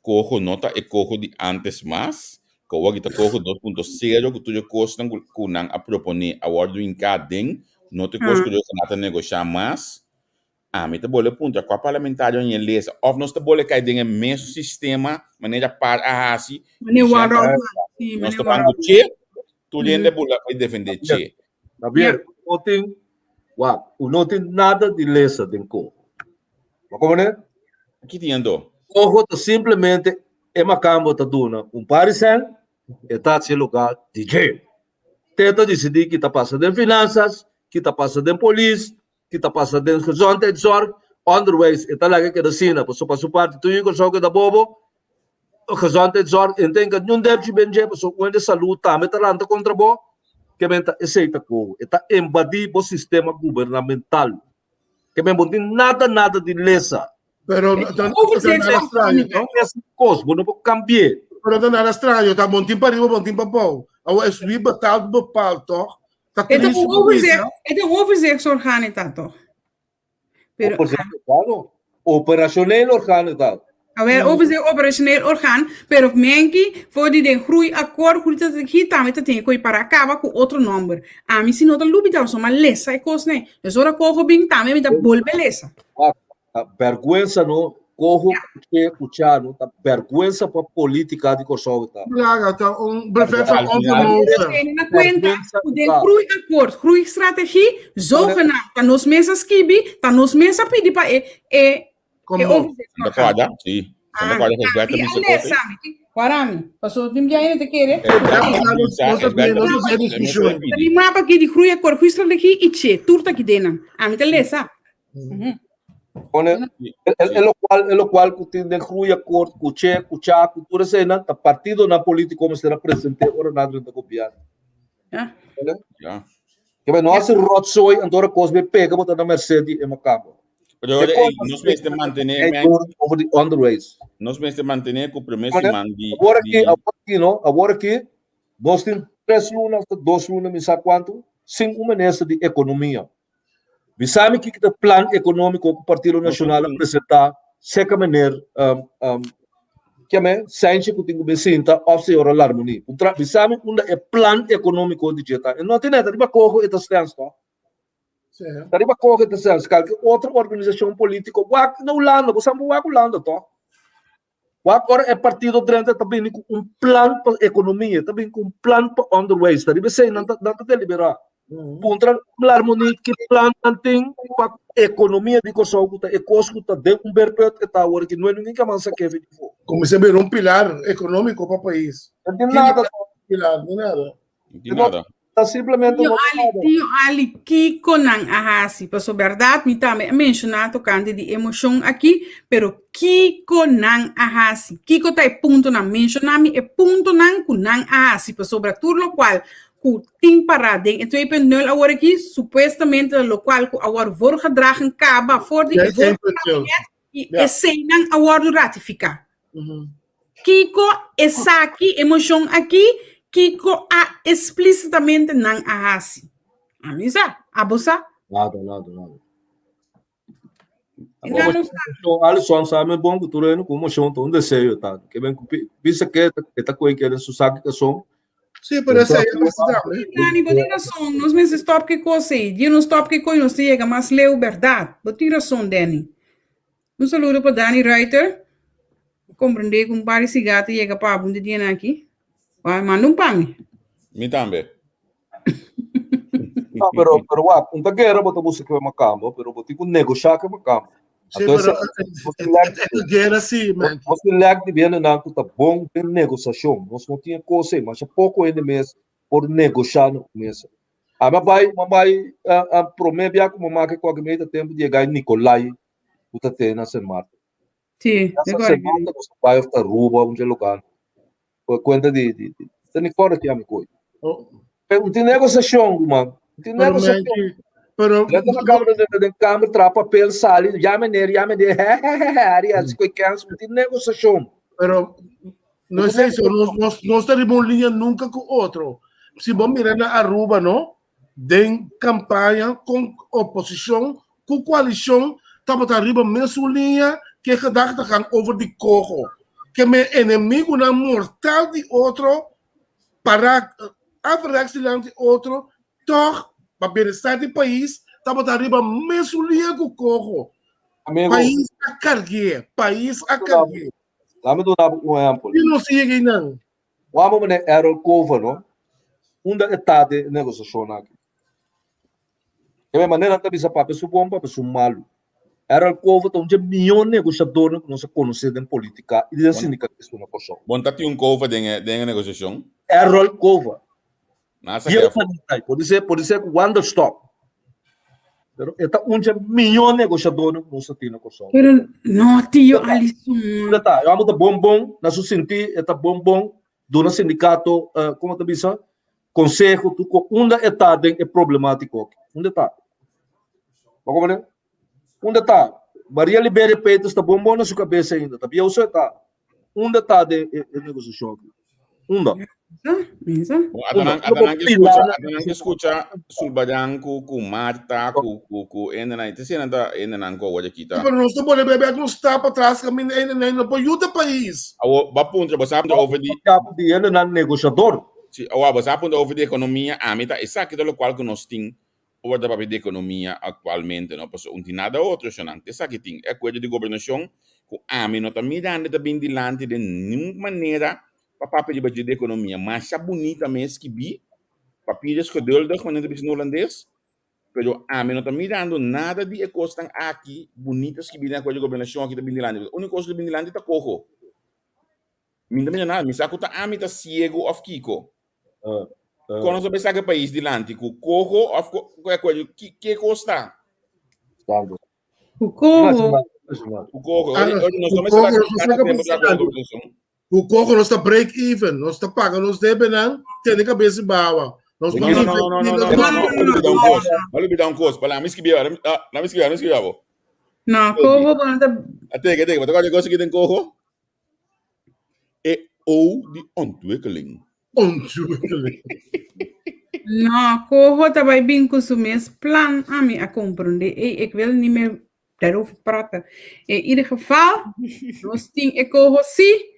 Coho no ta e coho di antes mas, ku awor ta coho 2.0 ku tur e kosnan ku ku nan a proponé a wòrdu hinká aden, no ta e kos ku Dios a ta negoshá mas. Ami ta bole puntra kua parlamentario a lesa òf nos ta bole kai den e mesun sistema manera par a hasi. Meneer Warrold, sí, Nos meneer ta ban ku Warrold. che, tur hende bula bai defende che. Javier, no tin, wak, u no tin nada di lesa den Coho. Bo komprende? Ki tin anto? Coho ta simplemente e makambo ta duna un par di sèn, e ta hasi e lugar di dje. Te ta disidí ki ta pasa den finansas, ki ta pasa den polis, ki ta pasa den gezondheidszorg, onderwijs, e ta laga keda asina, pasobra pa su parti tur yu Kòrsou keda bobo, gezondheidszorg, e no tin niun derchi ben dje, pasobra un hende salú tambe ta lanta kontra bo, ke men ta esei ta koho, e ta invadí bo sistema gubernamental, ke men bo no tin nada nada di lesa. Pero ta nada straño, no? Kos, bo no por kambi'é. Pero ta nada straño, ta bon tin pa riba, bon tin pa bou. Awor es wie betaalt bepaalt, toch? Ta Het tristu een pa overzicht, bisa. het een overzichtsorgaan is dat toch? Pero, Overzicht, operationeel orgaan is dat. Awel, overzicht operationeel orgaan, pero menki voor die den groeiakkoord, groeistrategie, tambe ta tin ku para kaba ku otro nomber. Ami si no ta lubida, so ma lesa e kos nei. Dus ora koho bin tambe mi ta bolbe lesa. Ta bergwensa no, koho kuche kucha no, ta bergwensa pa politica di Kòrsou ta. Plaga ta un brevet van onvermogen. Tene na kuenta ku den groeiakkoord, groeistrategie, zogenaamd ta nos mes a skibi, ta nos mes a pidi pa e e e overzicht Ta kòrda? Si. Ta kòrda ku Esbert a bisa kos ei? Warami, paso tin bia hende ta kere. Nos ta discusion. Mi mapa aki di groeiakkoord, groeistrategie i che, tur ta aki den nan. Ami ta lesa. Pone, e lokual, e lokual ku tin den groeiakkoord, ku che, ku cha, ku tur eseinan, ta partidonan polítiko mester a present'é ora nan drenta gobièrnu. Ja. Pone? Ja. Ke men no hasi rotzooi, anto ora kos be pega bo ta na merced di e makamba. Pero E ora, kos ei, nos mester mantené, ei door over di onderwijs. nos mester mantené ku promé Pone? siman di, Awor aki, di awor aki no, awor aki nos tin tres luna of dos luna, mi sa kuantu, sin un minister di ekonomia. Bisa mi kiko ta plan ekonómiko ku Partido Nashonal a presentá seka meneer um, um, kiame Sánchez ku tin ku bin sinta òf señora Larmonie. Puntra bisa mi unda e plan ekonómiko di dje ta. E no tin nada, riba koho e ta stens to. Ta riba koho e ta stens. Kalke otro organisashon polítiko wak na Hulanda, bo sa bo wak Hulanda to. Wak ora e partido drenta ta bini ku un plan pa ekonomia, ta bini ku un plan pa onderwijs, ta riba esei nan ta nan ta deliberá. Puntra Larmonie ki plan nan tin pa ekonomia di Kòrsou ku ta e kos ku ta den un berput e ta awor aki no e ningún kaman sak'é di afó. Kuminsá bira un pilar ekonómiko pa pais. No tin nada. Pilar, ni nada. No tin nada. Ta simplemente Tio no tin Ali, nada. tio Ali, kiko nan a hasi? Paso bèrdat mi tambe a menshoná tokante di e moshon aki, pero kiko nan a hasi? Kiko ta e puntonan? Menshoná mi e puntonan ku nan a hasi, pasobra tur lokual ku tin pará den e 2.0 awor aki, supuestamente ta lokual ku a wòrdu voorgedragen kaba for di e vorige kabinet i eseinan a wòrdu ratifiká. Kiko esaki, e moshon aki, kiko a esplisitamente nan a hasi? Ami sa, abo sa? Nada, nada, nada. E nan no sa. Alison sa me bon ku tur hende ku moshon ta un deseo ta. Ke ben ku bisa ke e ta koe kere su saki kason. Sí, pero esei e pasa tambe. Dani, bo tin rason. Nos mester stop ki kos ei. Dia nos stop ki kos, nos ta yega mas leu, bèrdat. Bo tin rason, Danny. Un saludo pa Dani Ruiter. Comprende ku un par di siga ta yega pa bo un di dianan aki. Wak, manda un pa mi. Mi tambe. No, pero, pero wak, un ta guera bo ta busca ke makamba, pero bo tin ku negosha ke makamba. Sí, pero e guera sí, man. Nos tin lek di bendenan ku ta bon den negosashon. Nos no tin e kos ei. Masha poko hende mes por negosha na un mesa. Ami a bai, mi a bai promé bia ku mi a make kualke mei ta tempu di e gai Nicolai ku ta te na Sint Maarten. Sí, Na Sint Maarten nos a bai of ta Aruba, un dje lugar. Por cuenta di, di, di, ta ni corda ki ami koy. Pero un tin negociacion, ruman. Un tin Pero, negociacion. man, pero, Drenta na kamer, drenta den kamer, traha papel, sali, ya meneer, ya meneer, he, he, he, he, ari, así koy kens, un tin negociacion. Pero, no es eso, nos, nos, nos ta riba un línea nunca cu otro. Si bo mira na Aruba, no? Den campaña con oposicion, cu coalicion, tabata riba mesun liña cu e gedachte gaan over di coho. Ke men enemigunan mortal di otro para averechts dilanti otro, toch pa bienestar di pais tabata riba mesun liña cu coho. Amigo, Pais a karg'é, pais a karg'é. Laat me duna un ehempel. I nos yega einan. Wak meneer Errol Cova, no? Unda e ta den e negosiashon aki? E manera ta bisa papia su bon, papia su malu. Errol Cova ta un dje mihó negoshadornan ku nos a konosé den politika i den sindikalismo na Kòrsou. Bon ta tin un Cova den e den e negosiashon? Errol Cova. Nasa Dios kefo. manita, pode ser, pode ser ku Wanderstop. Pero e ta un dje mihó negoshadornan ku nos a tin na Kòrsou. Pero no, tio Alison. Unda ta? E hòmber ta bon bon na su sintí, e ta bon bon duna sindikato, eh, komo ta bisa, konseho, tur ko. Unda e ta den e problemátiko aki? Unda e ta? Bo komprendé? Unda ta? Maria Liberia Peters ta bon bon na su kabesa ainda, ta bieu so e ta. Unda ta den e, e negosiashon aki? Unda? Misa? Bon, ata nan, ata nan ke skucha, ata nan ke skucha Sulbadan ku ku Marta ku ku ku endenan, te sinan ta endenan ku awor aki ta. Pero nos ta pone bebe algun stap atras kaminda endenan no por yuda pais. Awor, ba puntra, bo sa puntra over di. Di endenan negoshador. Si, awor, bo sa puntra over di ekonomia, ami ta esaki ta lokual ku nos tin Ora ta papia di ekonomia aktualmente no pasobra un tin nada otro eshonan. Esaki tin e akuerdo di gobernashon ku ami no ta mirando ta bin dilanti den ningun manera pa papia riba dje di ekonomia. Masha bunita mes skibí, papier is geduldig manera ta bisa na hulandes, pero ami no ta mirando nada di e kosnan aki bunita skibí den akuerdo di gobernashon aki ta bin dilanti. Uniko kos ku ta bin dilanti ta koho. Mi no ta mira nada, mi sa ku ta ami ta siego òf kiko. Kon nos a bay saka e pais dilanti? Ku koho òf ku ku akuerdo? Ki ke kos ta? Ku koho. Ku koho. Ah, Ora ora nos ku no mester koho laga nos kada saka tempu pais di akuerdo dilanti. gobernashon. Ku koho nos ta break even, nos ta paga nos debenan, tene kabes di bawa. Nos No, no no, no, no, no, no, no, no, no, no, lubida un kos. No lubida un kos. Bala, mi skibí, ah, mi skibí, mi skibí abo. No, koho bo no ta. Ateke, ateke, bo ta kòrda e kos aki den koho? E O di ontwikkeling. Ontwikkeling. No, Coho ta bai bin ku su mes plan. Ami a komprondé. Ey, ik wil niet meer daarover praten. In ieder geval, nos tin e Coho sí.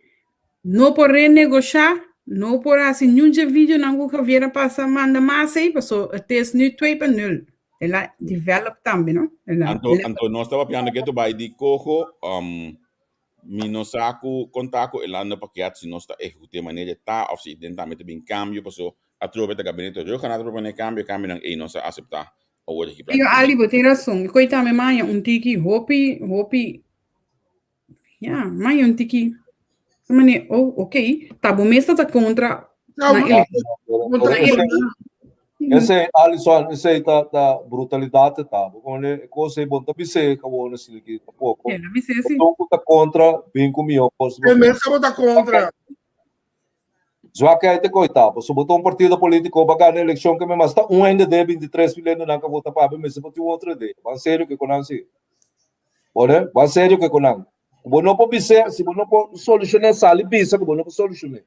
No por renegoshá, no por hasi niun dje videonan ku Javier a pasa manda mas ei, paso het is nu 2.0. El a develop tambe, no? El a Anto, anto nos ta papiando ke to bai di Coho, um, Mi no sa ku kon ta ku e landa pakiat si nos ta ehekut'é manera e ta òf si den tambe ta bin kambio paso atrobe ta gabinete Rhuggenaath ta proponé kambio, e kambionan ei nos a aseptá awor aki Yo práktikamente. Ali bo tin rason. Koe tambe maya un tiki hopi hopi ya maya un tiki mane oh ok ta bo mes ta ta kontra na elekshon. Esei, Alison, esei ta, ta brutalidad ta. Bo kone e kos ei bon ta bis'é ka bo na sili ki tampoko. El a bis'é si. Esun ku ta kontra bin ku mihó kos. E mes tabata kontra. Zwakheid te koitá. Pasobra bo ta un partido polítiko bo a gana elekshon ke mi mas ta un hende den 23 mil hendenan ka vota pa bo mester por tin otro idea. Ban serio ke ku nan si. Bo ban serio ke ku nan. Ku bo no por bis'é, si bo no por solushoné sali bisa ku bo no por solushoné.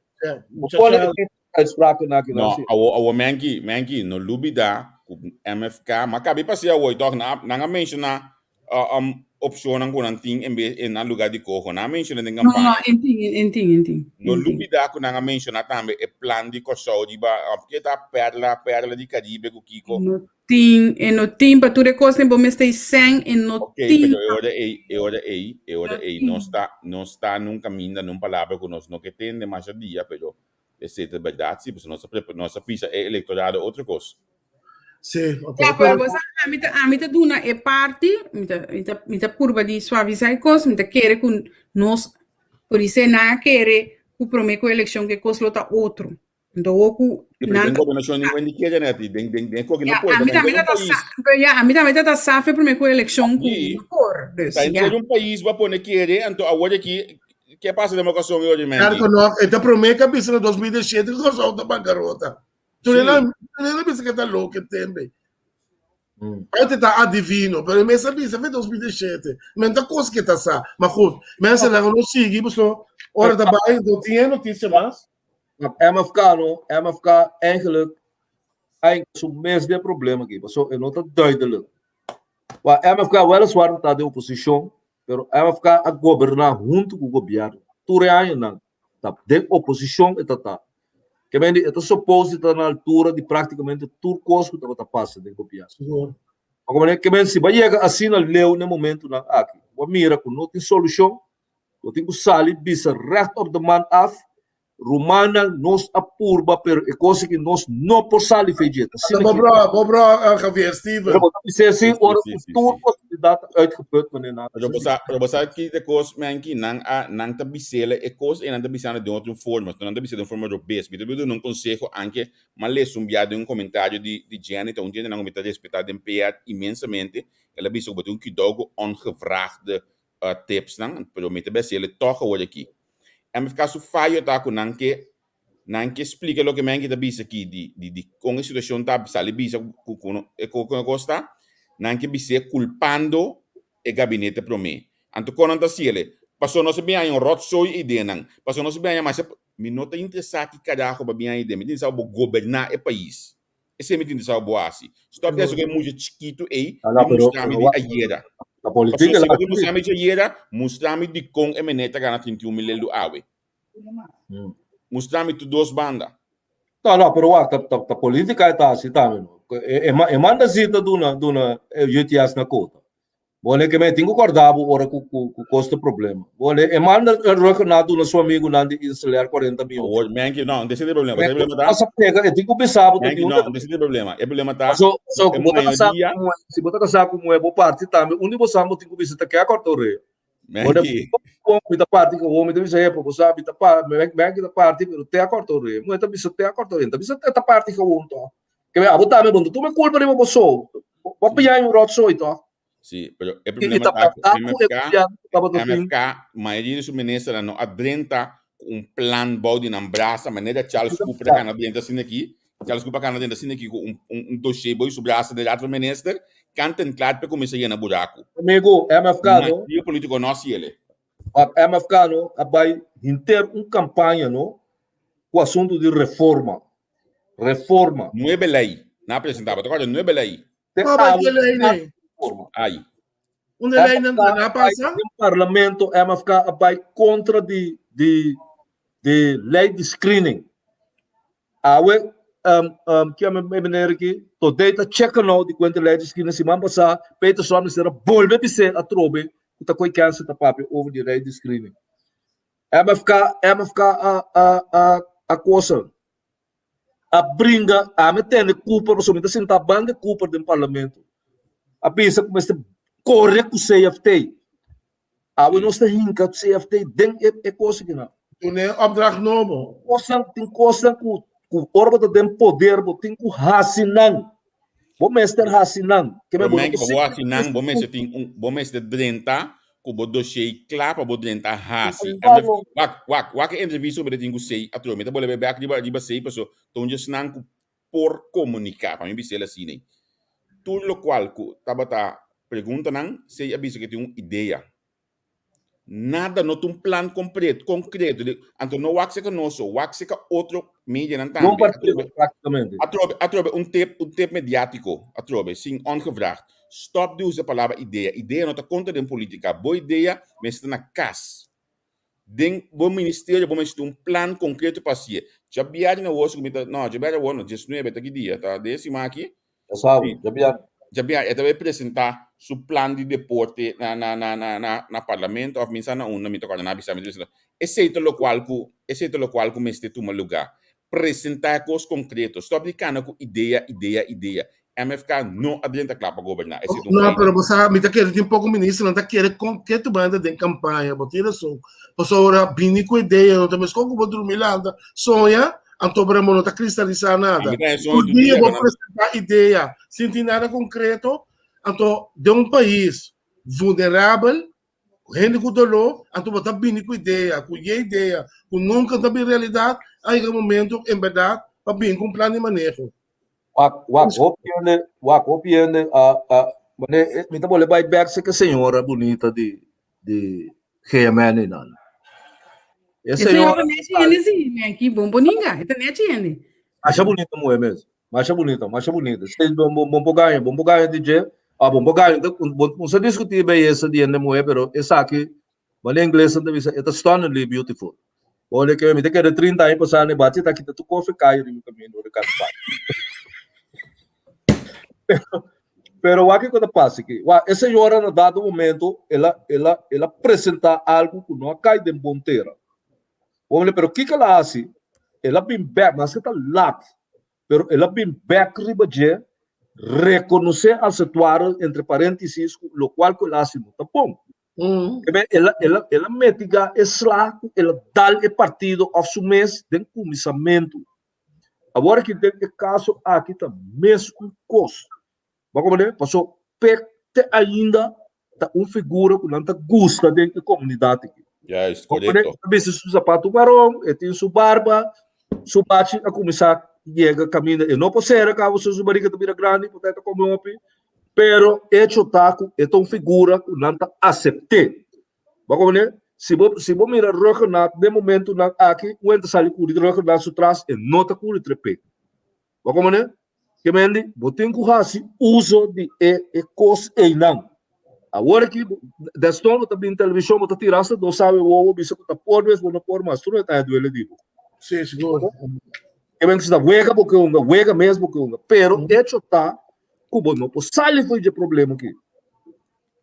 Bo pone e uitspraken aki No, nan si. awo awo Menki, Menki, no lubida ku MFK, ma kabi pasia awo i tòg nan a nan a menshoná um opshonnan ku nan tin en bes en nan lugá di koho. Nan a menshoná den No, no, kampaña. en tin, en tin, en tin, No en tin. lubida ku nan a menshoná tambe e plan di Kòrsou riba ke ta Perla, Perla di Karibe ku kiko. No tin, e no tin pa tur e kosnan bo mester sèn, e no Ok, tin. pero e ora ei, e ora ei, e ora No ei tin. nos ta nos ta nun kaminda, nun palabra ku nos no ke tende masha dia, pero Esei ta bèrdat si, pasobra nos a prepa, nos a pisa e elektorado otro kos. Sí, ok. Ja, pero bo sa, ami ta, ami ta duna e parti, mi ta, mi ta, mi ta purba di suavisá e kos, mi ta kere ku nos, por isé nan a kere ku promé ku elekshon ku e kos lo ta otro. Anto wou ku Sí, pero nan den ta gobernashon ningun hende kere nèt, den, den, den koki no Ja, por, ami ta tambe henter ta un sa, pais. pero ja, ami tambe ta sa fe promé ku elekshon ku Sí, no por, dus ta ja. henter un pais bo a pone kere, anto awor aki Ke pasa den okashon e ori Claro Mendy? ku no, e ta promé ku a bisa na 2017 ku Kòrsou ta bankarota. Tur Sí. el a tur el a bisa ku e ta loko e tempe. Antes ta adivino, pero e mes a bisa fe 2017. Men ta kos ku e ta sa. Ma goed, mensen laga nos sigui paso ora ta bai no tin e notisia mas. MFK no, MFK eigenlijk eigenlijk su mes den problema aki, paso e no ta duidelijk. Wa MFK weliswaar ta den oposishon, Pero MFK a goberná huntu ku gobièrnu tur e añanan. Ta den oposishon e ta ta. Ke men di e ta supos di ta na altura di práktikamente tur kos ku tabata pasa den gobièrnu. Sigur. Ke men si bo a yega asina leu na e momentunan aki. Bo a mira ku no tin solushon, bo tin ku sali bisa recht op de man af, Rumannan nos a purba pero e kos aki nos no por sali fe dje. Ta asina ki. Bo bro Javier Steven. Pero bo ta bis'é si ora ku tur posibilidat ta uitgeput meneer Nando. Pero bo sa, pero bo sa ki ta e kos menki nan a nan ta bis'é e kos ei nan ta bisando den otro forma, nan ta bis'é den un forma robes. Mi ta duna un konseho anke m'a lesa un bia den un komentario di di Jenny ta un djentenan ku mi ta respetá den PR inmensamente. El a bisa ku bo tin un kidou ku ongevraagde tipsnan, pero mi ta bis'é tòg awor aki. MFK su fayo ta ku nan ke nan ke splika loke men ta bisa aki di di di kon e situashon ta sali bisa ku ku e kon e kos ta nan ke bis'é kulpando e gabinete promé anto kon nan ta hasiel pasobra nos a bin haña un ròtsooi ideanan pasobra nos a bin haña masha mi no ta interesá ki karaho bo a bin haña idea mi ta interesá bo goberná e pais Esei mi tin deseo bo hasi. Stop di hasi ku e mucha chikitu ei Ah, no, di pero, mustra mi pero di wak, ayera. la Pasobra politica si la bo ta mustra mi di ayera, mustra mi dikon e meneer ta gana 31 mil lelu awe. Mustra mi tur dos banda. No, no, pero wak, ta, ta, ta politica e ta hasi tambe, no. E, e, e manda zita duna, duna e UTS na kota. Bone ke men tin ku kòrda bo ora ku ku ku kos ta problema. Bone e manda e ruggenat duna su amigunan di Inselair 40 mion. Awor men ki no, desi e problema. Men E problema ta. Pasa pega e tin ku bisa bo ta Men ki di no, desi e problema. E problema ta. So so E ku bo ta kasá mayoria. ku muhé, si bo ta kasá ku muhé bo parti tambe un di bosan bo tin ku bisa ta ke a kòrta orea. Men Bone ki. bo mi ta parti ku mi ta bisa epa bo sa mi ta pa men men ki ta parti pero te a kòrta orea. Muhé ta bisa te a kòrta orea. Ta bisa te ta parti gewoon tòg. Ke men abo tambe bo no ta tuma e kulpa riba bo so. Bo a piña un ròtsooi tòg. Sí, pero e I problema ta ta ku berdad ku e MFK, gobierno tabata tin. MFK, mayoria di su ministernan no a drenta ku un plan bou di nan brasa, manera Charles Cooper a kana drenta asina aki, Charles Cooper a kana drenta asina aki ku un un un dossier bou di su brasa den Raad van Minister, kant en klaar pa e kuminsá yena buraku. Amigo, MFK no. Mayoria politiko no hasi el. Wak, MFK no a bai henter un kampaña no ku asuntu di reforma. Reforma. Nuebe lei nan a presentá, bo ta kòrda nuebe lei. Te Kwa ba awe die lei na nee? reforma. Ai. Un de lei nan MFK na a bai pasa? den parlamento, MFK a bai kontra di di di lei di screening. Awe um, um, kia me me meneer aki, today ta checka nou di kuenta lei di screening siman pasá, Peter Swart mester a bolbe bis'é atrobe ku ta koi kense ta papia over di lei di screening. MFK, MFK a a a a kosa. A bringa, ami a tende Cooper pasobra mi ta sintá banda di Cooper den parlamento. A bisa ku mester kore ku CFT. Awe nos ta hinka CFT den e e kos akinan. Dun'é opdracht nobo. Kosnan, tin kosnan ku ku ora bo ta den poder bo tin ku hasi nan. Bo mester hasi nan. Ke men bo no Promé por ku bo hasi nan, bo simplemente mester tin un, bo mester drenta ku bo dossier kla pa bo drenta hasi. Gonzalo. Wak, wak, wak e entrevista ku mi ta tin ku Sei atrobe. Mi ta bolbe bèk riba riba Sei paso ta un djesnan ku por komuniká, pa mi bisa el asina. Tur lokual ku tabata preguntanan, Sei a bisa ku e tin un idea. Nada, no ta un plan completo, concreto. Anto no wak seka nos so, wak seka otro medianan Bon tambe. partido, Atrobe, prácticamente. atrobe, atrobe un tip, un tip mediático, atrobe, sin ongevraagd. Stop di usa palabra idea. Idea no ta conta den politica. Bo idea mester ta na cas. Den bo ministerio bo mester tin un plan concreto pa hacié. Djabièrnè na woso cu mi ta, no, djabièrnè awor no, diesnuebe ta ki dia? Ta den e siman aki? Ya sabe, Sí. djabièrnè. Djabièrnè e ta bay presenta su plan di deporte na na na na na na parlamento of minsa na unda mi ta corda, na bisa mi ta bisa. Esey ta locual cu, esey ta locual cu mester tuma lugar. Presenta cos concreto. Stop di cana cu idea, idea, idea. MFK no a drenta cla pa goberna. Esey ta un No, feito. pero bo sa, mi ta kere tin poko ministernan ta kere con ke tu banda den campaña, bo tin rason. Pasobra bini cu idea no ta meskos cu bo drumi lanta, soña, anto pero bo no ta cristalisa nada. Ami ta e soño Tur tur dia dia, bo pero presenta idea sin tin nada concreto, anto den un pais vulnerabel, hende ku doló, anto bo ta bini ku idea, ku ye idea, ku nunka ta bin realidat, a yega momento en bèrdat pa bin ku un plan di maneho. Wak, wak, hopi hende, wak, hopi hende a, a, mane, mi ta bole bai bek seke señora bunita di, di GMN i nan. E E señora señora nechi hende si, Menki, bon boninga, e ta nechi hende. Masha bunita muhe mes. Masha bunita, masha bunita. Si bon bon bon por gaña, bon por gaña di dje. Ah, bon por gaña, bon bon sa discuti beyesa di hende muhe, pero esaki, manera inglesnan ta bisa, e ta stunningly beautiful. Ora ke mi ta kere 30 aña pasá, ne bachi ta kita tur kofe kai riba kaminda ora kasa bai. Pero. Pero wak kiko ta pasa aki. Wak, e señora na dado momento el a, el a, el a presentá algu ku no a kai den bon tera. Bo pero kiko el a hasi? El a bin bèk, maske ta lat, pero el a bin bèk riba dje, rekonosé asetuare entre paréntesis ku lokual ku el a hasi no ta bon. El a, el a, el a metiga e sla ku el a dal e partido òf su mes den kuminsamentu. Awor aki den e kaso aki ta mes un kos. Bo a komprendé? Paso Pek te ainda ta un figura ku nan ta gusta den e komunidat aki. Juist, korekto. E ta bisti su zapatu maron, e tin su barba, su bachi a kuminsá yega kaminda e no por sera kaba su bariga ta bira grandi por ta e ta kome hopi. Pero echo ta ku e ta un figura ku nan ta asept'é. Bo a komprendé? Si bo si bo mira Ruggenaath den momentunan aki, un hende ta sali kuri Ruggenaath su tras, e no ta kuri trep'é. Bo a komprendé? Ke mendi, bo tin ku hasi uso di e e kos einan. Awor aki, deston bo ta bin televishon, bo ta tira asta dos sabe wowo bisa ku ta por mes, bo no por mas. Tur e ta duele di bo. Sí, sigur. Ke men ku si ta wega bo ke hunga, wega mes bo ke hunga. Pero echo ta ku bo no por sali for di e problema aki.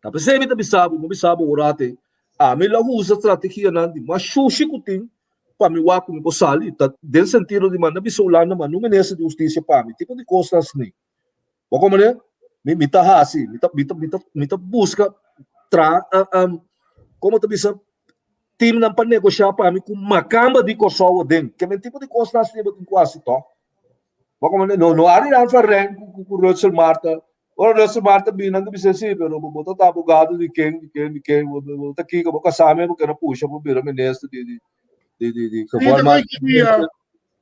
Ta p'esei mi ta bisa bo, mi bisa bo ora te, ami lo usa strategianan di mas shushi ku tin pa mi wak ku mi por sali. Ta den sentido di manda bisa Hulanda manda un minister di hustisia pa mi. Tipo di kosnan asina. Bo komprende? Mi mi ta hasi, mi ta mi ta mi ta mi ta buska tra komo ta bisa timnan pa negoshá pa mi ku makamba di Kòrsou aden. Ke men tipo di kosnan asina bo tin ku hasi tòg. Bo komprende? No no Arie Jan van Rijn ku ku Rutsel Martha Ora Russell Marta bini nan ta bisa si, pero bo ta ta abogado di ken, di ken, di ken, bo bo ta kiko, bo kasá mi, bo kere pusha bo bira minister di di di di di Sí, ta koe ki dia.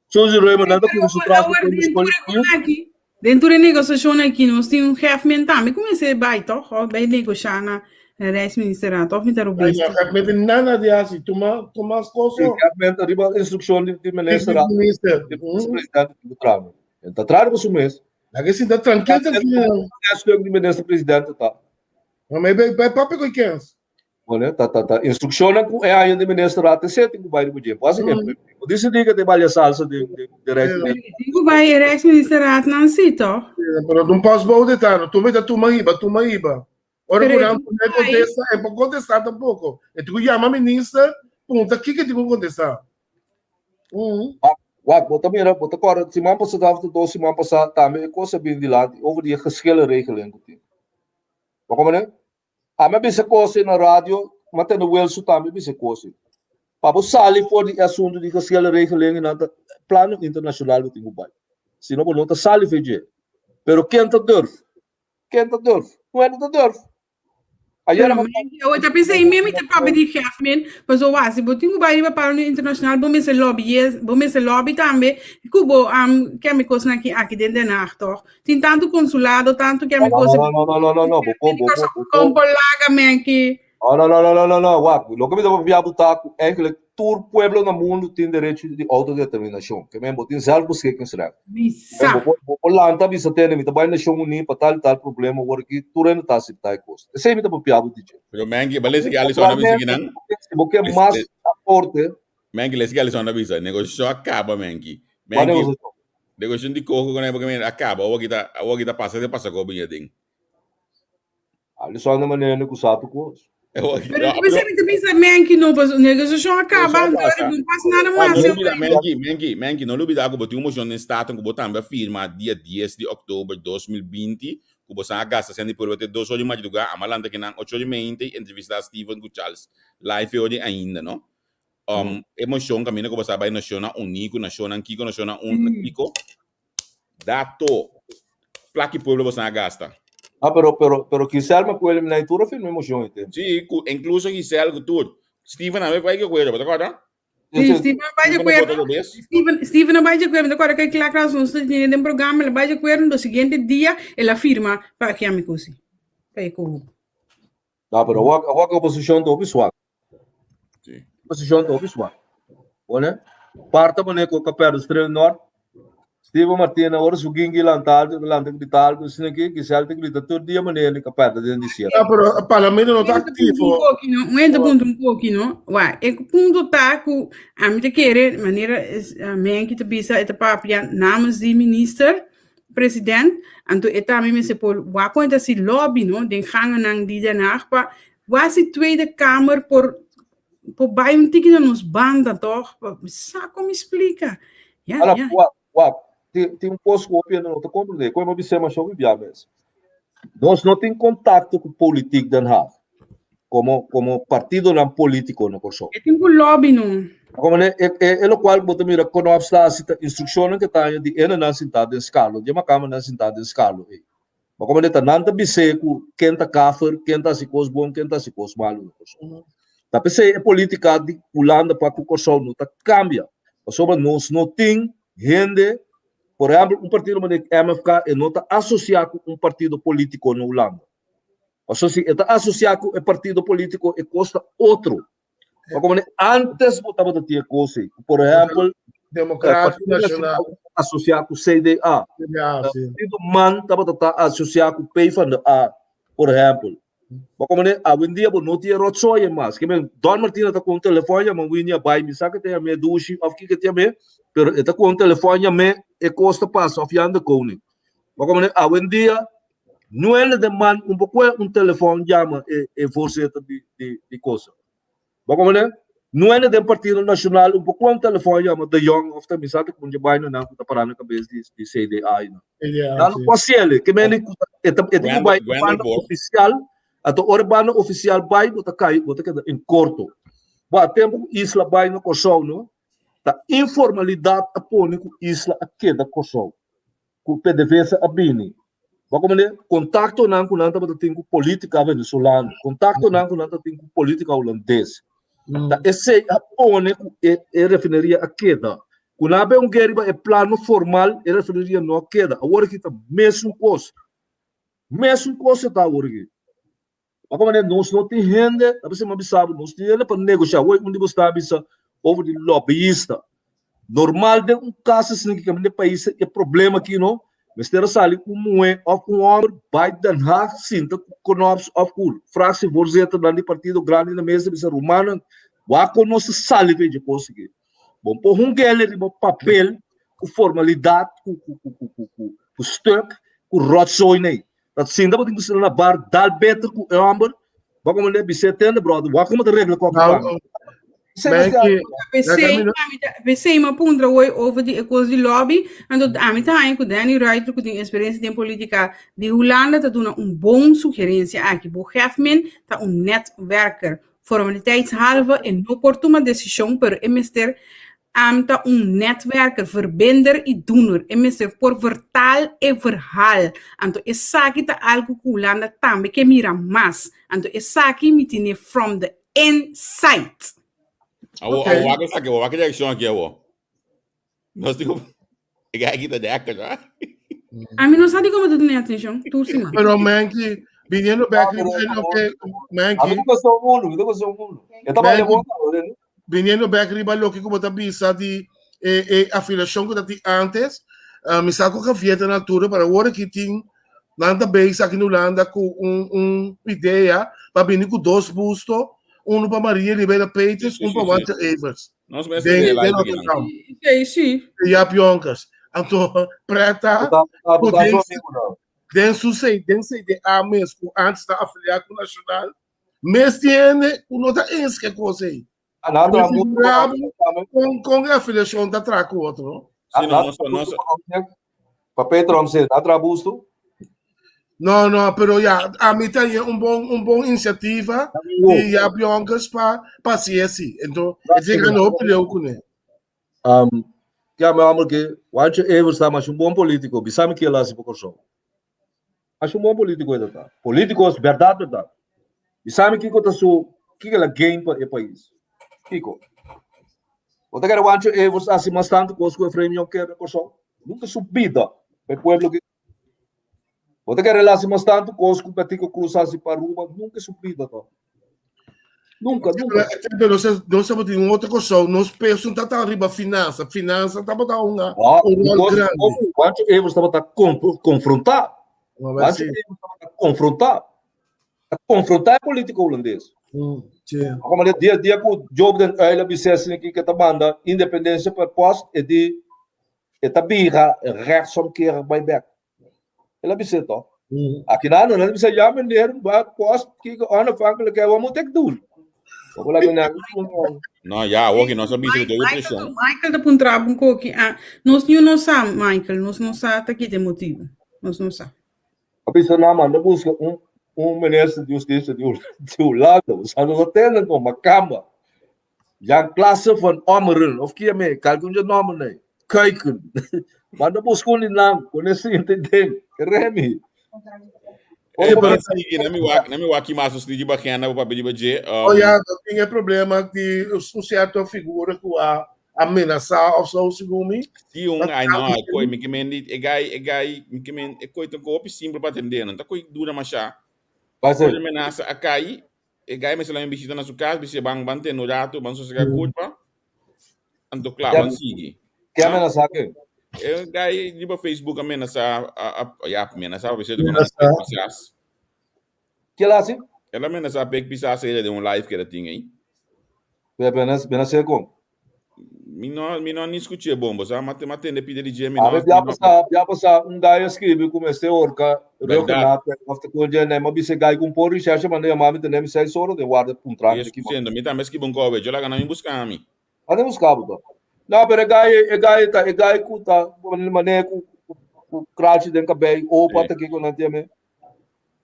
Suzy Raymond nan ta kusa su tras Awor den tur e kon aki, den tur e negosiashon aki nos tin un gef men tambe ku mester bai tòg, òf bai negoshá na Rijksministerraad òf mi ta robes? Ay, gef men tin nada di hasi, tuma tuma koso. Sí, gef men ta riba instrukshon di di minister, Di minister. di presidente di traha. Ta traha riba su mes. Laga sinta trankil trankil. Stuk di minister presidente ta. Maar mij bij bij papi koi kens. Bueno, ta ta ta instrukshonnan ku e aña di minister raad te seti ku bai riba dje. Por así que por disidí que te balia salsa di di di Rijksminister. Tin ku bai Rijksministerraad nan sí toch? Pero dun postbode ta, no tuma ta tuma hiba, tuma hiba. Ora ku nan no kontesta, e por kontestá tampoko. E tin ku yama minister, punta kiko e tin ku kontestá. Wak, bo ta mira, bo ta kòrda siman pasá òf dos siman pasá tambe e kos a bini dilanti over di e geschillenregeling ku tin. Bo komprendé? Ami a bisa kos ei na radio, mi a tende Wilson tambe bisa e kos ei. Pa bo sali for di e asuntu di geschillenregeling nan ta plano internashonal bo tin ku bai. Si no bo no ta sali for dje. Pero ken ta durf? Ken ta durf? Un hende ta durf. Ayera Pero men, eu ta pensa em mim, te papi di chef men, mas o wasi, bo tingu bai riba paro internacional, bo mester lobby, yes, bo mester lobby tambe, ku bo am kemi kos na ki aki den Den Haag toch? Tin tantu consulado, tantu kemi No, kos. no, no, no, no, no, no, bo bo bo bo Kom por laga men ki. No, no, no, no, no, no, no, wak, loke mi ta papia bo ta ku eigenlijk tur pueblo na mundu tin derecho di autodeterminacion. Ke men bo tin zelfbeschikkingsrecht. Mi sa. Bo por, bo por lanta bisa tende mi ta bai Nashon Uní pa tal i tal problema awor aki tur hende ta aseptá e kos. Esei mi ta papia bo di dje. Pero Menki, ba lesa ki Alison a bisa kinan? Si bo ke mas aporte. Menki, lesa ki Alison a bisa. Negosiashon a kaba, Menki. Kua Menki, negosiashon? negosiashon di koko ku nan a kaba. Awor ki ta, awor ki ta pasa te pasa ko biña den. Alison na manera ku sa tu kos. Pero tu bisa tu bisa menki no pas negociação acaba, não passa nada mais. No lubida, menki, menki, menki, no lubida ku bo tin un moshon den Staten ku bo tambe a firma dia 10 di oktober 2020 ku bo san a gasta sèn di pueblo te dos or di madrugá, ama lanta kinan ocho or di meinte i entrevistá Steven ku Charles live e or di ainda, no? Um, e moshon kaminda ku bo sa bai Nashonnan Uní ku Nashonnan kiko, Nashonnan Un kiko. Dato. Plaki pueblo bosan a gasta. Ah, pero, pero, pero Giselle me acuerdo, mi tur a firma moción ite. Sí, ku, incluso Giselle ku tur. Steven a bai de acuerdo, ¿te acuerdas? Sí, Steven bai de acuerdo. Steven, Steven bai de acuerdo, ¿te acuerdas que Clark Razón se tiene den programa, le bai de acuerdo, do siguiente día, él afirma para que amigo sí. Pa e ku. No, pero awor, awor oposición ta hopi swak. Sí. Oposishon ta hopi swak. Pone, parta pone ku ka perde Estrella Nort. Steven Martina ora su gingi lanta alto, ta lanta grita alto, asina ki Giselle ta grita tur dia manera di ka perde den desierto. Ah, pero e parlamento no ta aktivo. Un poki, no? Un ente punto un poki, no? Wa, e punto ta ku ami ta kere, manera Menki ta bisa, e ta papia namens di minister. president, anto e tambe mester por wak kon e ta hasi lobby no den gangennan di Den Haag pa wak si Tweede Kamer por por bai un tiki na nos banda toch, pa sa kon mi splika. Ya, Ala, ya. wak, wak, tin, tin un kos ku hopi hende no ta komprendé, ku e mi a bis'é masha hopi bia mes. Nos no tin kontakto ku politiek Den Haag, komo, komo partidonan polítiko na Kòrsou. E tin ku lobby no. Komo ne, e, e, e lokual bo ta mira Knops ta hasi ta instrukshonnan ku e ta haña di hendenan sintá den skalo, di e makamanan sintá den skalo ei. Ma komo ne ta nan ta bis'é ku ken ta kafer, ken ta hasi kos bon, ken ta hasi kos malu na Kòrsou. Ta p'esei e polítika di Hulanda pa ku Kòrsou no ta kambia, pasobra nos no tin hende, por ehèmpel un partido manera MFK e no ta asosiá ku un partido polítiko na Hulanda. Pasobra si e ta asosiá ku e partido polítiko e kos ta otro. Ma komo ne antes bo tabata tin e kos ei. Por ehèmpel, Democrático Nacional. Asosiá ku CDA. CDA, sí. Partido man tabata ta asosiá ku PvdA, por ehèmpel. Ma komo ne awendia bo no tin e rotzooi mas. Ke men Don Martina ta ku un telefòn yama Winnie a bai mi sa ke ta yam'é dushi òf kiko ta yam'é, pero e ta ku un telefòn yam'é e kos ta pasa òf Jan de Koning. Ma komo ne awendia Nuele den man un poco un telefon llama e, e voorzitter di, di, di cosa. Bo como ne? Nuele den Partido Nacional un poco un telefon llama De Jong of ta misate con je baino nan ku ta parando cabeza di, di CDA ina. CDA, Dan sí. no pasiele, que meni ku e ta e ta Gwendel, bai Gwendel banda Bor. oficial, ato ora banda oficial bai bo ta kai, bo ta keda in corto. Bo a tempo ku Isla bai na Kòrsou no, ta informalidad a pone ku Isla a keda Kòrsou. ku PDVSA a bini. Bo a komprendé? Kontaktonan ku nan tabata tin ku polítika venezolano, kontaktonan ku nan tabata tin ku polítika hulandes. Ta esei a pone ku e e refineria a keda. Ku nan a bin un guera riba e plano formal, e refineria no a keda. Awor aki ta mesun kos. Mesun kos e ta awor aki. Bo a komprendé? Nos no tin hende, ta p'esei mi a bisa bo, nos tin hende pa negoshá. Hoy un di bo sta a bisa over di lobbyista. Normal den un kas asina ki kaminda e pais e problema aki no, mester a sali un muhé òf un hòmber bai Den Haag sinta ku Knops òf ku fractievoorzitter-nan di partido grandi na mesa bisa rumannan wak kon nos ta sali for dje kos aki. Bo por hung'el riba papel ku formalidat ku ku ku ku ku ku stuk ku rotzooi nei. Ta sinta bo tin ku sinta na bar dal beter ku e hòmber bo komo le bis'é tende bròder wak komo ta regla kòke pa mi. P'esei ami ta p'esei mi a puntra hoy over di e kos di lobby anto ami ta haña ku Danny Ruiter ku tin eksperensia den politika di Hulanda ta duna un bon sugerensia aki bo Hefman ta un netwerker formaliteitshalve e no por tuma desishon pero e mester Am ta un netwerker, verbinder i doener. E mester por vertaal e verhaal. Anto esaki ta algu ku Hulanda tambe ke mira mas. Anto esaki mi tine from the inside. Awo, Ok. awo, wak esaki, awo, wak e reaccion aki, awo. Nos digo, e gai aki ta dekker, ha? Ami no sa di como ta tene atencion tur siman. Pero Menki, viniendo back riba e loke, Menki, Ami ta gosta un mundu, mi ta gosta un mundu. E ta baila Menki, bon kaba, ne? viniendo back riba loke ku bo ta bisa di e, e afiliashon ku ta tin antes, uh, mi sa ku Javier ta na altura, pero awor aki tin nan ta bezig aki na Hulanda ku un, un idea pa bini ku dos busto, uno pa Maria Libera Peters, Sí, un sí, pa sí. Walter Evers. Nos mes Den, den den live aquí. Rotterdam. Sí, sí. Jaap Jonkers. Anto preta Bo ta, bo ku ta den, su amigo, no? den su C, den CDA mes ku antes ta afiliá ku Nacional, mes tiene ku no ta eens ke kos ei. Ah, nada, Me mucho, figurabo kon kon e afiliashon ta tra ku otro, no? Sí, no, no, no, Pa Petro am se, na busto. No, no, pero ya, a mi ta un bon, un bon iniciativa di Jaap Jonkers pa pa CSI. Então, e dizer que não perdeu com ele. Um, ja, meu amor, que Wancho Evers tá mas um bom político, bisame que ele hace por Kòrsou. Mas un bom político ele tá. Políticos, verdade, verdade. Bisame kiko ta su, kiko el a gain pa e país. Kiko. Bo ta kere Wancho Evers hasi mas tantu kos ku Efraim Jonker na Kòrsou? Nunka su bida pa e pueblo ki. Bo ta kere el hasi mas tantu kos ku Betico Croes hasi pa Aruba? Nunka su bida to. Nunka, nunka. Pero nos nos tabatin un otro Kòrsou, nos peso no tabata riba finansa. Finansa tabata un Ah, un ròl because grandi. Wancho Evers tabata konfrontá. No, maar Wancho sí. Evers tabata konfrontá. A konfrontá e polítiko hulandes. Sí. Como de dia dia ku Job den Uyl a bisa asina ki ke ta manda independensia per post e di e ta bira rechtsomkeer bai bek. El a bis'é tòg. Aki nan nan a bisa, ja meneer, ba post kiko onafhankelijkheid, wat moet ik doen? Bo por laga nan No, ja, awor ki nos a bisa ku ta preshon. Michael ta puntra bo un koki. Ah, nos niun no sa, Michael. Nos no sa ta ki ta e motibu. Nos no sa. A bisa nan manda buska un un minister di hustisia di di Hulanda. Bo sa nos a tende kon makamba. Jan Klasse van Ommeren of kia me, kalke un dje nomber nei. Kuiken. Manda buska un di nan, kon e sinti den. Remy. Eh, pero sigui, na mi wak, na mi wak ki mas nos di bagenda pa papia di baje. Oh ja, dat tin e problema di un cierto figura ku a amenasá of zo, segun mi. Si un, ai no, e koi, mi ke men di, e gai, e gai, mi ke men, e koi ta hopi simpel pa atendé, no ta koi dura mashá. Koi amenasa a kai, e gai mester laga mi bishita na su kas, bis'é ban, ban tene un ratu, ban sosegá kurpa, anto kla, ban sigui. Ke amenasá ke? E gai riba Facebook a menasá, a, a, ya, menasá, pa bis'é ku nan pisas. Ke el hasi? El a menasá Pek Pisas ei den un live ke el a tin ei. Menas'é kon? Mi no, mi no ni skuch'é bon, bo sa, m'a m'a tende pida di dje, mi no. Awe bia pasá, bia pasá un gai a skribi ku mester horka Reugenat of te kon dje, mi a bisa e gai ku un por recherche manda yama mi tene mi seis ora den warda puntra mi ki. Siendo, mi tambe a skibi un kowe, djo laga nan mi buska mi. Anda buska bo to. No, pero e gai, e gai ta, e gai ku ta manera ku ku krachi den kabei, opa ta kiko nan tiene.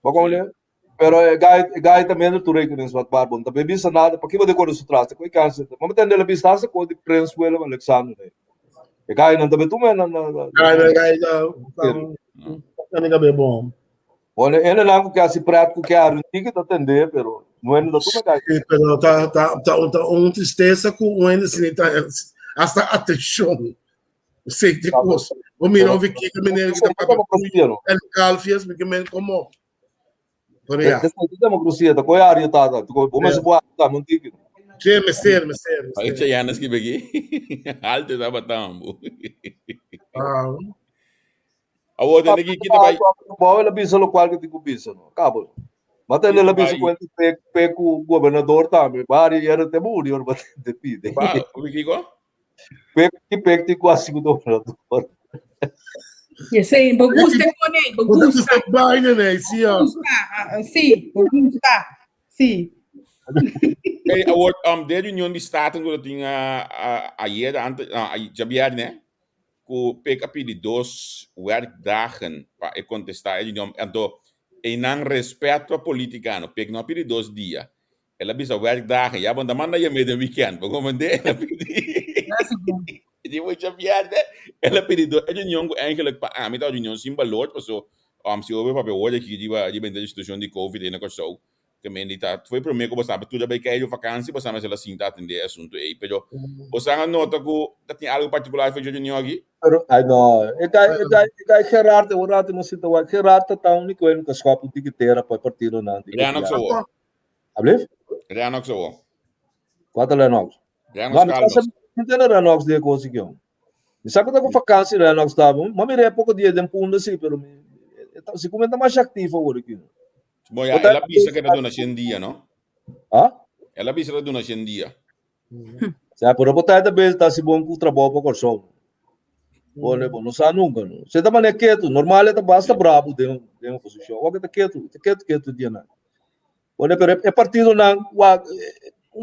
Bo komprende? Pero e gai, e gai ta minder toerekening wat waar bon. Ta be bisa nada, pakico de kore su tras? Ta koi kansa. Ma mi tende la bisa hasta ko di Prins Willem Alexander. Nee. E gai nan ta be tume nan na. Gai na gai ta ta ni kabe bon. Bueno, ene nan ku kasi pret ku ke ari tiki ta tende, pero no ene ta tume gai. Sí, pero ta ta ta ta un tristesa ku un hende sin ta hasta atenshon. Sei te kos. Bo mira un vikiki meneer ki ta papia el kalfies, mi ke men komo. Pero ya. Democracia ta koe ario tata. Bo mester bo ario ta mun tiki. Sí, mester, mester. Ay, Chayana skibi aki. Alte tabatambo. Ah. Awor tende ki kita bai. Bo la bisa lo cual que tin ku bisa no. Cabo. Ma tende la bisa cuenta pe pe ku gobernador tambe. Bari era te muri ora te pide. Ba, kiko? Pe ki pe tin ku hasi ku gobernador. Esei, bo gusta con ei, bo Bo gusta. gusta baile nee, sí. Bo gusta, ah, sí, bo gusta. Sí. Hey, awor, um, de reunion di Staten ku tin uh, uh, ayer, ante, uh, djabierne, ku PEC a pidi dos werkdagen pa e kontestá e reunion. Anto, einan respet pa politikano, PEC no a pidi dos dia. El a bisa werkdagen. Ya, bo no ta manda yam'é den weekend. Bo comprendé? El a pidi. Di mucha bierde. El a pidi dos. E reunion ku eigenlijk pa ami ta un reunion sin balor, paso um, si hopi papia hoor aki riba riba henter e situacion di Covid ei na Kòrsou, ke men di ta foi promé ku bo sa tur a bai kei vakansi, bo sa mester a sinta atendé e asuntu ei. Pero bo sa a nota ku ta tin algu partikular for dje reunion aki? Pero, ay no, e gai, e gai, e gai Gerard, un rato nos sinta wak, Gerard ta ta único en ku schop un tiki tera pa e partidonan di Lennox gobièrnu. awor. Ablief? Lennox awor. Wat Lennox? Lennox No, mi Carlos. sa mi tene Lennox de kos iki. Mi sa ku ta ku vakantie Lennox ta, ma mi re poko dia den punda si, pero mi si ku mi ta mas aktivo awor iki. Bo ya, el a bisa que ta duna 100 dia, no? Ah? El a bisa ta duna 100 dia. Sa, pero bo ta bes ta si bon ku trabou pa Kòrsou. Bo ne, bo no sa nunka no. Se ta manera ketu, normal e ta basta brabo den den oposishon. Awor ke ta ketu, ta ketu ketu dia nan. Bo ne, pero e partidonan wak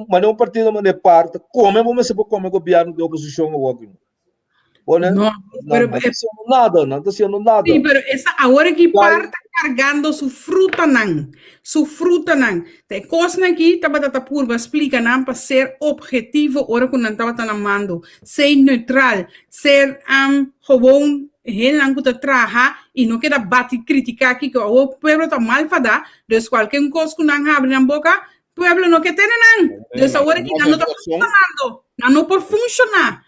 manera un partido manera par ta kome bo mester por kome gobièrnu den oposishon awor ki no. Bo ne, No, nan pero ta hasiendo nada, nan ta hasiendo nada. Sí, pero esa awor ki par ta cargando su frutanan, su frutanan. Ta e kosnan aki tabata ta purba splika nan pa ser objetivo ora ku nan tabata na mando, ser neutral, ser um, gewoon hendenan ku ta traha i no keda bati kritiká kiko. Awor pueblo ta mal fadá, dus kualke un kos ku nan habri nan boka, pueblo no ke tene nan. Dus awor aki nan no ta funshonando, nan no por funshoná.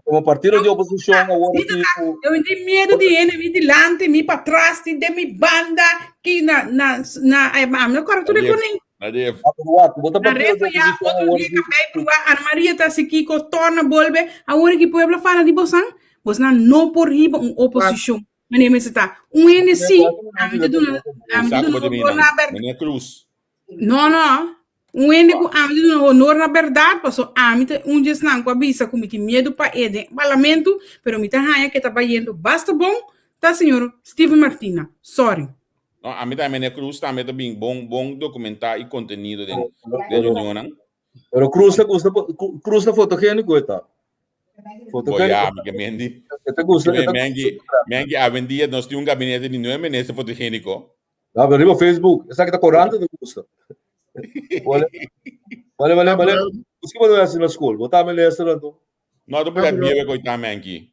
Como partido di oposicion awor aki ku Yo mi tin miedo di hende mi dilanti, mi patras, di den mi banda, ki na na na eh, ma mi no kòrda tur e konin. Na ref. Wak, bo ta Na partido ref di ya oposicion otro awor dia aki. ka bai pruba Ana Maria ta hasi kiko torna bolbe awor ki pueblo fala di bosan bosnan no por hiba un oposicion manera mester ta un hende si ami ta duna ami ta Saco duna bo di honor na minan. ber Meneer Cruz. No, no. Un hende ku ami ta duna honor na bèrdat, paso ami ta un djesnan ku a bisa ku mi tin miedu pa e den parlamento, pero mi ta haña ku e ta bayendo basta bon. ta señor Steven Martina. Sorry. No, ami tambe meneer Cruz tambe ta bin bon bon documentá i contenido den den reunionnan. Pero Cruz ta gusta Cruz ta fotogénico e ta. Fotogénico. Ya, mi ke mendi. E ta gusta. E ta Mengi, mengi awendia nos tin un gabinete di nueve minister fotogénico. Ja, pero riba Facebook, esaki ta corante ta gusta. Wale, wale, wale, wale. Kiko bo ta hasi na school? Bo ta minister anto? No, ta pura biebe koy ta mengi.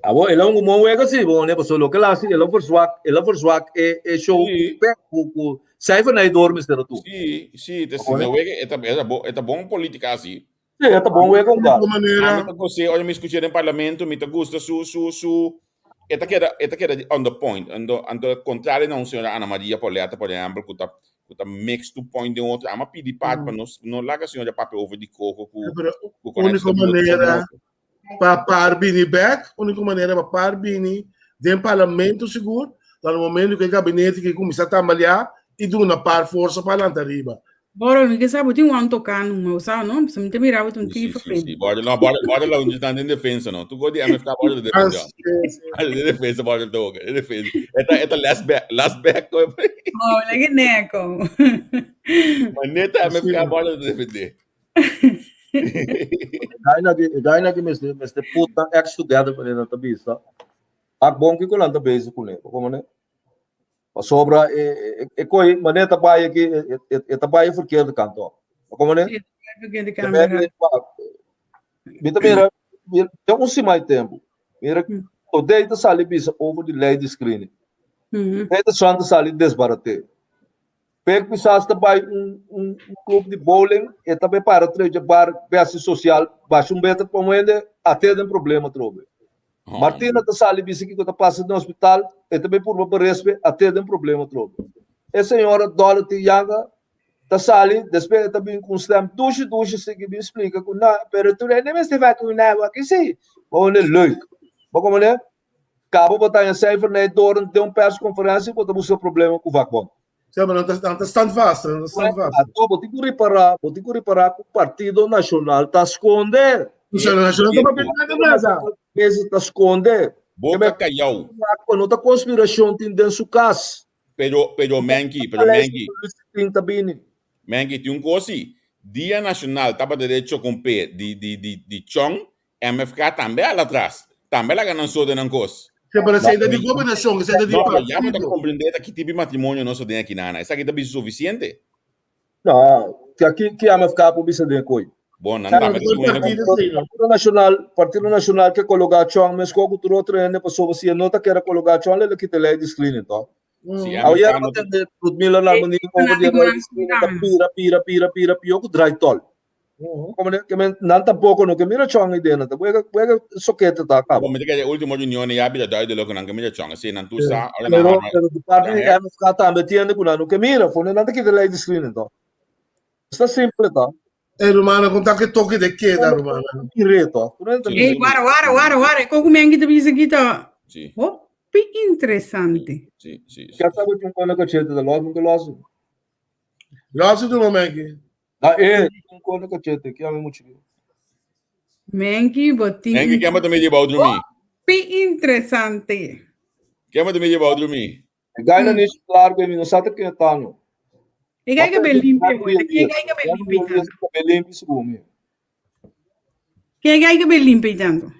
Abo, el a un bon wega si, bo ne, paso loke el hasi, el a verzwak, el a verzwak e, e show Sí. pe ku ku cijfer na e door mester tu. Sí, sí, te si wega, e ta, e ta bo, e ta bon politica si. Sí, e ta bon wega un Único manera. Ami ta gos'é ora mi skuch'é den parlamento, mi ta gusta su su su e ta keda e ta keda on the point. Anto anto kontrario na un señora Ana Maria Pauletta por ehèmpel ku ta ku ta mix tur point den otro. Ami a pidi part pa nos no laga señora papia over di koko ku Pero ku konèt único manera pa par bini bek, único manera pa par bini den parlamento sigur, ta na momento ku e gabinete ke kuminsá tambaleá i duna par forsa pa lanta riba. Boro, mi ke sa bo tin wan toká numa, bo sa no? Pasobra mi ta mira bo ta un Sí, tiki sí, sí. vervelend. Borde, no, borde, borde la un den defensa, no. Tu go di MFK borde de Ah, defensa. sí, sí. De defensa borde de toca, de defensa. Eta eta last back, last back. Oh, lagi neko. Maar neta MFK Sí. borde de defender. Gaina ki gaina ki mester mester put nan acts together pa nan ta bisa. Ak bon kiko nan ta bezig kuné, komo ne? Pasobra e e e koi manera ta bai aki e e e ta bai e verkeerde kant op. Komo ne? Sí, verkeerde Te kant, merk ja. Mi ta mira mira te un siman di tempu. Mira Todei ta sali bisa over di lei di screening. Peter San ta sali desbaraté. Pek Pisas ta bai un un club di bowling e ta bai para trecha bar besti social basha un beter pa un hende ate den problema atrobe. Martina ta sali bisa kiko ta pasa den hospital e ta bai purba pa respe ate den problema atrobe. E señora Dorothy Yanga ta sali despues e ta bin ku un stem dushi dushi sigui bin splika ku na pero tur hende mester vakuna wak si. Bo wende leuk. Bo komprende? Cabo bo ta haña cijfer na e doren den un persconferencia bo ta busca problema cu vakbond. Sí, maar nan ta, nan ta standvast, nan ta standvast. Anto bo tin cu ripara, bo tin cu ripara cu Partido Nacional ta sconde. Partido Nacional ta papia nada nada. Mesa ta sconde. Boca callao. No ta conspiracion tin den su cas. Pero, pero Menki, pero Menki. Tin ta bini. Menki, tin un cos si. Dia Nacional tabata derecho con pe di, di, di, di Chong MFK tambe ala atras. Tambe laga nan so den nan kos. Sí, pero esei ta di gobernashon, esei ta di No, pero ya bo ta partido. komprendé ta ki tipo di matrimonio nos ta den aki nana. Esaki ta bisa sufisiente. No, ki ki ki MFK por bisa den koi? Bon, nan Pero tambe ta di suena ku. partido esei no. Partido Nacional, Partido Nacional ke kologa Chong meskos ku tur otro hende pasobra si e no ta kere kologa Chong lo kita lei di screening to. Si Awe MFK no no ta. tende Ludmila Larmonie over di lei di screening ta pira pira pira pira pio ku draai tol. Como ne, que men, nan tampoco no ke mira chong i den, ta wega wega sokete ta Bon, kaba. mi ta kere ultimo reunion ya bira duidelijk ku nan ke mira chong. Si nan tur sa, ora nan Pero harma. pero di parte di Ja, MFK tambe tiende ku nan no ke mira, fo nan ta kita lei di screening to. Esta simple ta. Ey, rumana, kon ta ke toke de keda, rumana. Direto. Tu no Sí. Ey, wara, wara, wara, wara. Koko mengi ta bisa kita. Sí. Hopi interesante. Sí, sí, sí. Ya sabe un kona kachete da los nunca los. Los tu mengi. Ah, eh, un kona kachete, que ame mucho. Mengi, bo tin Mengi, ken bo ta medio bou drumi? hopi interesante. Ken bo ta medio bou drumi? E gai na nish largo e mi no sa ta ken ta no. E gai ka be limpia, boy. E gai ka be limpia tanto. Be limpia sigur mi. Ke gai ka be limpia tanto.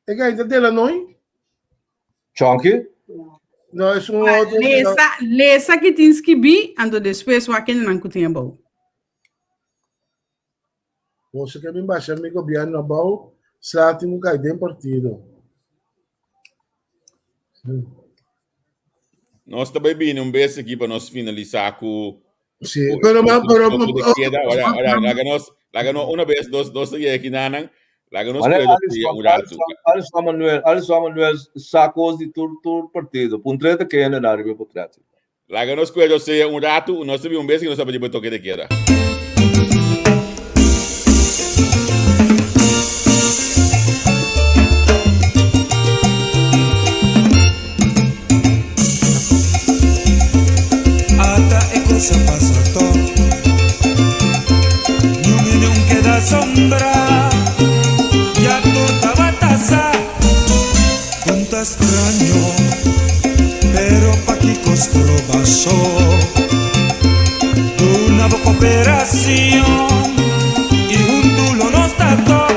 E gai ta de la noi? Chonky? No, es un otro. Lesa, lesa ki tin skibi, anto despues wak kende nan ku tin abou. Boso ke bin basha mi gobierno abou, sla tin ku kai den partido. Nos ta bai bini un bes aki pa nos finalisá ku Sí, pero ma, pero toque de queda. Ora, ora, laga nos, laga nos una vez, dos, dos ta yega kinanan, laga nos Mane kue dos Alisson, dia un ratu. Alisson, Alisson Manuel, Alisson Manuel sacos di tur tur partido. Puntreta ke hende na riba portret. Laga nos kue dos dia un ratu, nos ta bin un bes ki nos ta riba toque de queda. Ata e cosa pasa top. Niun hende un keda sombra. Ya tur tabata sa. Un ta straño, pero pakiko stroba so? Duna bo cooperacion y huntu lo nos ta top,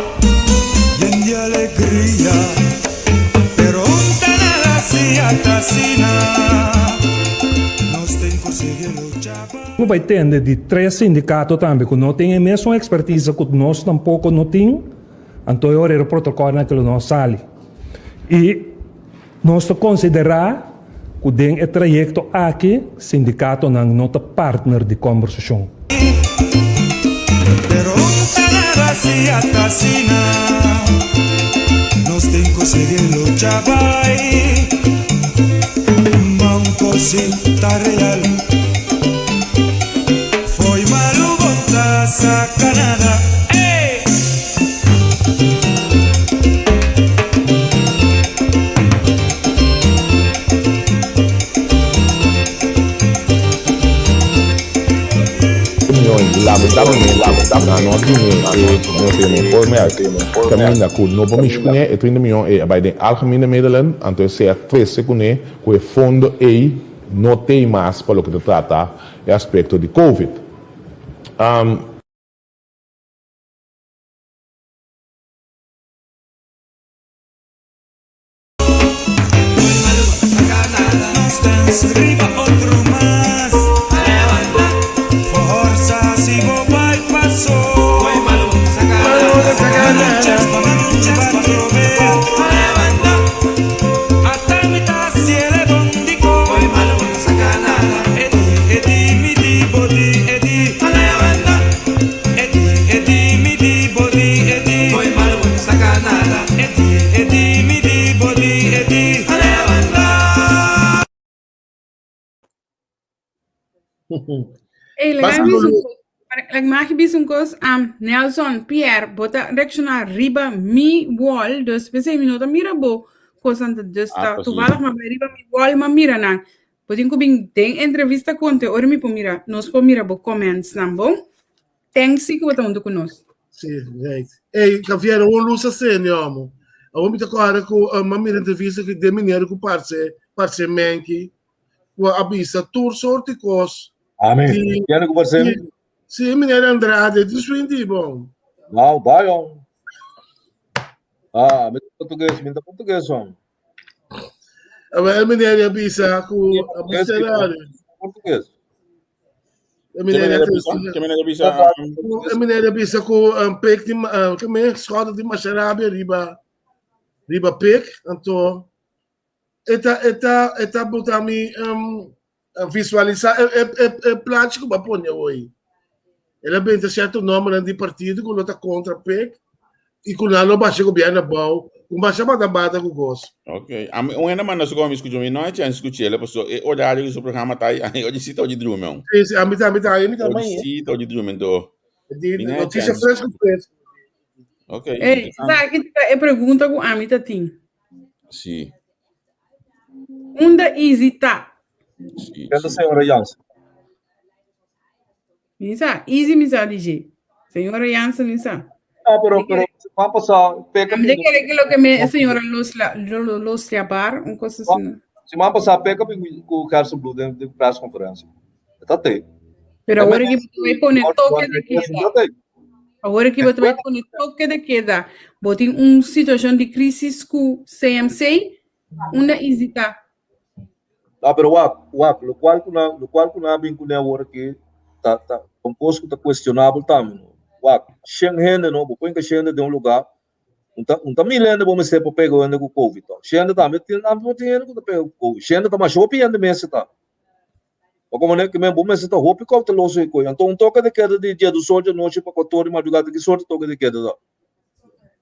yen di alegria. Pero un ta nada si ata asina, nos tin cu sigui lucha pa. Bo bai tende di tres sindikato tambe ku no tin e mesun ekspertise ku nos tampoko no tin, anto e ora e protokolnan ke lo no sali. I nos ta konsiderá ku den e trayekto aki sindikatonan no ta partner di kòmbersashon. Lamentablemente, nan no a dune e voormerk caminda cu no por mishi cune, e 30 miyon ey a bay den algemene middelen, anto esey a trece cune cu e fondo ey no tey mas pa loke ta trata e aspecto di covid. Ey, laga mi bisa un kos. Laga mi bisa un kos. Um, Nelson, Pierre, bo ta reacciona riba mi wall, dus pensei mi no ta mira bo kosan dus ta ah, toevallig maar riba mi wall ma mira nan. Bo tin ku bin den entrevista konte ora mi por mira, nos por mira bo comments nan bon. Thanks si ku bo ta huntu ku nos. Sí, right. Ey, Javier, un luz así, amo. Awor mi ta kòrda ku uh, m'a mira entrevista ku den meneer ku parse, parse menki, ku a bisa tur soort di kos. Amen. Di, Ken ku parse? di, sí, meneer Andrade, di swinti bon. Nou, bai om. Ah, mi ta portugues, mi ta portugues om. Awel meneer a bisa ku a bisa Portugues. E meneer a bisa, Ke meneer a bisa? E meneer a bisa ku um, pek di um, ke me schouder di masha rabia riba riba pek anto eta eta eta bota mi um, visualisa e, e, e, e plaatje ku ba pone hoy. El a benta cierto nombernan di partido ku lo ta kontra pek i ku nan lo basha gobierno abou, ku basha bata bata ku kos. Ok. Ami un hende manda su komi skucha mi no hay chance skuch'el paso e horario ku su programa ta ai oye si ta oye drumi aun. Sí, sí, ami tambe ta, ami tambe. Oye si ta oye drumi anto. Di Mi no hay noticia chance. fresco fresco. Ok. Ey, interesante. sa ki ta e pregunta ku ami ta tin. Sí. Unda Izzy ta? Sí, Kende sí. señora Jansen? Mi sa, easy mi sa DJ. Señora Jansen mi sa. Ah, pero, pero, van pasar, peka Mi kere que lo que me señora Luz la Luz Bar, un cosa así. No? Semana pasada peka ku Gerson Blue den den press conferencia. Está te. Pero ahora que voy a poner toque de queda. Ahora que voy a poner toque de queda. Bo tin un situación de crisis ku CMC, una easy ta. Ah, pero wak, wak, lokual ku nan, lokual ku nan a bin kuné awor aki ta, ta un kos ku ta kuestionabel tambe, no. Wak, shen hende, no, bo por hinka shen hende den un lugá, un ta, un ta mil hende bo mester por pega un hende ku covid, to. Shen hende tambe tin, tambe por tin hende ku ta pega ku covid. Shen hende ta masha hopi hende mester ta. Pa komo ne, ke men bo mester ta hopi kouteloso e koe. Anto un toke de keda di dia dos or di anochi pa kuater or di madrugada, ki sorto toke de keda ta?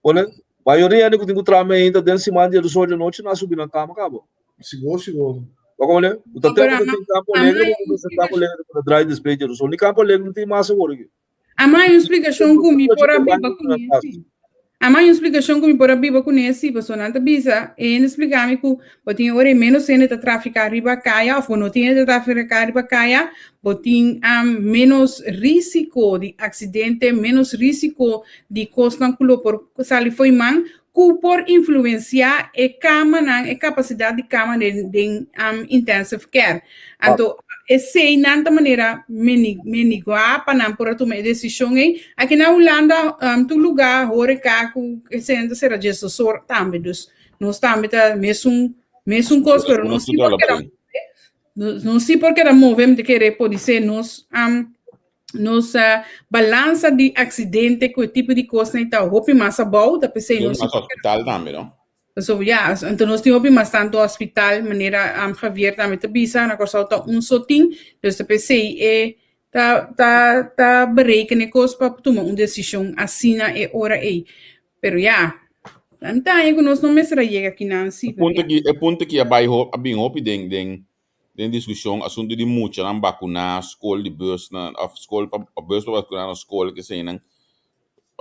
Pone, mayoria hende ku tin ku traha ainda den siman dia dos or di anochi nan a subi nan kama kaba. Sigur, sigur. Wak mane, bo ta tempu ku tin Campo Alegre, bo ta Campo Alegre ku ta drai despues dia dos or. Ni Campo Alegre no tin mas awor aki. Ama hay un splikashon ku mi por a biba kuné si. Ama hay un splikashon ku mi por a biba kuné si, pasobra nan ta bisa, e hende splika mi ku bo tin ora e ménos hende ta trafiká riba kaya òf bo no tin hende ta trafiká riba kaya, Bo tin ménos rísiko di aksidente, ménos rísiko di kosnan ku lo por sali fo'i man. ku por influensiá e kamanan, e kapasidat di kama den den um, intensive care. Anto eseinan ta manera meni meniguá pa nan por a tuma e desishon ei. Aki na Hulanda um, tur lugá horeca ku eseinan ta sera djesosor tambe. Dus nos tambe ta mesun mesun kos, pero nos sí por keda nos, nos sí por keda move, mi ta kere podisé nos um, nos uh, balansa di aksidente ku e tipo di kosnan ta hopi mas abou, ta p'esei nos sí por hospital tambe, no? So, ja, anto nos tin hopi mas tantu hospital, manera um, Javier tambe ta bisa, na Kòrsou ta un so tin, dus ta p'esei e ta, ta, ta bereken e kos pa tuma un desishon asina e ora ei. Pero ja, tantaña ku nos no mester a yega kinan sí, E punto ki, e punto ki a bai ho, a bin hopi den, den, den diskushon asuntu di muchanan bakuná, skol di bùsnan, òf skol pa, bùs pa bakuná na skol, keseinan.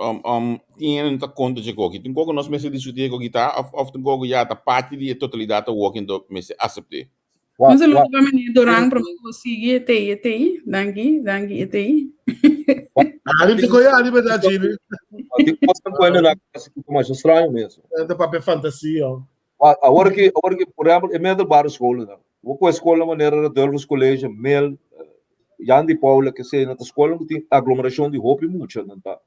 Um, um, tin hende no ta konta dje koki. Tin koko nos mester diskutí e koki ta, òf, òf tin koko ya ta parti di e totalidat awor kendo mester asept'é. Un saludo pa meneer Doran, promé ku bo sigui, e tei, e tei. Danki, danki, e tei. Ari te koe ari berdad, Jimmy. Tin kosnan ku hende na kasi ku ta masha straño mes. Ta papia fantasia. Awor ki, awor ki, por ehempel, e middelbare scholennan. Bo kohe skolnan manera Radulphus College, Mel, Jan di Paula, ke sei, nan ta skolnan ku tin aglomerashon di hopi mucha nan ta.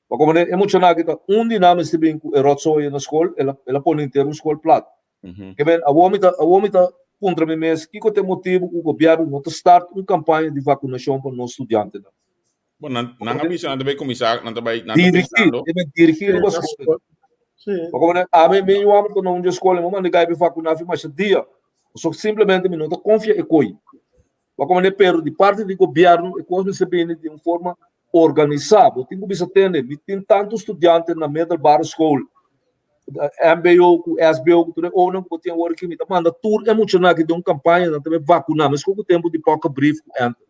Pa komo e muchanan aki ta un di nan mester bin ku e rotzooi na skol, el a, el a pone henter un skol plat. Ke men, awor mi ta, awor mi ta puntra mi mes kiko ta e motibu ku gobièrnu no ta start un kampaña di vakunashon pa nos studiantenan. Bon, nan, nan a bisa nan ta bai kuminsá, nan ta bai, nan ta Dirigí, pensando. e men dirigí riba skol. Pa komo ami mi yu amo ta na un di e skol, mi manda gai bai vakuná fi masha dia. Pasobra simplemente mi no ta konfia e koi. Pa komo pero di parti di gobièrnu e kos mester bini di un forma organisá. Bo tin ku bisa tende, mi tin tantu studiante na middelbare school, mbo ku sbo ku tur e onan ku bo tin awor aki, mi ta manda tur e muchanan aki den un kampaña nan ta bai vakuná, meskos ku tempu di poka brief ku enter.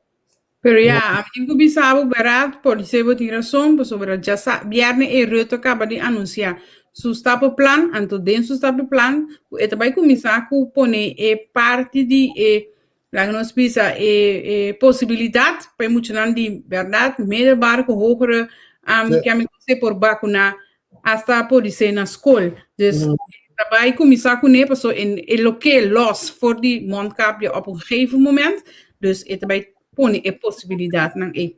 Pero ya, ami tin ku bisa bo bèrdat, podisé bo tin rason, pasobra djasa bièrnè e Rutte a kaba di anunsiá su stappenplan, anto den su stappenplan ku e ta bai kuminsá ku pone e parti di e, laga nos bisa, e e posibilidat pa e muchanan di bèrdat middelbare ku hogere ke ami konosé por bakuná hasta podisé na skol. Dus ta bai kuminsá kuné paso e e loke lòs for di mondkapje op un gegeven moment, dus e ta bai pone e posibilidatnan ei.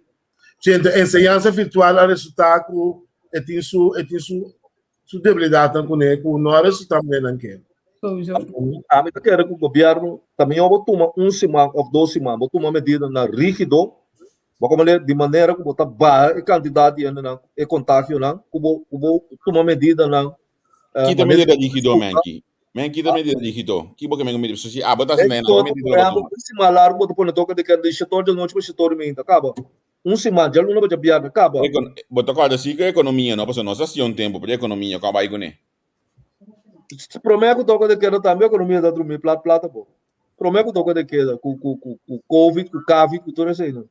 Sí, ento enseñansa virtual a resultá ku e tin su e tin su su debilidatnan kuné ku no a resultá manera nan ke. Sowieso. Ami ta kere ku gobièrnu ta mihó bo tuma un siman òf dos siman, bo tuma medidanan rígido Bo komo di manera ku bo ta baha e kantidat di hendenan, e kontagionan, ku bo ku bo tuma medidanan. Kita medida rígido, Menki? Men, kita medida rígido? Ki bo ke men ku medida? Si abo ta asina, nan medida lo bo tuma? Un siman largu bo ta pone toka di keda di shetor di anochi pa shetor di mainta, kaba. Un siman, djaluna pa djabièrnè, kaba. Bo ta kòrda si ku ekonomia no, pasobra nos a hasi un tempu, pero ekonomia kòm bai kuné? Promé ku toka di keda tambe ekonomia ta drumi plat plat abo. Promé ku toka de keda ku ku ku ku covid, ku kavi, ku tur eseinan.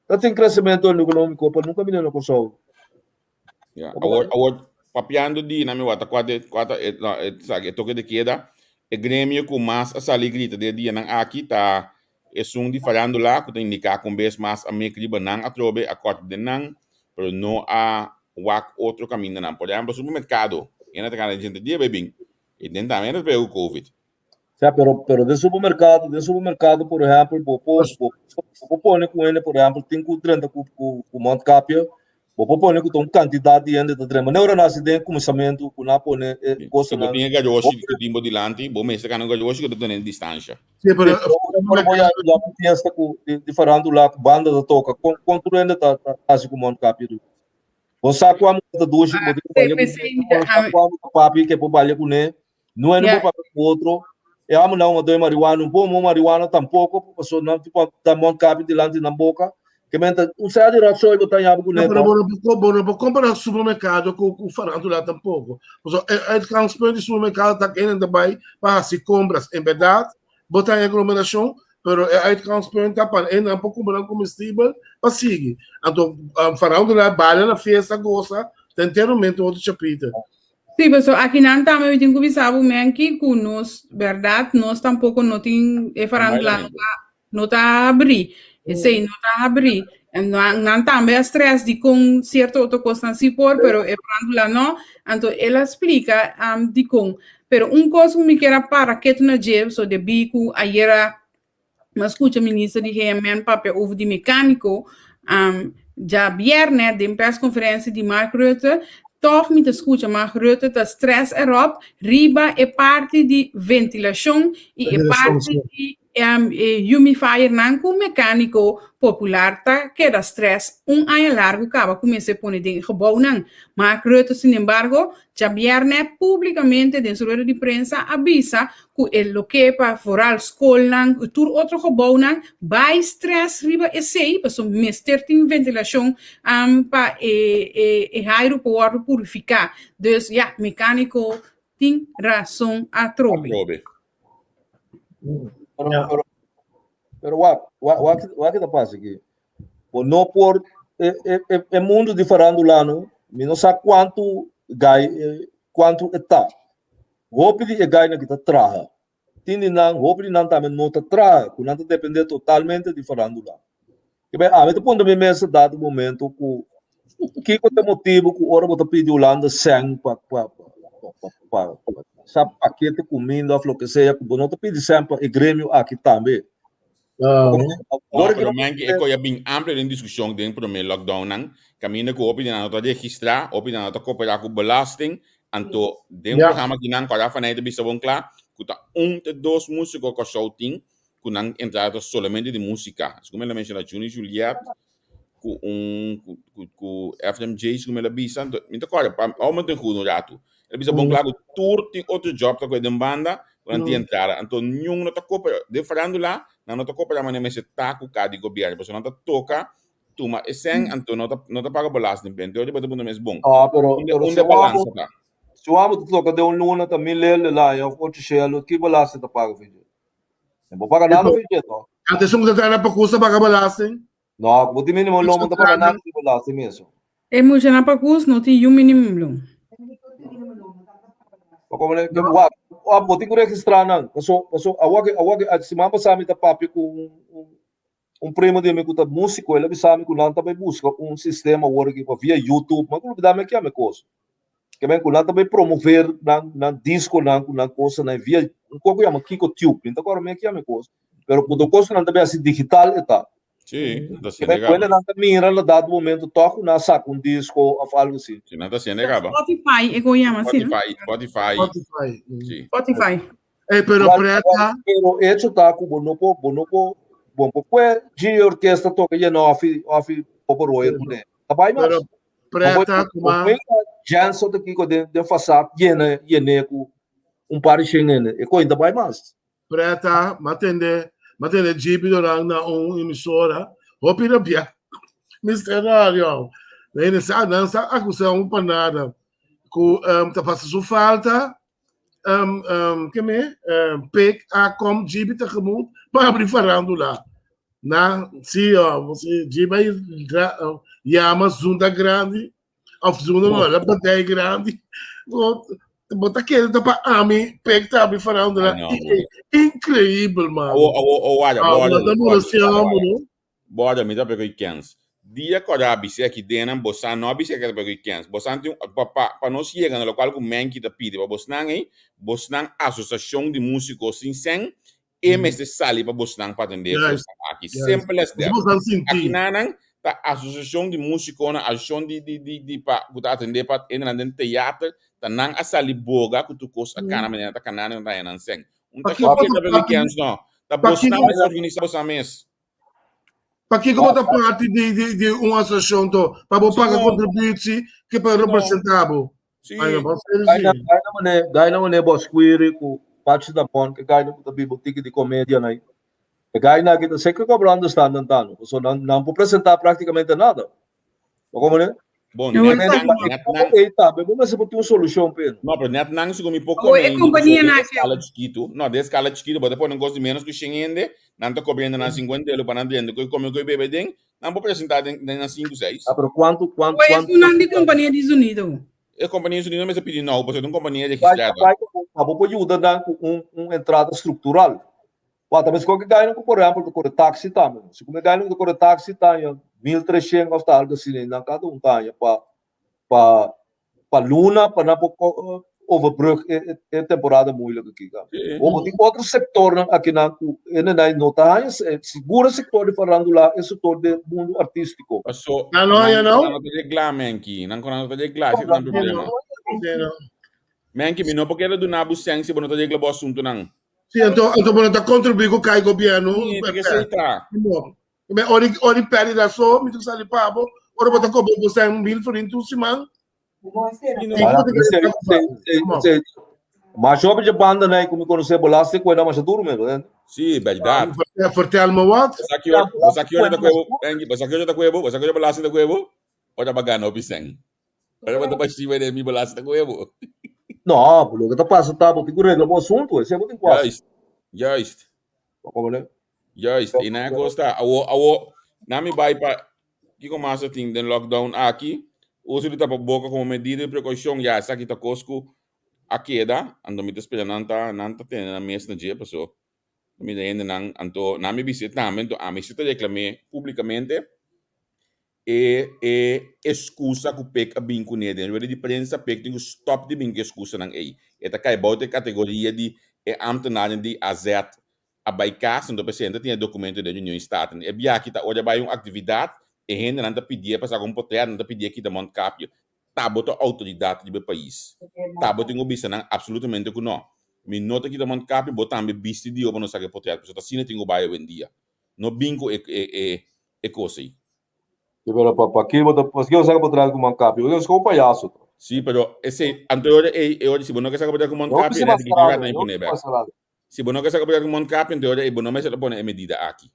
Ta tin kresementu ekonómiko pa nunka bini na Kòrsou. Ya, awor awor papiando di na mi wata kua ta kua ta e no e sa e toke de keda, e gremio ku mas a sali grita den e dianan aki ta esun di farándula ku ta indiká ku un bes mas a mek riba nan atrobe a kòrta den nan, pero no a wak otro kamindanan. Por ehèmpel supermerkado, hende ta gana djente dia bai bin i den tambe hende ta pega ku covid. Sea, pero, pero den supermercado, den supermercado, por ejemplo, bo por, bo, bo por pone ku hende, por ejemplo, tin ku drenta ku, ku, ku mondkapje, bo por pone ku ta un kantidat di hende ta drenta. Manera ora nasi den kuminsamentu ku nan a pone e Si bo kosanan. tin e garoshi ku tin bo dilanti, bo mester gana un garoshi ku ta tene distansha. Sí, pero Sí, pero ora bo ya ya un fiesta ku di, di farandula ku banda ta toka, kon, kon tur hende ta, ta hasi ku mondkapje du? Bo sa kua mucha ta dushi ku bo tin ku balia kuné, bo sa kua ta papi ke por balia kuné, No e no por papia ku otro. E amo nan a doi marihuana, un por mo marihuana tampoko, pasobra nan tin por ta mondkapje dilanti nan boka. Ke men ta un sea di rotzooi bo ta yaba ku No, ne pero to. bo no por, bo no por kompara supermerkado ku ku farandula tampoko. Pasobra e uitgangspunt di supermerkado ta kende ta bai pa hasi kompras. En bèrdat, bo ta den aglomerashon, pero e uitgangspunt ta pa e nan por kumpra nan komestibel pa sigui. Anto farandula baila na fiesta, gosa, ta enteramente otro chapiter. Sí, paso akinan tambe mi tin ku bisa bo Menki ku nos bèrdat nos tampoko no tin e farándula no ta no ta habrí. Esei no ta habrí. Nan, nan tambe a stress di kon sierto otro kosnan si por, pero e farándula no. Anto el a splika um, di kon. Pero un kos ku mi kier a para ketu na dje, so debí ku ayera mi a skucha minister di GMN papia over di mekániko, um, djabièrnè den perskonferensia di Mark Rutte, tòg mi ta skucha Mark Rutte ta stress erop riba e parti di ventilashon i e Ventilashon, parti sí. di E humifiernan ku mekániko popular ta keda stress un aña largu kaba ku mester pone den e gebounan. Mark Rutte sinembargo, djabièrnè públikamente den su rueda di prensa a bisa ku e lo ke pa foral skolnan i tur otro gebounan bai stress riba esei pasobra mester tin ventilashon pa e hairu por wòrdu purifiká. Dus ya, mekániko tin rason atrobe. Atrobe. Pero, pero, pero wak, wak, wak, wak ta pasa aquí. Bo no por e, e, e, e mundo di farandulano, mi no sa cuanto gai, eh, cuanto eta. Hopi di e gai na kita traha. Tin di nan, hopi di nan tambe no ta traha, ku nan ta depende totalmente di farandula. Ke bai, ami ta puntra mi mes dado momento ku kiko ta motibo ku ora bo ta pidi Hulanda sèn pa pa pa pa pa sa pakete kuminda òf loke sea ku bo no ta pidi sèn pa e gremio aki tambe. No, pero men e koe a bin amplio den diskushon den promé lockdownnan, kaminda ku hopi di nan no ta registrá, hopi di nan no ta koperá ku belasting, anto den un programa ki nan kòrda Fanny ta bisa bon kla ku ta un te dos músiko Kòrsou tin ku nan entrada ta solamente di músika. Segun mi a menshoná Juni Juliet ku un ku ku ku Efrem Jay segun mi a bisa, anto mi ta kòrda pa awor mi ta huda un ratu. El a bisa bon kla ku tur tin otro job ta kohe den banda ku nan tin entrada. Anto niun no ta koperá den farándula nan no ta koperá manera mester ta ku ka di gobièrnu pasobra nan ta toka tuma e sèn anto no ta no ta paga belasting p'e. Anto bo ta puntra mes bon Ah, pero unda pero unda si e balansa wou ta? si wou ta toka den un luna ta mil lel el aña òf ocho shelu ki belasting ta paga for dje? No bo paga nada for dje no. Antes un ta traha pa kusa paga belasting. No, bo tin minimum loon, bo ta paga nada di belasting mes. E muchanan pa kus no tin yu minimum loon. Pa como ne, wak, wak, bo tin ku registrá nan. Paso, paso, awor ke, awor ke, siman pasá mi ta papia ku un, un, un primo di mi ku ta músiko, el a bisa mi ku nan ta bai buska un sistema awor aki pa via YouTube, ma ku lubidá mi a kiami kos. Ke men ku nan ta bai promover nan nan diskonan ku nan kosanan via un kos ku yama Kiko Tube, mi no ta kòrda mi a kiami kos, pero ku tur kos ku nan ta bai hasi digital e ta. Sí, nan ta Ke men hasiendo ku kaba. nan ta mira na dado momento tòg ku nan a saka un disko òf algu asi. Sí, nan ta hasiendo kaba. Spotify e ku yama asina. Spotify, Spotify. Spotify. Sí. Spotify. Ey, pero Igual, preta. pero hecho ta ku bo no por, bo no por, bo no por kue G orkesta toka yena òf òf Popo Royer kuné. Ta bai mas. Pero preta kuma. Janso ta kiko den den fasad yena yene ku un par di shen hende. E koin ta bai mas. Preta, m'a tende, m'a tende Jeepy Doran na un emisora. Hopi rabia. Mister Radio. Nan sa, nan sa acusa un pa nada. Ku um, ta pasa su falta. Um, um, ke me? Um, pek a kom Jeepy tegemoet pa abri farandula. Na, si, oh, si Jeepy yama zunda grandi. Of zunda no, la batalla grandi. Bo ta kere ta pa ami pek ta abri farandula. Ah, no, Increíble, man. Awo, awo, awo, wara, Ah, wara, bo ta wara, mula wara. no? Bora, mi ta pego i kens. Dia kòrda a bis'é aki den bosan no a bis'é ke ta pego i kens. Bosan tin pa pa pa nos yega na lokual ku Menki ta pidi pa bosnan ei, bosnan asosiashon di músiko sin sèn, e mester sali pa bosnan pa atendé Juist, kosnan aki. juist. Simpel as that. Bosan sinti. Aki nanan ta asosiashon di músikonan, asosiashon di di di di pa ku ta atendé pa hendenan den teater, ta nan a sali boga ku tur kos a kana manera ta kana nan ta haña nan sèn. Un ta Pakiko ke ta ta pego i parti kens no. Ta pakiko bosnan mester organisá bosan mes. Pakiko bo ta parti di, di, di un asosiashon to? Pa bo Sí, paga no. kontributie ke pa Sí, no. representá bo. Sí. Ai, no, ser Gaina, así. gaina mane, gaina mane bo squiri ku Pachi Tapon, ke gaina ku ta biba tiki di komedia nai. E gaina aki ta seker kobrando stand tano. So nan, nan por presentá praktikamente nada. Bo komprende? Bon, No, net exacto. nan, net nan, Ei tambe bo mester por tin un solushon p'e. no, pero net nan segun mi por Oh, come e ainda, kompania pasobra na den eskala chikitu, no, den eskala chikitu, bo ta pone un kos di menos ku shen hende, nan ta kobriendo nan 50 elo pa nan drenta ku kome ku bebe den, nan por presentá den, den nan sinku, seis. Ah, pero kuantu, kuantu, O kuantu. esunnan di kompania di zonido. E kompania di zonido mester pidi nou, pasobra ta un kompania Bai, registrá. bai, pa bo por yuda nan ku un, un entrada struktural. Wak, ta meskos ku e gainan ku por ehèmpel ta kore taksi tambe. Si ku e gainan ku ta kore taksi ta haña 1300 òf ta algu asina, nan kada un ta haña pa pa pa luna pa nan por overbrug e e temporada moeilijk aki. O bo tin otro sektornan akinan ku hendenan no ta haña, sigur e sektor di farandula, e sektor di mundu artístiko. Paso Nan no haña nan no? no ta regla menki, nan no ta regla, esei ta nan problema. Menki, mi no por kere duna bo sèn si bo no ta regla bo asuntunan. Sí, anto, anto bo no ta kontribuí ku kai gobièrnu. Sí, ta esei ta. No. Me ori ori pèrdida so, mi ta sali pa bo, ora bo ta kobra bo sèn mil florin tur siman. Mas hopi dje banda nai ku mi konosé belasting ku e na masha duru mes, bo Sí, bèrdat. Vertel me wat. Bo sa ki ora, bo sa ki ora ta kue bo, Engie, bo sa ki ora ta kue bo, bo sa ki ora belasting ta kue bo? Ora bo gana hopi sèn. Ora bo ta bashiba den mi belasting ta kue bo. No, loke ta pasa ta bo tin ku regla bo asuntu, esei bo tin ku hasi. Juist, juist. Bo komprende? Juist, i nan e kos ta, awo, awo, nan mi bai pa, kiko mas a tin den lockdown aki? Uso di tapaboka komo medida di prekoushon, ya esaki ta kos ku a keda, anto mi ta spera nan ta, nan ta tene nan mes na dje, paso mi ta hendenan, anto nan mi bis'é tambe, anto ami si ta reklam'é públikamente e e eskusa ku Pek a bin kuné den rueda di prensa, Pek tin ku stòp di bin ku eskusanan ei. E ta kai bou di e kategoria di e ámtenarnan di AZ a bai kas, anto presidente tin e dokumento den Union Staten. E biaha aki ta ora bai un aktividat, e hendenan ta pidié pa saka un potrèt, nan ta pidié kita mondkapje. Ta bo ta outoridat riba e pais. Ta bo tin ku bisa nan apsolutamente ku nò. Mi no ta kita mondkapje, bo tambe bisti di yo pa no saka e potrèt, pasobra ta asina tin ku bai awendia. No bin ku e e e kos ei. Sí, pero pa pa bo ta paske bo saka potrèt ku mondkapje? Bo ta un payaso. Sí, pero esei, anto e ora ei, e ora si bo no ke saka potrèt ku mondkapje, e tin ku rata imponé bèk. Si bo no ke saka potrèt ku mondkapje, anto e ora ei bo no mester ta pone e medida aki.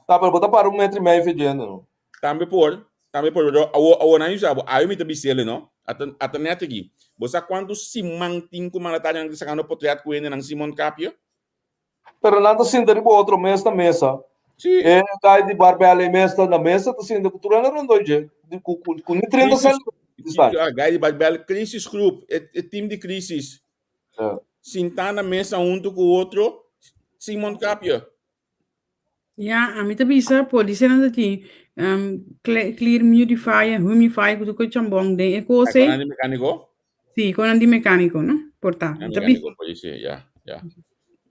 Ta, pero bo ta para un metro i mei fe djende, no? Tambe por, tambe por, pero awo, awo nan yusa bo, awe mi ta bis'el, no? Ata, ata nèt aki. Bo sa kuantu siman tin ku mandatarionan ta sakando potrèt ku hendenan sin mondkapje? Pero nan ta sinta riba otro mes na mesa. Sí. E guy di Barbella e mes ta na mesa ta sinta ku tur hende rondó dje. Ku, ku, ku ni 30 Crisis, centimeters distancia. ah, guy di Barbella, crisis group, e, e team di crisis. Ja. Sintá na mesa huntu ku otro, sin mondkapje. Ja, ami ta bisa polisianan ta tin um, clear humidifier, humidifier ku tur ku chambon den e kos Ay, ei. konan di mekániko? Sí, konan di mekániko, no? Por ta. Ja, Ta bisa. mekániko, polisia, ja, ja.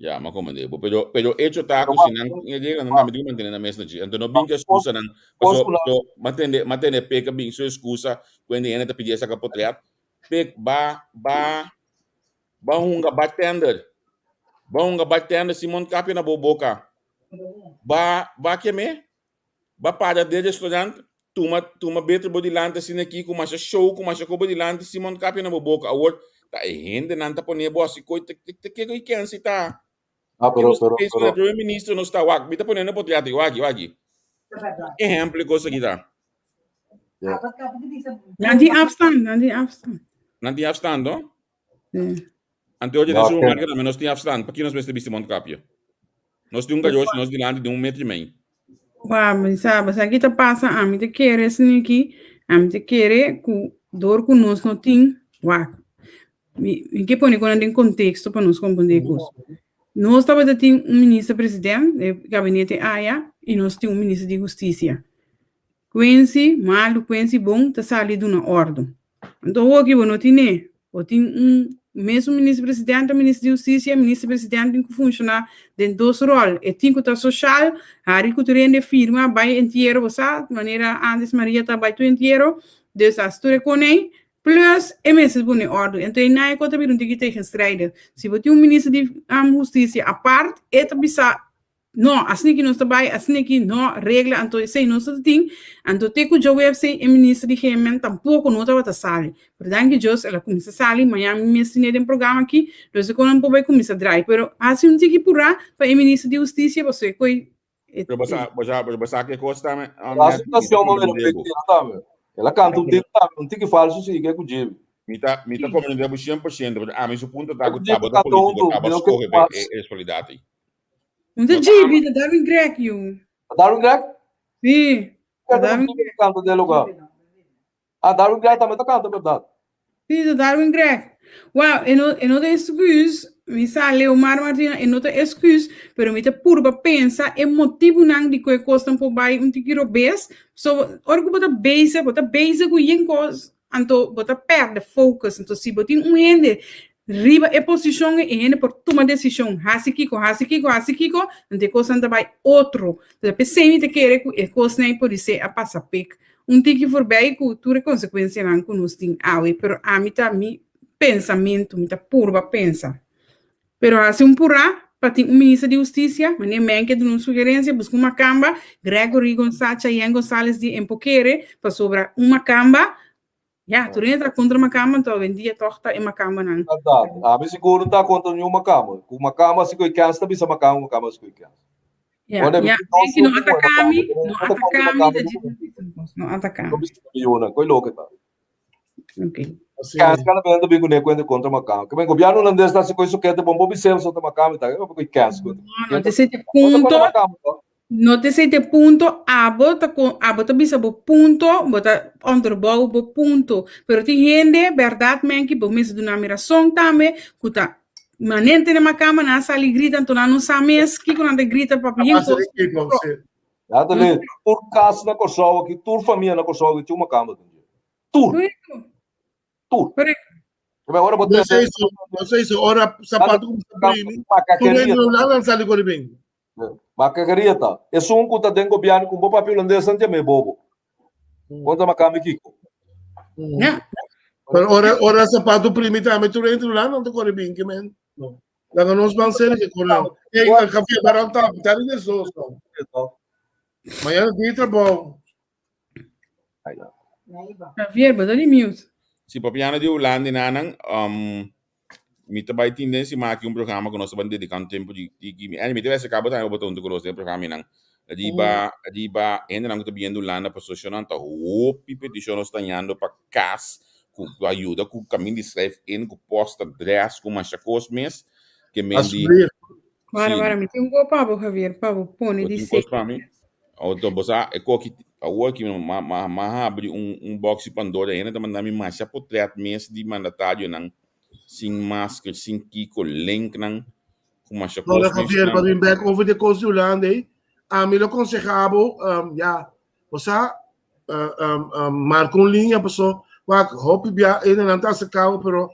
Ja, ma komende bo. Pero, pero hecho ta ku si nan llega, nan tambe tin ku mantene nan mes na dje. Anto no bin ku excusa nan. Paso, paso, mantene, mantene peka bin su excusa ku hende hende ta pidi e saka potret. Pek ba, ba, Ba hunga bartender. Ba hunga bartender sin mondkapje na bo boka. Ba, ba keme? Ba para den restaurant, tuma, tuma beter bo dilanti asina aki ku masha show, ku masha ko bo dilanti sin mondkapje na bo boka. Awor, ta e hendenan ta pone bo hasi koi, ta, ta ke koi kensi ta? Ah, Ke pero, nos ta pero, pensa pero. ku primer minister nos ta wak? Mi ta pone na potret aki, wak, wak. Ehempel e kos aki ta. Ja. Nan tin afstand, nan tin afstand. Nan tin afstand, no? Sí. Anto oye, den Ja, supermercado tambe nos tin afstand. Paki nos mester bisti mondkapje? Nos tin un garoshi nos dilanti di un metro i mei. Wa, mi sa, bo sa ki ta pasa, ami ta kere sniki, ami ta kere ku dor ku nos no tin, wak, mi, mi ke pone konan den konteksto pa nos komprende e kos. Nos tabata tin un minister president, e gabinete aya, i nos tin un minister di hustisia. Quincy malu, Quincy bon ta sali duna ordu. Anto hoki bo no tine. Bo tin un mesun minister presidente, minister di hustisia, minister presidente tin ku funshoná den dos ròl. E tin ku ta soshal, hari ku tur hende firma, bai entiero, bo sa, manera Andes Maria ta bai tur entiero, dus hasi tur e konei, plus e mester pone ordu. Anto e nai ku ta bira un tiki tegenstrijdig. Si bo tin un minister di hustisia apart, e ta bisa No, asina ki nos ta bai, asina ki no regla, anto esei nos ta tin, anto te ku djaweps ei e minister di GMN tampoko no tabata sali. Pero danki Dios el a kuminsa sali, maña mi mes tine den programa aki, dus e konan por bai kuminsa drai. Pero hasi un tiki purá pa e minister di hustisia pasobra e koi e Pero bo sa, bo sa, bo sa ke kos tambe, La situacion ma mira pek tambe. El a canta un tiki tambe, un tiki falso si ke ku Jimmy. Mi ta, mi ta comprende bo 100%, pero ami su punto ta ku Ku Jimmy tabata canta politico, hunto, tabata mi no ke scoge pa mas. e responsabilidad ei. Un ta No ta JB, ama. ta Darwin Greg, yu. Darwin Greg? Sí, ta Canta Darwin ku Greg. canta den lugar. Ah, Darwin Greg tambe ta canta, berdad. Sí, ta Darwin Greg. Wow, e no, e no ta excuus. Mi sa Leomar Martina e no ta excuus, pero mi ta purba pensa e motibunan di ku e kosnan por bai un tiki robes. So ora ku bo ta bezig, bo ta bezig ku yen kos, anto bo ta pèrdè focus. Anto si bo tin un hende riba e posishon ei, e hende por tuma desishon, hasi kiko, hasi kiko, hasi kiko, anto e kosnan ta bai otro. Entonces p'esei mi ta kere ku e kosnan ei podisé a pasa pek un tiki forbei ku tur e konsekuensianan ku nos tin awe. Pero ami ta mi pensamentu, mi ta purba pensa. Pero hasi un purá pa tin un minister di hustisia, meneer Menke duna un sugerensia, buska un makamba, Gregory Gonzales, Chayen Gonzales di Empokere, pasobra un makamba, ya, tur hende ta kontra makamba, anto awendia tòg ta e makambanan. Bèrdat. Ami sigur no ta kontra niun makamba. Ku makamba si ku e kèns ta bisa makamba, makamba si ku e kèns. Ya, ya, Menke no ataká mi, no ataká mi, ta djis no ataká mi. No bisa mi yunan, koe loke ta. Ok. Kans kana benta bin kuné kuente kontra Macau. Ke men gobièrnu hulandes ta hasi koi sokete bon bo bis'é so ta Macau mi ta ke koi kans kuente. No, no te sete punto. No te sete punto abo ta kon abo ta bisa bo punto, bo ta onderbouw bo punto. Pero tin hende bèrdat menki bo mester duna mi rason tambe ku ta manente na Macamba nan a sali grita anto nan no sa mes kiko nan ta grita papia yen kos. Ya ta le, tur kas na Kòrsou aki, tur famia na Kòrsou aki tin un makamba den dje. Tur. Tur. Pero ora bo No sei so, no sei so, ora sapato kumsa primi, tur hende no nan sali kore bin. Makakeria ta, esun ku ta den gobièrnu ku bo papia hulandes nan djam'é bobo. Kontra makamba kiko? Ja. Pero ora ora sapato primi tambe tur hende no nan ta kore bin ke men. Laga nos ban serka ku nan. Ei, Javier, baran ta, ta di desos. Mañana di trabou. Javier, bo ta di mute. Si papiando di Hulanda i nanan, um, mi ta bai tin den siman aki un programa ku nos ta ban dediká un tempu di di di mi mi ta bai aserká bo tambe bo ta huntu ku nos den e programanan. Riba riba hendenan ku ta biniendo Hulanda pasobra shon nan ta hopi petishon nos ta hañando pa kas ku a yuda ku kaminda di schrijf in ku postadres ku masha kos mes ke men di Alsjeblieft. Wara, si wara, mi tin un kos pa bo, Javier, pa bo pone bo di tin se. kos pa mi Oto bo sa e koki awor ki ma ma ma habri un un box di Pandora hende ta manda mi masha potret mes di mandatarionan sin masker sin kiko linknan ku masha Hola kos mes Javier, nan pa bin bek over de kos di Hulanda ei. Ami lo konseha bo, um, ya, bo sa, uh, um, um, marka un liña paso wak hopi bia hendenan ta aserka bo pero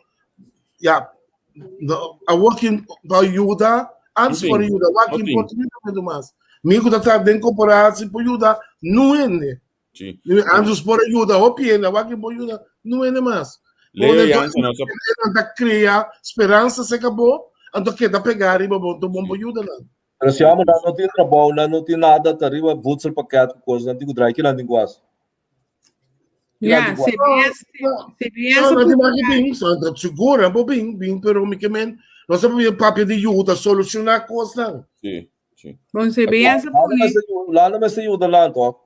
ya, no, awor kin pa yuda, no antes por tin yuda, wak no kin tin por yuda mucho mas. Mi ku ta traha den korporatie por yuda nu hende. Sí. Mi antes por yuda hopi hende, awor kin por yuda nu hende mas. Leo Anto Jansen nos a nan ta krea speransa serka bo, anto keda pega riba bo, anto bon por yuda nan. Pero si amo nan no tin trabou, nan no tin nada, ta riba voedselpakket ku kos, nan tin ku drai, ki nan tin ku hasi? Ki nan Ja, tin ku hasi? CBS, CBS No, a no tin publiká. maki bin, so, ta sigur, nan por bin, bin, pero mi ke men, nos a papia papia di yuda solushoná kosnan. Sí, sí. Bon, CBS a Hulanda pone. mester, Hulanda mester yuda nan toch?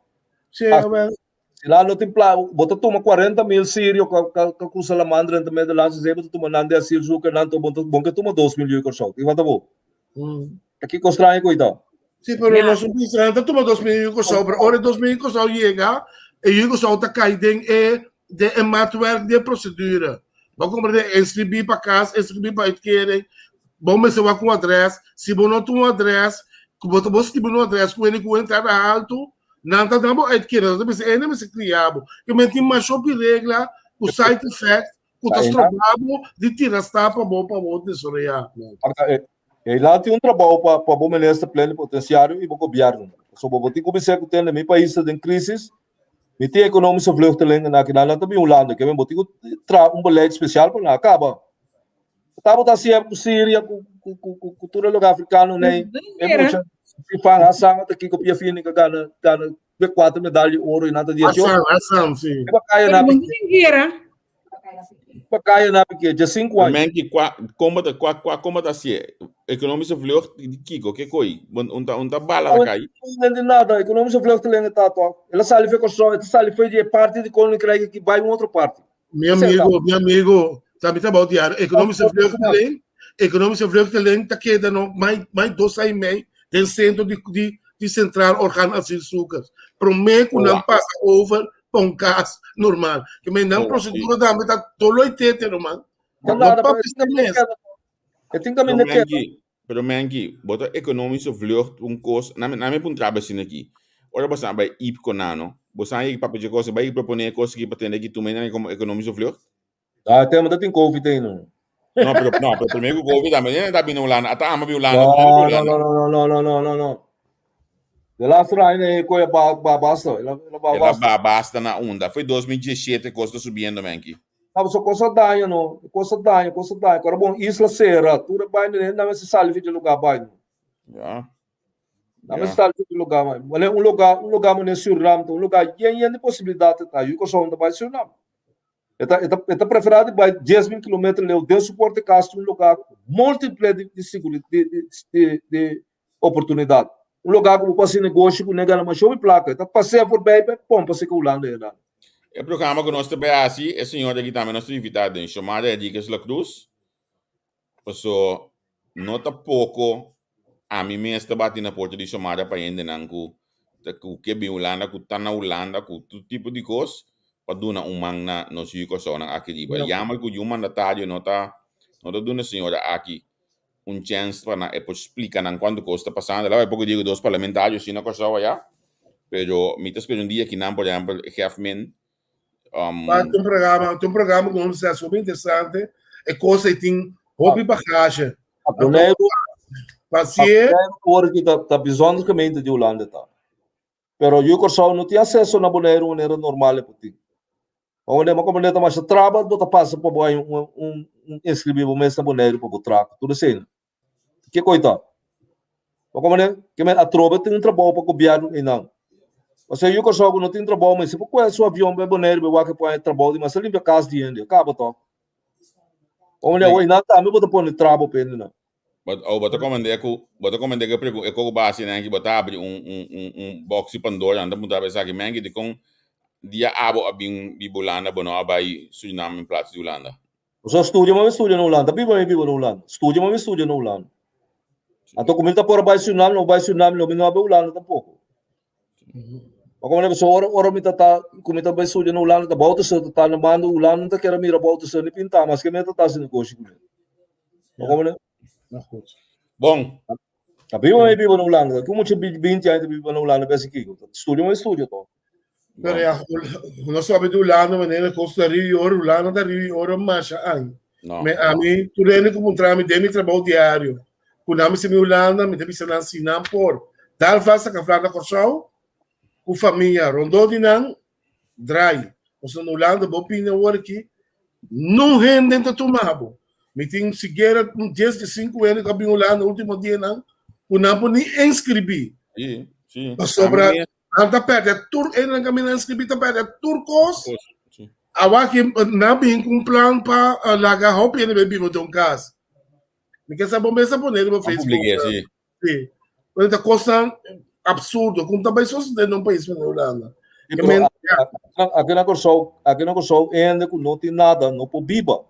Sí, Ah, wel. Si nan no tin pla, bo ta tuma 40 mil sirio ka ka ka cruza laman drenta Nederlandse Zee, bo ta tuma nan di asielzoeker nan to, bo ta bo ke tuma 2 mil yu Kòrsou. Ki falta bo? Mm. Ta kiko straño ku ita? Sí, pero Ja. nos un bisa, nan ta tuma 2.000 yu Kòrsou, pero ora e 2.000 yu Kòrsou yega, e yu Kòrsou ta kai den e den e maatwerk di e procedure. Bo comprende? Inscribí pa kas, inscribí pa uitkering, bo mester wak un adres. Si bo no tin un adres, ku bo ta bo skibi un adres ku hende ku entrada haltu, Nan ta dabo uitkering, nan ta bisa e mester kria bo. Ke men tin masha hopi regla ku side effect ku ta stroba bo di tira stap pa bo pa bo desaroyá. Eiland tin un trabou pa pa bo minister plenipotenciario i bo gobierno. Pasobra bo tin ku bisa ku tende mi pais ta den crisis, mi tin economische vluchtelingen aki nan, nan ta bin Hulanda. Ke men bo tin ku traha un beleid special pa nan. A kaba. Tabata hasié ku Siria, ku ku ku ku tur e lugar afrikano nei. E mucha si fan Hassan ta kiko pia fini ka gana gana be kuater medal di oro i nan ta di Hassan, Hassan, si. E bakaya na Guera. Bakaya na pike, dje sinku aña. Menki kwa komba ta kwa kwa komba ta hasié? Economische vlucht di kiko? Ke koi? Un ta un ta bala ta kai? No di nada, economische vluchteling ta to. El a sali fe Kòrsou, e ta sali fe di e parti di Koninkrijk ki bai un otro parti. Mi amigo, mi amigo, ta mi trabou diario. Economische vluchteling, economische vluchteling ta keda no mai mai dos aña y mei den centro di di di centraal orgaan asielzoekers. Promé ku nan pasa over pa un kas normal. Ke men nan procedura tambe ta tolo y tete, ruman. No No papia mes. E tin kaminda Pero keda. Menki, pero Menki, bo ta economische vlucht un kos, na na mi puntra bo asina aki. Ora bo sa bai IPCO nano, bo sa yegi papia dje kos, bai propone e kos aki pa tende aki tuma e komo economische vlucht? Ah, tema ta tin COVID ei no. No, pero no, pero primero ku COVID tambe nena ta bini Hulanda, ata ama bin Hulanda, No, tur no, Hulanda. no, no, no, no, no, no, no. De laatste aña e koe ba ba basta, el a el a ba El a basta. ba basta na unda. Foi 2017 kos ta subiendo, Menki. Ah, so cosa daña no, cosa daña, cosa daña. Ora bon isla sera, tur e bai ne, na se sali fi de lugar bai. Ja. Na me sali fi de lugar bai. Wale un lugar, un lugar mane Suriname, un lugar yen yen de posibilidad ta. Yu koson ta bai Suriname. E ta, e ta, e ta preferá di bai 10.000 kilometer leu den su porte kas un lugar múltiple di, di siguri, di, di, di, di oportunidat. Un lugar ku bo por hasi negoshi ku ne gana masha hopi plaka. E ta pasea voorbij pa e pompa seka Hulanda e nan. E programa ku nos ta bai hasi, e señor aki tambe nos ta invitá den, Xiomara Henriquez La Cruz. Paso no ta poko ami mes ta bati na porta di Xiomara pa hendenan ku ta ku ke bin Hulanda, ku ta na Hulanda, ku tur tipo di kos pa duna un man na nos yu Kòrsounan aki riba. Jammer ku yu mandatario no ta no ta duna e señora aki un chèns pa nan e por splika nan kuantu kos ta pasando. Laga poko dia ku dos parlamentario asina na Kòrsou ayá, pero mi ta spera un dia kinan por ehèmpel Gèfmin Pa un programa, un programa ku nos hasi hopi interesante, e kos ei tin hopi bagage. Boneiru, Pa si Boneiru ki ta ta bijzonder gemeente di Hulanda ta. Pero yu Kòrsou no tin aseso na Boneiru manera normal e por tin. Wanneer bo komprende ta masha traba bo ta pasa pa bo haña un un un inscribi bo mes na Boneiru pa bo traha tur esei. Ke koi ta? Bo komprende? Ke men atrobe tin un trabou pa gobièrnu einan. Pasobra yu Kòrsou ku no tin trabou mester por kohe su avion bai Boneiru bai wak e por haña trabou di mester limpia kas di hende. Kaba tòg. Bo komprende? Awor einan tambe bo ta pone traba pa hendenan. But oh, bo ta komende ku bo ta komende ku e koko basi nan ki bo ta abri un un un un box di Pandora nan ta puntra bo esaki men dikon dia abo a bin biba Hulanda bo no a bai Surinam in plaats di Hulanda. Pasobra studia mi studia na Hulanda, biba mi biba na Hulanda, studia mi studia na Hulanda. Anto ku mi ta por a bai Surinam, no bai Surinam, no mi no a bai Hulanda tampoko. Ma como pasobra ora ora mi ta ta ku mi ta bai studia na Hulanda ta Bouterse ta ta na banda Hulanda no ta kere mira Bouterse ni pinta maske mi ta ta hasi negoshi kuné. Ma como ne? Bon. Ta biba mi biba na Hulanda. Ku mucha 20 aña ta biba na Hulanda besi kiko. Studia mi studia to. Pero ja, nos sabe di Hulanda manera kos ta riu i oro, Hulanda ta riu i oro masha aña. No. Me ami tur hende ku puntra mi den mi trabou diario ku nan mi si mi Hulanda mi ta bisa nan si nan por dal vast saka vla na Kòrsou ku famia rondó di nan draai. Pasobra na Hulanda bo pini awor aki nun hende ta tuma bo. Mi tin sikiera un dies di sinku hende ku a bin Hulanda ultimo dianan ku nan por ni inskribí. Sí, sí. Pasobra nan ta pèrdè tur e nan kaminda inskribí ta pèrdè tur kos. Awor aki nan bin ku un plan pa laga hopi hende bai biba den un kas. Mi ke sa bo mes a pone riba Facebook. Publiké, sí. Sí. Pero ta kosnan absurdo. Kon ta bai sosodé na un pais manera Hulanda? Sí, pero men, aki na Kòrsou, aki na Kòrsou hende ku no tin nada no por biba.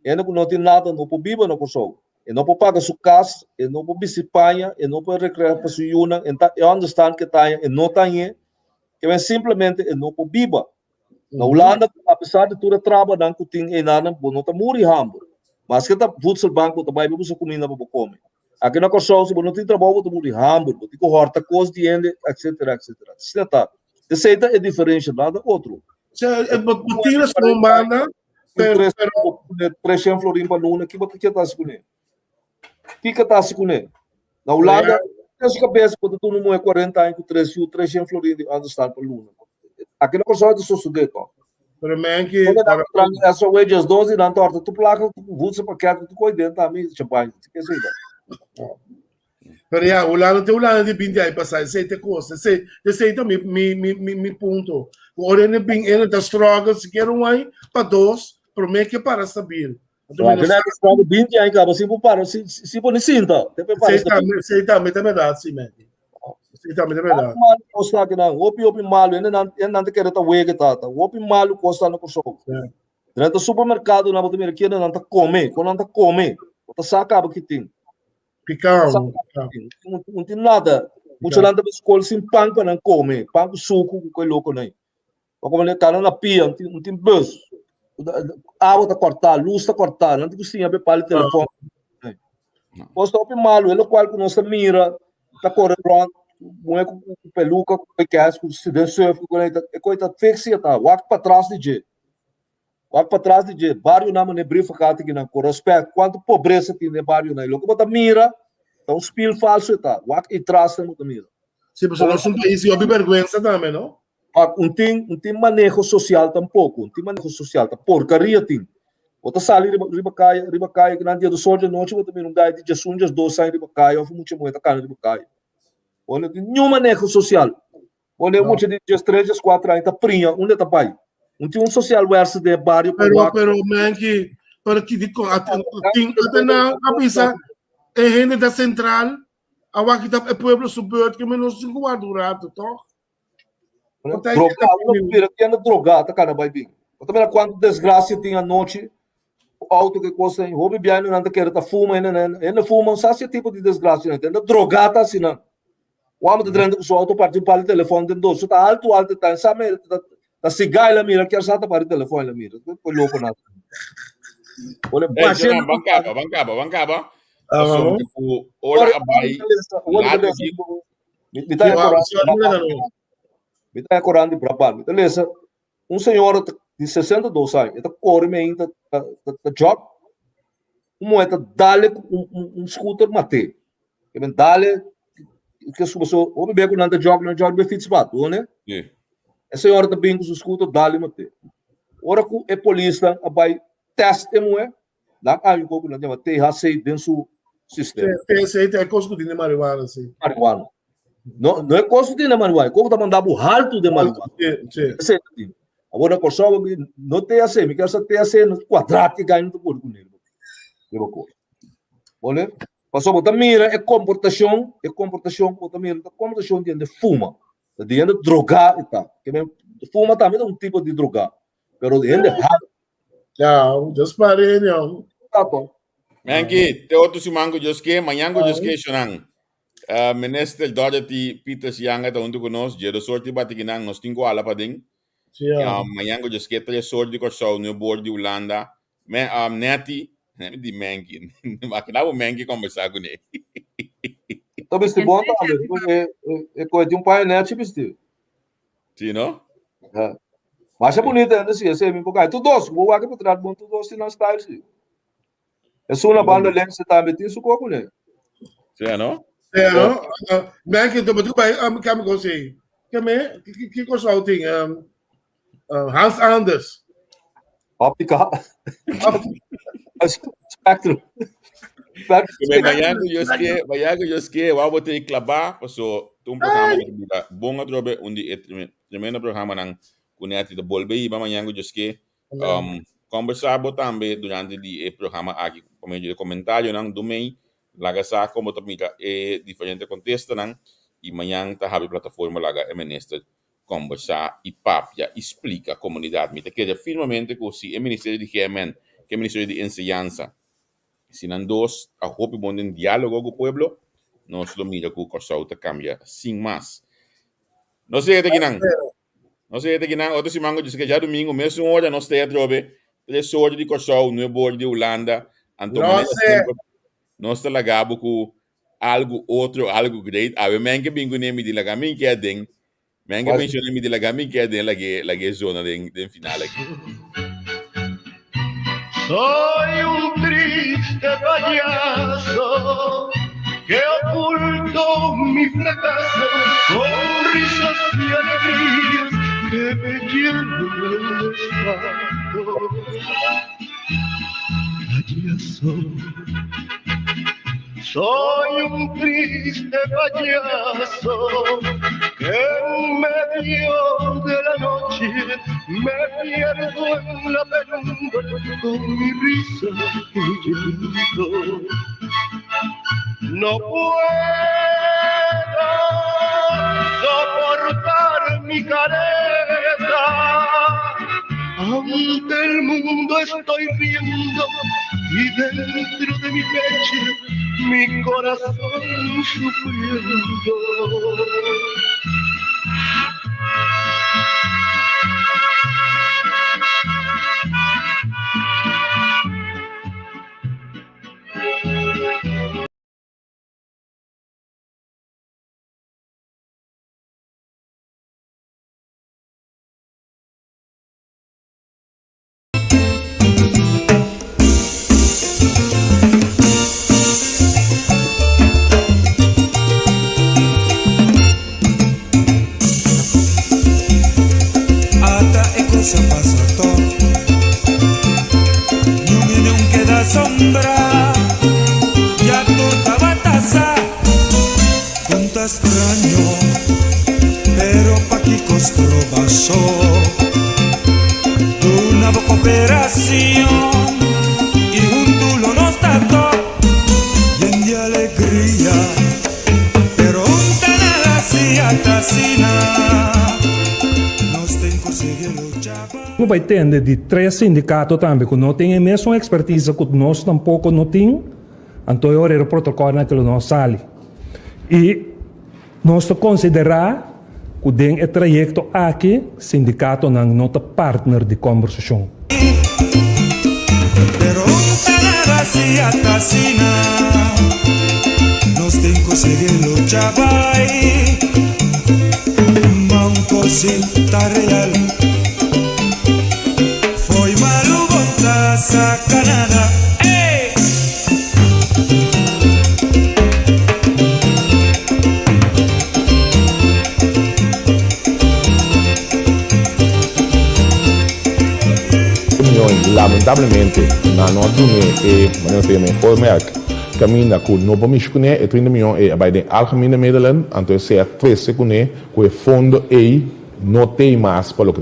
Hende ku no tin nada no por biba na Kòrsou. E no por paga su kas, e no por bisti paña, e no por rekreá pa su yunan, e ta e understand ke taña, e no tañ'é. Ke men simplemente e no por biba. Na Hulanda, apesar di tur e trabanan ku tin einanan, bo no ta muri hamber. Maske ta voedselbank bo ta bai bo buska kuminda pa bo kome. Aki na Kòrsou, si bo no tin trabou, bo ta muri hamber, bo tin ku hòrta kos di hende, etsetera, etsetera. Asina ta. Esei ta e diferensha, nada otro. Sea, bo tin rason un banda, pero... Treshen florin pa luna, ki bo ta kier ta hasi kuné? Kiko ta hasi kuné? Na Hulanda, ten su kabesa ku ta duna un muhé 40 aña ku tres yu, 300 florin di understand pa luna. Aki na Kòrsou ta sosodé tòg. Pero men ki Ora nan ta tranga SOW djes dos di nan ta òrta tur plaka, tur voedselpakket, tur kos den tambe champagne. Ke esei ta? Pero ya, Hulanda te Hulanda di 20 aña pasá, esei ta e kos. Esei, esei ta mi, mi, mi, mi, mi punto. Ku ora hende bin, hende ta struggle sikiera un aña pa dos, promé ke para stabil. Anto mi no sa. Struggle 20 aña kaba sin por para, sin, sin por ni sinta. Te por para Esei tambe, esei tambe ta berdad, sí, man. Esei tambe ta berdad. Hopi malu kos ta akinan, hopi hopi malu. Hende nan, hende nan ta kere ta wega tata. Hopi malu kos ta na Kòrsou. Drenta supermerkado nan bo ta mira kiende nan ta kome, kon nan ta kome. Bo ta sa kaba ki tin. Pikao. No tin nada. Mucha nan ta bai skol sin pan pa nan kome. Pan ku suku ku koi loko nan. Bo komende kana na pia, no tin bus. Awa ta kòrtá, lus ta kòrtá, nan tin ku siña be pali telefòn. Kos ta hopi malu, e lokual ku nos ta mira ta kore rònt, muhé ku peluka, ku kès, ku den sùrf, ku e kos ta fiksi ta, wak patras di dje. Wak patras di dje, barionan manera Brievengat aki nan, ku rèspèt, kuantu pobresa tin den barionan. E loke bo ta mira ta un spil falsu e ta, wak e trasnan bo ta mira. Si, pasobra nos un pais di hopi bèrgwensa tambe, no? Pa un tin un tin maneho social tampoco, un tin maneho social, ta porcaria tin. Bo ta sali riba riba kaya, riba kaya kinan dia dos or di anochi bo ta mira un guy di diesun, diesdos aña riba kaya of un mucha muher ta kana riba kaya. Bo no tin niun maneho social. Bo no mucha di diestres, dieskuater aña ta priña, unda e ta bai? Un tin un social werster den e bario pa Pero, wak. pero, Menki, pero ki di kon, at- tin atenan a bisa e hende da central, a wak kita e pueblo su beurt, ke menos tin ku warda un rato, toch? Droga, uno mira tienda droga ta kana bai bin. Bo ta mira kuantu desgrasia tin anochi, auto ke kos ei, hopi biaha nan ta kere ta fuma hende nan, hende fuma un sa si tipo di desgrasia nan, hende droga ta hasi nan. Un hòmber ta drenta ku su auto parti un par di telefòn den dos, su ta altu altu ta sa me ta ta siga el a mira kier sa ta par di telefòn el a mira, ku loko nan. Bo le basha Ban kaba, ban kaba, ban kaba. Pasobra ku ora a bai laat di Mi ta mi ta korant di Brabant. Mi ta lesa un señora di 62 aña, e ta kore mi ainda ta ta jog. Un muher ta dale ku un un un scooter mat'é. E men dale ke suba so, hopi bia ku nan ta jog, nan jog riba e fietspad, bo ne? E señora ta bin ku su scooter dale mat'é. Ora ku e polisnan a bai test e muher, Nan aña ku nan yama THC den su sistema. THC ta e kos ku tin den marihuana, si. Marihuana. No, no e kos ku tin den marihuana, e kos ku ta manda bo haltu den marihuana. Si, si. Esei ta tin. Awor na Kòrsou no THC, mi kier sa THC no kuadrat e gai no ta pone kuné riba kos. Bole? Pasobra bo ta mira e komportashon, e komportashon ku bo ta mira ta komportashon di hende fuma, di hende drogá e ta. Fuma tambe ta un tipo di drogá, pero di hende haltu. Ja, just pare, jong. Tato. Menki, te otro siman ku Dios ke, mañan ku Dios ke, shonan. Uh, minister Dorothy Peters Yanga ta hunto ku nos, dje sorti batikinan, nos tin ku ala paden. Ja. Um, mañan ku Dios ke, tres or di Kòrsou, nuebe or di Hulanda. Me, um, Netty, di Menki, makina bo Menki kombersá kuné. Ta bisti bon tambe, e koe tin un paña nechi bisti. Sí, no? Ja. Masha bonita ende si, ese mi poca. Tu dos, bo wak pa bon tu dos tin nan style si. Es una banda links tambe tin su coco ne. Sí, no? Sí, no? Ben que tu tu bai am kam go sei. Que me que ko sou ting um Hans Anders. Optica. Spectrum. Mañana ku Dios ke, mañana ku Dios ke, wou bo te klabá, paso un programa ku bira bon atrobe, un di e tremendo programanan ku Netty ta bolbe hiba mañana ku Dios ke. Um, kombersá bo tambe durante di e programa aki pa medio di komentarionan dumei, laga sa kon bo ta mira e diferente kontestanan i mañana ta habri plataforma laga e minister kombersá i papia i splika komunidat. Mi ta kere firmemente ku si e Ministerio di GMN ku e Ministerio di Enseñansa, si nan dos ta hopi bon den diálogo ku pueblo, nos lo mira ku Kòrsou ta kambia sin mas. Nos yega te kinan. Nos yega te kinan. Otro siman ku djis djadumingu mesun ora nos ta atrobe, tres ora di Kòrsou, nuebe ora di Hulanda. Anto manera semper nos ta laga bo ku algu otro, algu great. Awe men ke bin kuné mi di laga mi ke aden. Men ke menciona mi di laga mi ke aden lage lage zona den den final aki. Soy un triste payaso que oculto mi fracaso con risas y alegrías que me llenan de espanto. Payaso. Soy un triste payaso que en medio de la noche me pierdo en la penumbra con mi risa y llanto. No puedo soportar mi careta. Ante el mundo estoy riendo y dentro de mi pecho mi corazón sufriendo. bai tende di tres sindikato tambe ku no tin e mesun ekspertise ku nos tampoko no tin, anto e ora e protokòlnan ke lo no sali. I nos ta konsiderá ku den e trayekto aki sindikatonan no ta partner di kòmbersashon. Pero un ta nada si ata asina. Nos tin ku sigui lucha bai. Ma un kos si ta real. Fo'i malu bo ta saka nada. Ey! Mion, lamentablemente, nan no a dun'é e, manera nos ta yama e oormerk, kaminda ku no por mishi kuné, e 30 mion ei a bai den algemene middelen, anto esei a trese kuné ku e fondo ei no t'ei mas pa loke ta.